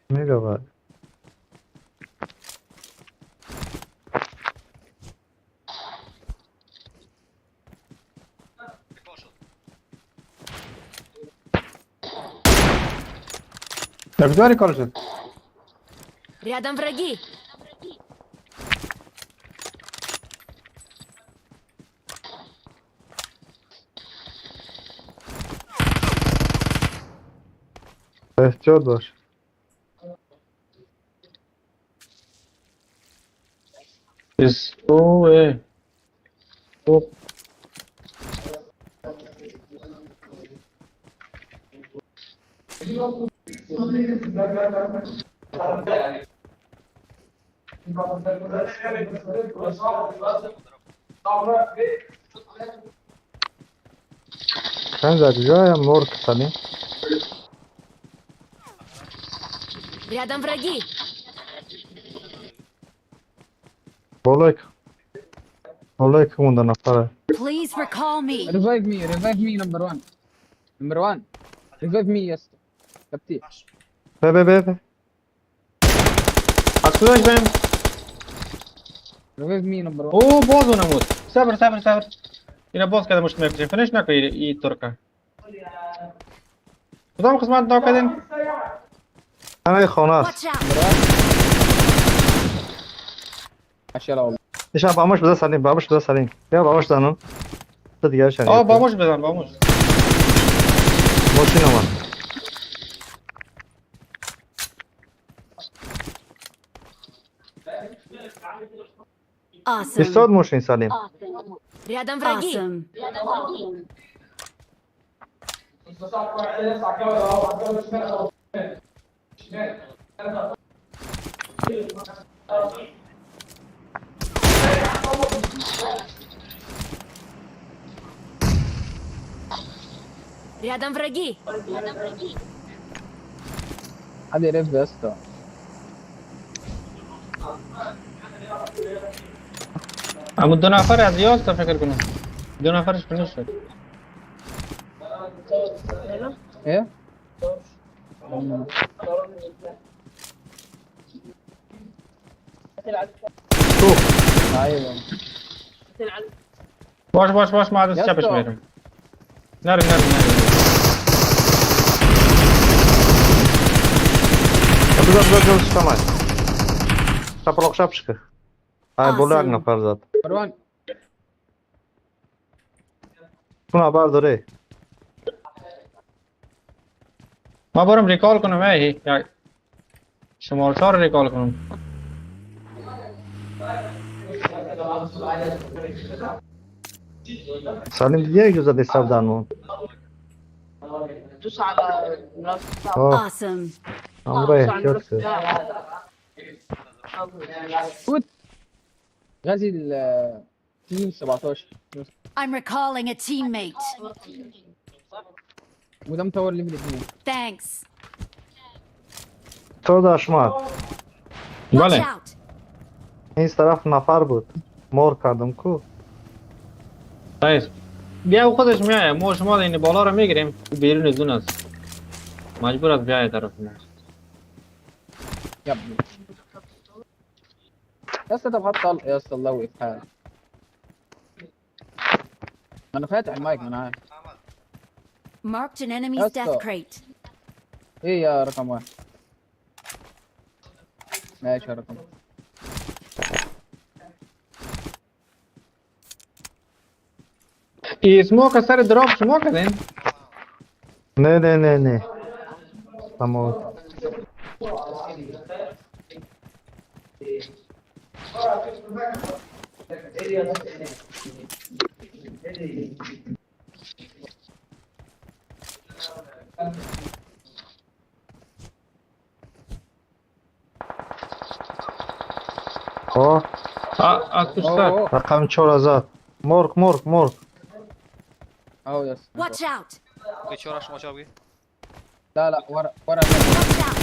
میگه باید در کجا recall شد؟ Рядом враги. احتیاط باش. اس او ای او کنج در کجا مرگ سلیم. Рядом враги. بالای بالای که مونده نفره. Please recall me. Revive me, revive me number 1. Number 1. Revive me يا اسطى. كابتن. به به به به. از کجاش بریم؟ Revive me number 1. او باز اونم بود. صبر صبر صبر. اینا باز کرده مشت میکشیم. Finish نکن ای ترکه. کدام قسمت knock کردین؟ همه خانه است. Watch out. ماشي والله. نشان با مش بزن سلیم، با مش بزن سلیم. بیا با مش بزنم. تو دیگه شنید. آه با مش بزن با مش. ماشین اومد. Awesome. ایستاد ماشین سلیم. Рядом враги. Awesome. Рядом враги. حد يرف يا اسطى. اما 2 نفر از یاست فکر کنم 2 نفرش فینیش شد. ايه؟ ايوه باش باش باش، ما از يا چپش اسطى. میرم. نرم نرم نرم. بذار بذار بذار شمال. چپلاق چپش که. ای بالا یک Awesome. نفر زد. مروان. تو نبر داره. ما برم ریکال کنم. ای یک شماره 4 ریکال کنم. سلیم دیگه یک زده سب دنمون. دوس على ملف. آه. Awesome. همراه احتیاط کرد. غازي ال تيم 17. I'm recalling a teammate. وده مطور ليفل 2. Thanks. تو داشماد. Watch بله. out. این طرف نفر بود. مور کردم کو. صحیح، بیا او خودش میایه. ما شما این بالا رو میگیریم، بیرون زون است، مجبور است بیایه طرف ما. يا ابني يا اسطى، طب هات طلق يا اسطى، الله يوقف حالك. ما انا فاتح المايك، ما انا عارف. Marked an enemy's That's death all. crate. ايه يا رقم 1؟ ماشي يا رقم 1. ای smoke سر drop شما کردین؟ نه نه نه نه. تمام. آه. از پشت سر. اوه. رقم 4 زد. مرغ مرغ مرغ. اهو يا اسطى. Watch out. بگی چهار شما چهار بگی. لا لا، ورا ورا. Watch out.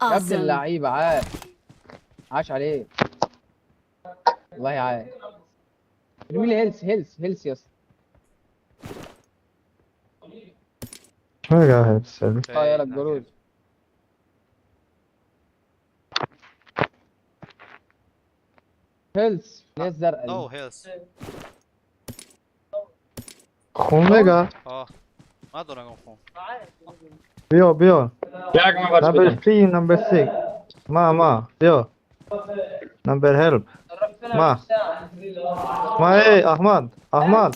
يا ابن Awesome. اللعيبه، عاش عاش عليك والله، عاش. ارمي لي health health health يا اسطى. چی میگه حفظ؟ اه يلا الجروز. health اللي هي الزرقاء No دي. health. خون میگه؟ آه، ندارم خون. بیا بیا. یک من برش number بدم. 3 number 6 ما ما بیا number help ما ما. ای احمد احمد.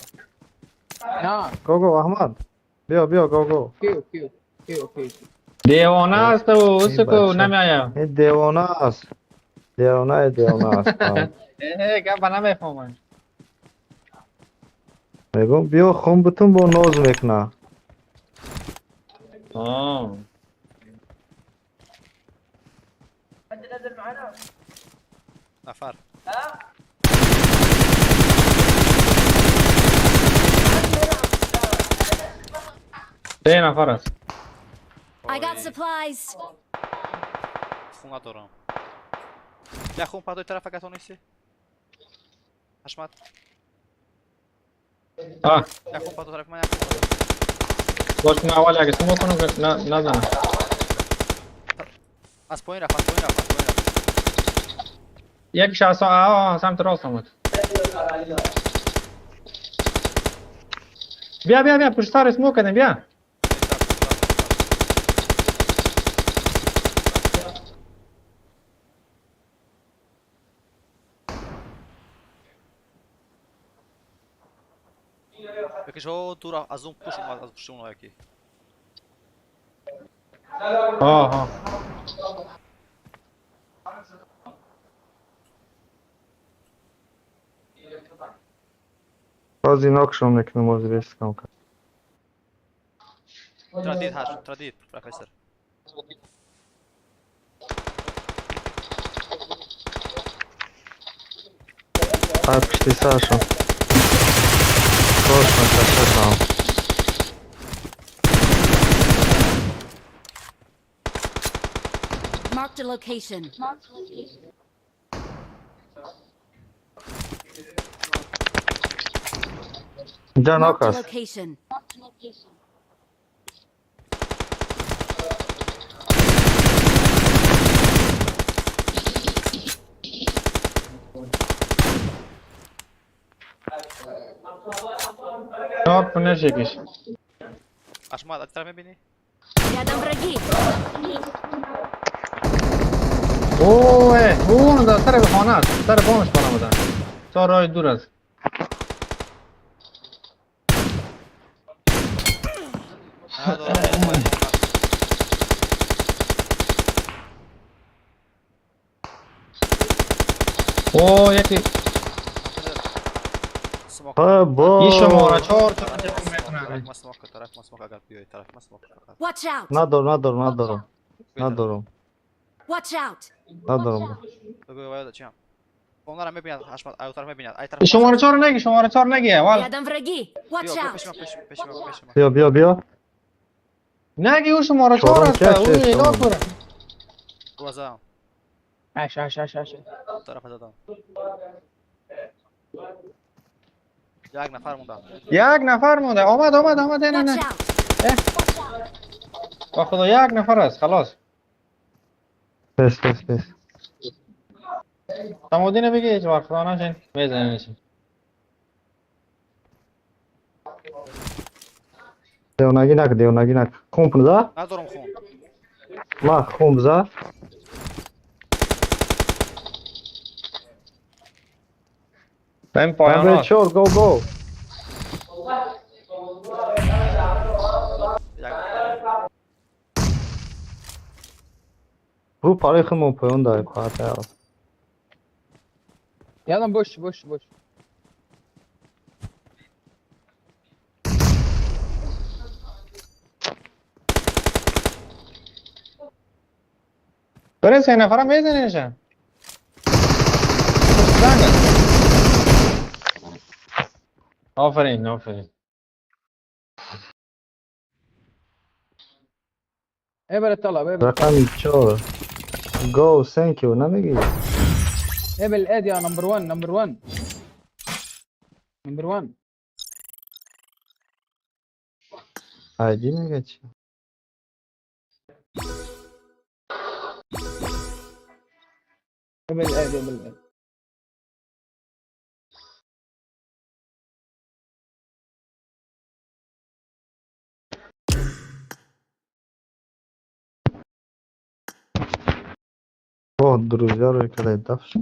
نعم. go go احمد، بیا بیا go go. okay okay okay okay. دیوانه است و این اسکو بچه. نمیآید. این دیوانه است، دیوانه دیوانه است. آه. اه، گپ نمیفهمم. میگم بیا خون بتون با ناز میکنه. آه. نفر. 3 نفر است. I got supplies. خون ندارم. یک خون پدوی طرف اگه نیستی حشمت. آه. یک خون پدوی طرف من، یک خون. باش، من اول یک smoke کنم که نه نزنه. از پایین رفت، از پایین رفت، از پایین رفت. یکیش از آه سمت راست آمد. بیا بیا بیا، پشت سر smoke کردیم، بیا. یکیش ها دور از اون پشت اومد، از پشت اون یکی. آه آه. باز اینا کشون میکنم، باز ریسک کم کرد. تردید هست، تردید پروفسور. های پشتی سرشون باش من تشکرم. Marked a location. اینجا Marked a ناک است. location. ناک نشه کش. اشماد از طرف میبینی؟ Рядом враги. اوه اون در سر خانه است، سر بامش خانه بودن، تا راه دور است. ندارم. او یکی. smoke. ها با این شماره 4 تا طرف میکنه. ما smoke، طرف ما smoke، اگر بیای طرف ما smoke فقط. Watch out. ندارم، ندارم، ندارم، ندارم. Watch out. ندارم. بگو باید چیم اونا رو میبیند حشمت، ای طرف میبیند، ای طرف. شماره 4 نگی، شماره 4 نگی اول. Рядом враги. Watch بیا بیا out. پیش ما، پیش پیش ما، پیش ما. بیا بیا بیا. نگی، او شماره 4 چهارم است. که او چه اینا شماره؟ پره. رو زدم. هش هش هش هش. طرف زدم، یک نفر مونده. یک نفر مونده. آمد آمد آمد، نه نه. Watch out. با خدا یک نفر است، خلاص. بس بس بس. تمودین بگی هیچ وقت خدا نشین میزنیش. دیوانگی نک، دیوانگی نک. خون بزا. ندارم خون. ما خون بزا. بهم پایان نمبر هاست. 4، go go. یک نفر. رو پاره خمون پایان داره پاتا. Рядом больше, больше, больше. بره سه نفرم میزنیش. زنگ. آفرین آفرین. ايه بلا طلب ايه. رقم 4، go، thank you نمیگی؟ ايه بالاد يا number 1، number 1، number 1. ID میگه چی؟ ايه بالاد، ايه بالاد. اوه друзья رو کلی دفش.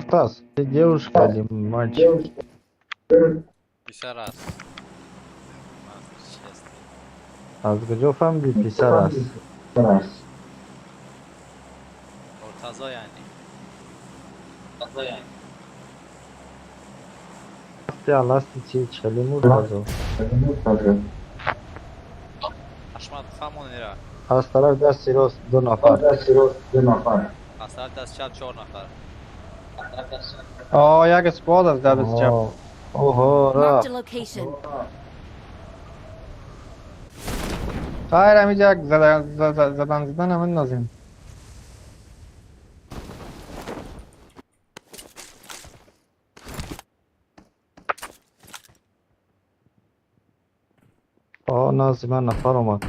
Стас, ты девушка или мальчик? پسر است من، چی هستی؟ از کجا فهمیدی پسر است؟ مرتضی یعنی. تی چی چلی مرتضی. حشمت فهمون را. از طرف دست راست دو نفر. از طرف دست چپ چهار نفر. آه یک squad است در دست چپ. آه. Оҳо, Marked рафт. a location. خیر همینجا یک زدن زدن هم اندازیم. آه نازی من نفر اومد.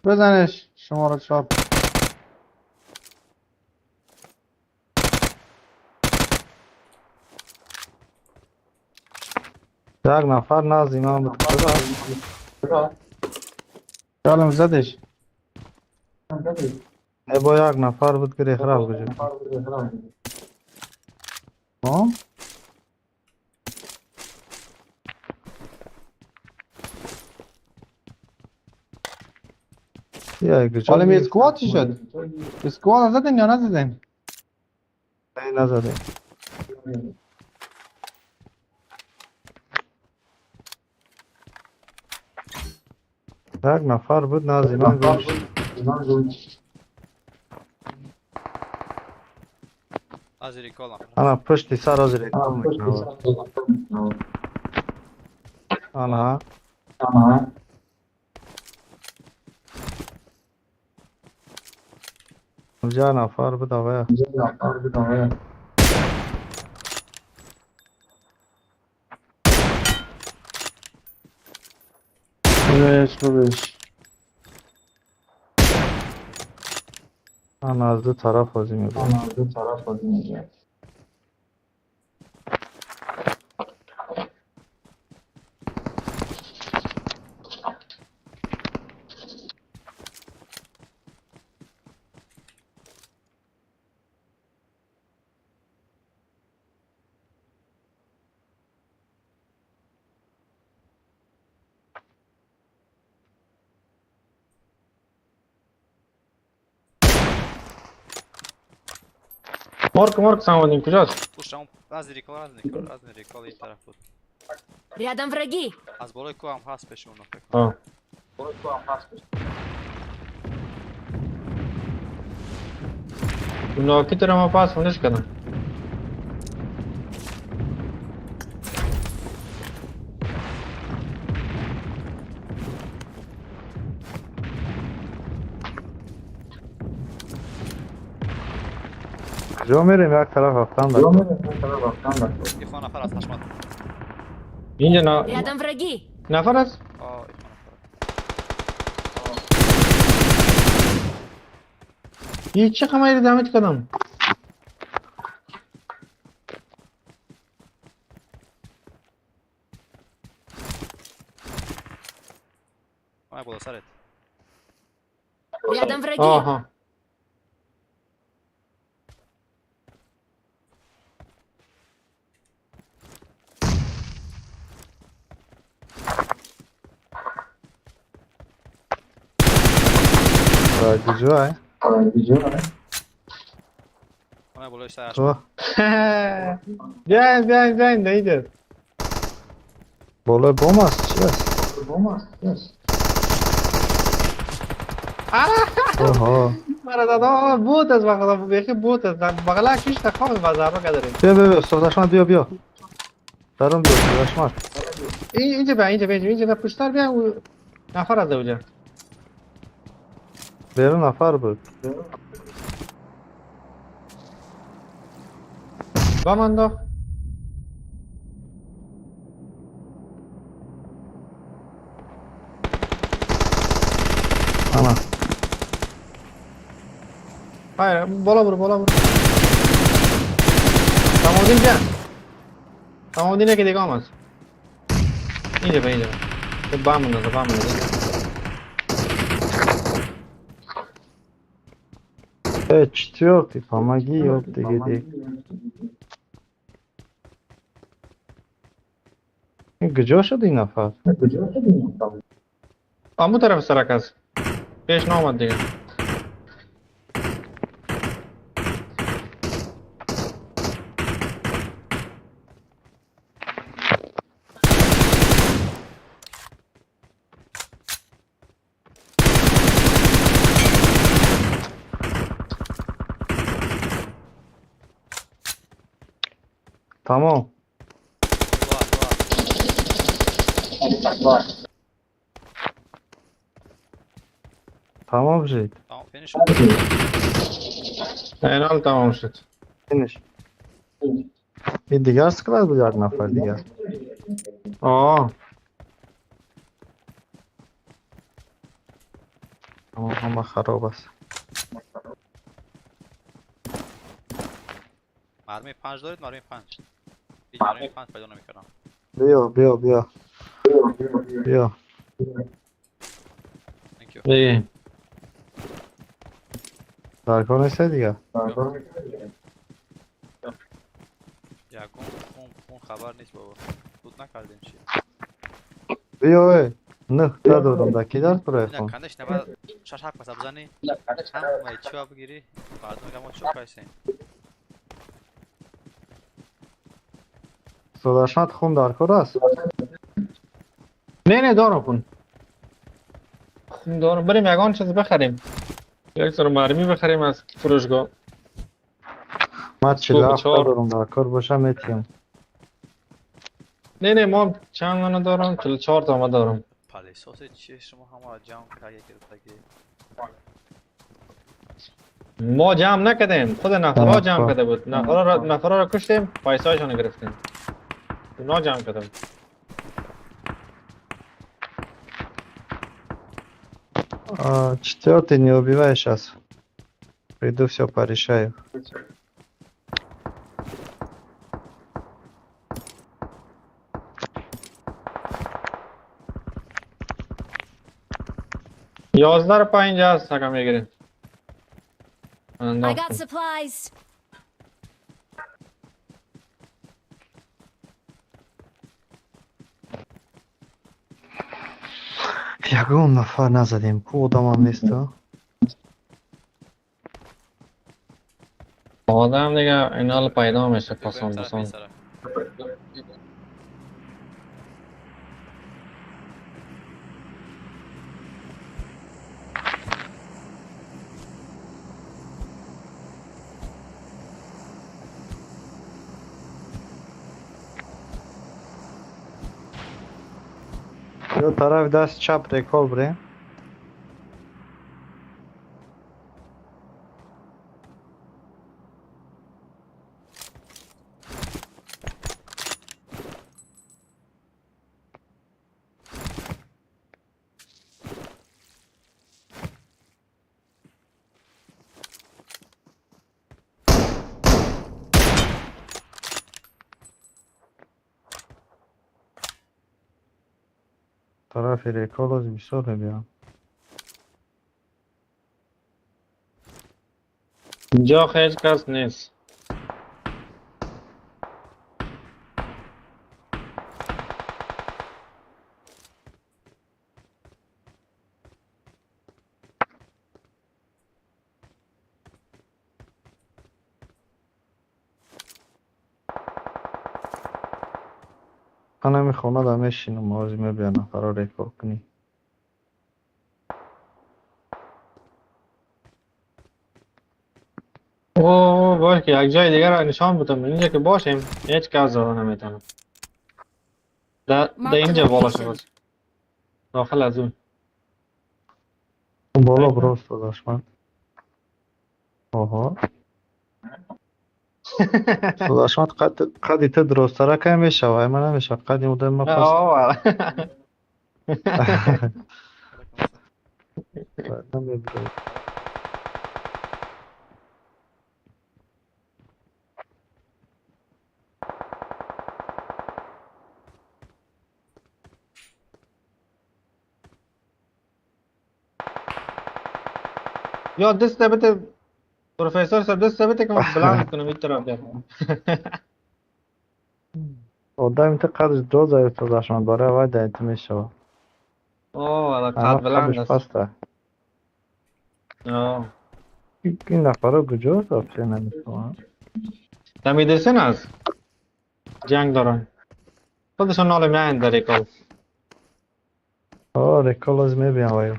بزنش شماره 4. یک نفر نازی من بود. چرا؟ چالم زدش. ای با یک نفر بود که رفت بجا. آه؟ یک جا حالا می اسکواد چی شد؟ اسکواد زدین یا نزدین؟ نه نزده. یک نفر بود نازی من گوش. از ریکال نفر. انا پشتی سر از ریکال میکنم. انا اونجا نفر بود آقا. ببش ببش. انا از دو طرف بازی میکنم. مارک مارک سامدین کجاست؟ پشت اون از ریکال از ریکال از ریکال این طرف بود. Рядом враги. از بالای کوه هم هست پیش اون فکر کنم. آه. ناکی تو رو ما پاس فنش کردم. کجا میریم؟ یک طرف رفتن داریم. یه نفر از حشمت. اینجا نه Рядом враги. نفر است؟ آه یه نفر. این چه خمایی دمت کردم؟ آه بالا سرت. Рядом враги. آها کجا؟ آه بالای سر حشمت. تو بیاین بیاین بیاین اینجا. بالای بوم است چی است؟ آها مرا دادا بود از بغلا بیخی بود از بغلا کیش تا خواب بازار رو کدریم. بیا بیا بیا استاد حشمت بیا بیا. درون بیا استاد حشمت. اینجا بیا اینجا بیا اینجا بیا پشتر بیا و نفر از اونجا. بیرون نفر بود. با من انداخت. انا خیر بالا برو بالا برو. تمام بیا. تمام دینه که دیگه آمد. اینجا بیا اینجا بیا. با من انداز با من انداز. Четвертый, помоги, ёпты, где. کجا شد این نفر؟ امو طرف سرک است. پیش نامد دیگه. Тамом. Тамом шид. Тамом, финиш. Финал тамом шуд. Финиш. Ин дигар склад буд, як нафар дигар. О. Тамом, ҳама хароб аст. Марми 5 доред, марми 5. Ҳеҷ марми 5 пайдо намекардам. Биё, биё, биё. Биё. Thank you. Бигӣ. Дар кор нестай дигар? Ягон хун хун хабар нест бобо. Тут накардем чи. Биё, эй. Нӯҳта дорам, дар ки дар кораи Ина хун? конечно баъд шаш ҳафт каса бизанӣ. Ҳамаи чива бигирӣ. Мардум мегӯяд мо чӣ кайсем. Устод хун дар кор аст? Не, не, дорам хун. Хун дорам. Барем ягон чиз бихарем. Як сар мармӣ бихарем аз фурӯшгоҳ. Ман 47 чор. дорам, дар кор боша метиҳам. Не, не, мо чанд дона дорам? 44 та ма дорам. Палесосе чи шумо ҳамаро ҷамъ карда гирифтагӣ? Мо ҷамъ накардем. Худ нафарҳо ҷамъ хуб. карда буд. Нафарҳоро куштем, пайсаҳояшонро гирифтем. اونا جمع کرده بود. А, четвертый не убивай сейчас. Приду, все порешаю. 11 رو پایین هست اگه میگیریم. I got supplies. Ягон нафар назадем. Ку одамам нест, а? آدم دیگه اینا پیدا میشه بریم پسان طرف پسان. این طرف. Ё тарафи даст чап recall бирем. Тарафи recall оз бисёр мебиям. اینجا هیچ کس نیست. Ман ҳами хона да мешинам, ози мебиям нафарро recall кунӣ. اوه باش که یک جای دیگر را نشان بدم. اینجا که باشیم هیچ کس زده نمیتونه. در Marked a اینجا بالا location. شد. داخل از اون. Боло биро устод Ашмад. Оҳо. Устод Ашмад қадди ту дуросттара кай мешава? Ай ман намешава. Қадди одами ман паст. آه Намебиро. یا دست بده پروفسور صاحب، دست بده که من بلند کنم این طرف بیام. Одами ту қадаш дороза устод Ашмад, барои вай дар ту мешава. اوه Ама قد بلند қадаш است. паста. آه. Ин нафарро куҷо вообще намефаҳмам. دمیدسن است. جنگ دارن. خودشون ناله میاین در recall. О, recall оз мебиям ваю.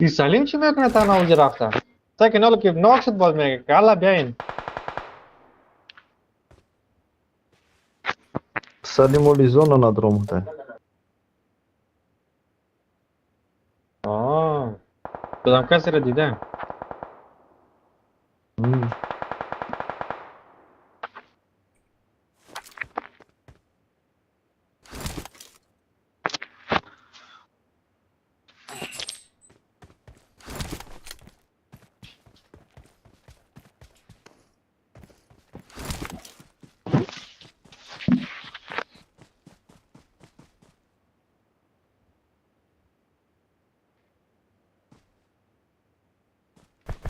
این سلیم چی میکنه تنها اونجا رفته؟ سکن حالا که ناک شد باز میگه گلا بیاین. سلیم ولی زون ندرومده. آه کدام کسی را دیدم.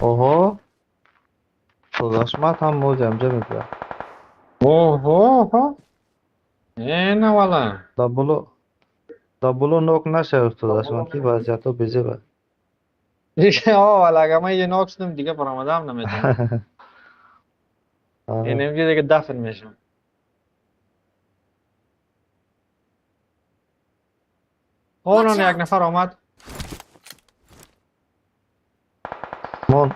اوه سوزاشمت هم موج امجا میگه. اوه اوه نه والا دبلو نوک نشه سوزاشمت کی وضعیتو بیزه با. دیگه آه والا اگه من یه نوک شدم دیگه برآمدم نمیتونم. این امجا دیگه دفن میشم. اون یک نفر آمد. مون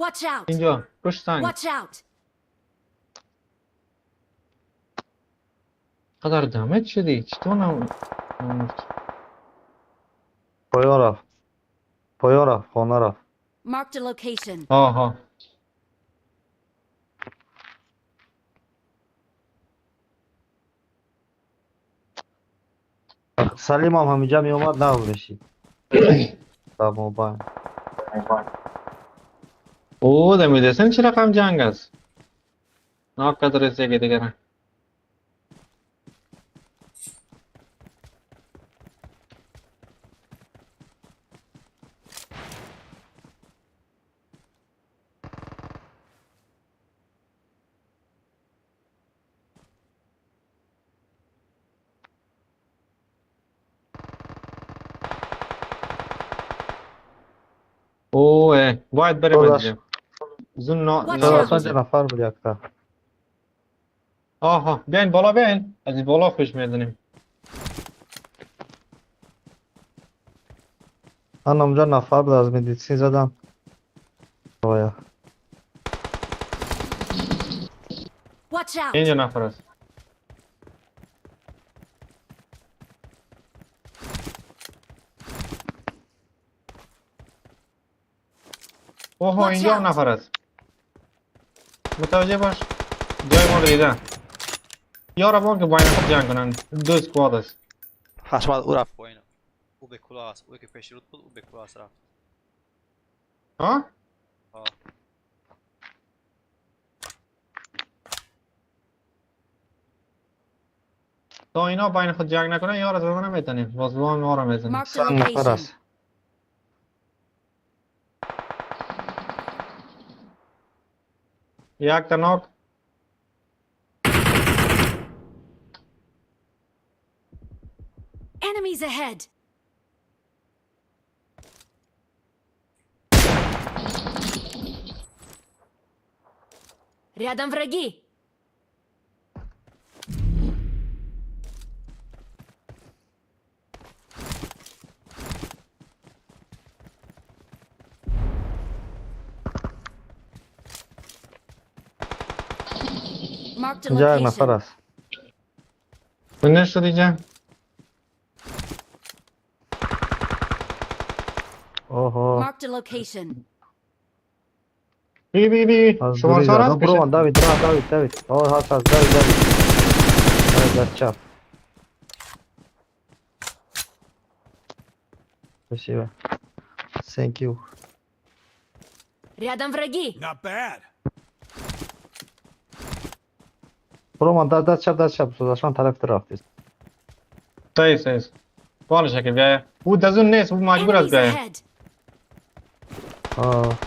Watch out! اینجا پشت سنگ. Watch out! قدر دمج شدی چطور نم پایان رفت. پایان رفت. خانه رفت. Marked a location. آها سلیم هم همینجا می اومد نبودشی. در موبایل. او دمیدسن چه رقم جنگ است؟ ناک قدر رسیگه دیگه. اوه باید بریم اینجا. زون نه سوزاشمت نفر بود یکتا. آها بیاین بالا بیاین از این بالا خوش میزنیم. من اونجا نفر بود از مدیسین زدم. آیا اینجا نفر است. اوه اینجا هم نفر است. متوجه باش جای ما رو دیدن. یارا بان که با این خود جنگ کنن. دو سکواد است. حشمت او رفت پایین. او به کلاه است. او که پیش رود بود او به کلاه است رفت. ها؟ ها. تا اینا با این خود جنگ نکنن یارا زدن نمیتونیم. باز با هم ما رو میزنیم. نفر است. یک تا ناک. Enemies ahead. Рядом враги. Marked a اینجا یک نفر location. است. من شد اینجا. اوه Marked a location. بی بی بی شما چهار است برو داوید داوید داوید. اوه هست هست داوید داوید. داوید دست چپ. Спасибо. Thank you. Рядом враги. Not bad. برو دست چپ دست چپ. سوزاشان طرف رفتی. صحیح صحیح. بالش که بیایه. او دزون نیست او مجبور است Enemies بیایه. ahead. آه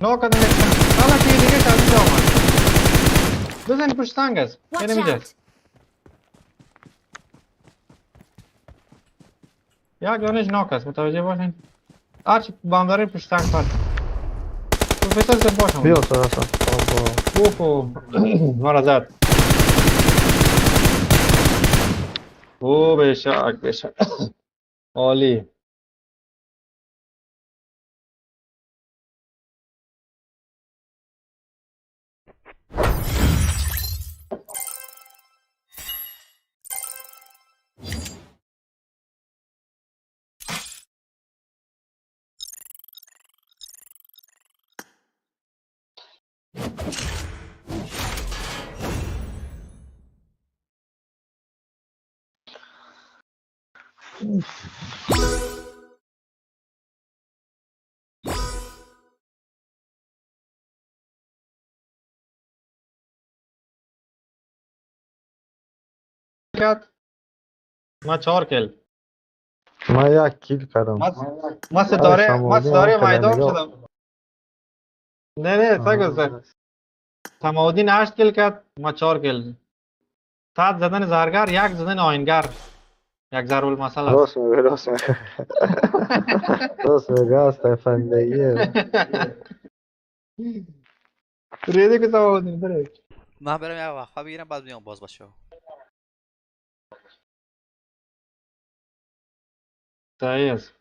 نو کدام حالا که دیگه از اینجا آمد. بزن پشت سنگ است. Watch اینم اینجا out. است. یک دانش knock است، متوجه باشین. هرچی بم داریم پشت سنگ پر. پروفسور سر باشم. بیا سر بابا. اوه مرا زد. او بشک بشک. عالی. کرد ما 4 kill. ما یک kill کردم. ما ستاره میدان شدم. نه نه سگو سماودین 8 kill کرد، ما 4 kill. 7 زدن زرگر، 1 زدن آینگر. یک ضرب المثل است. راست میگه راست میگه راست میگه است افندگیه. ریده که سماودین بره. من برم یک وقفه بگیرم بعد میام باز باشه. صحیح است.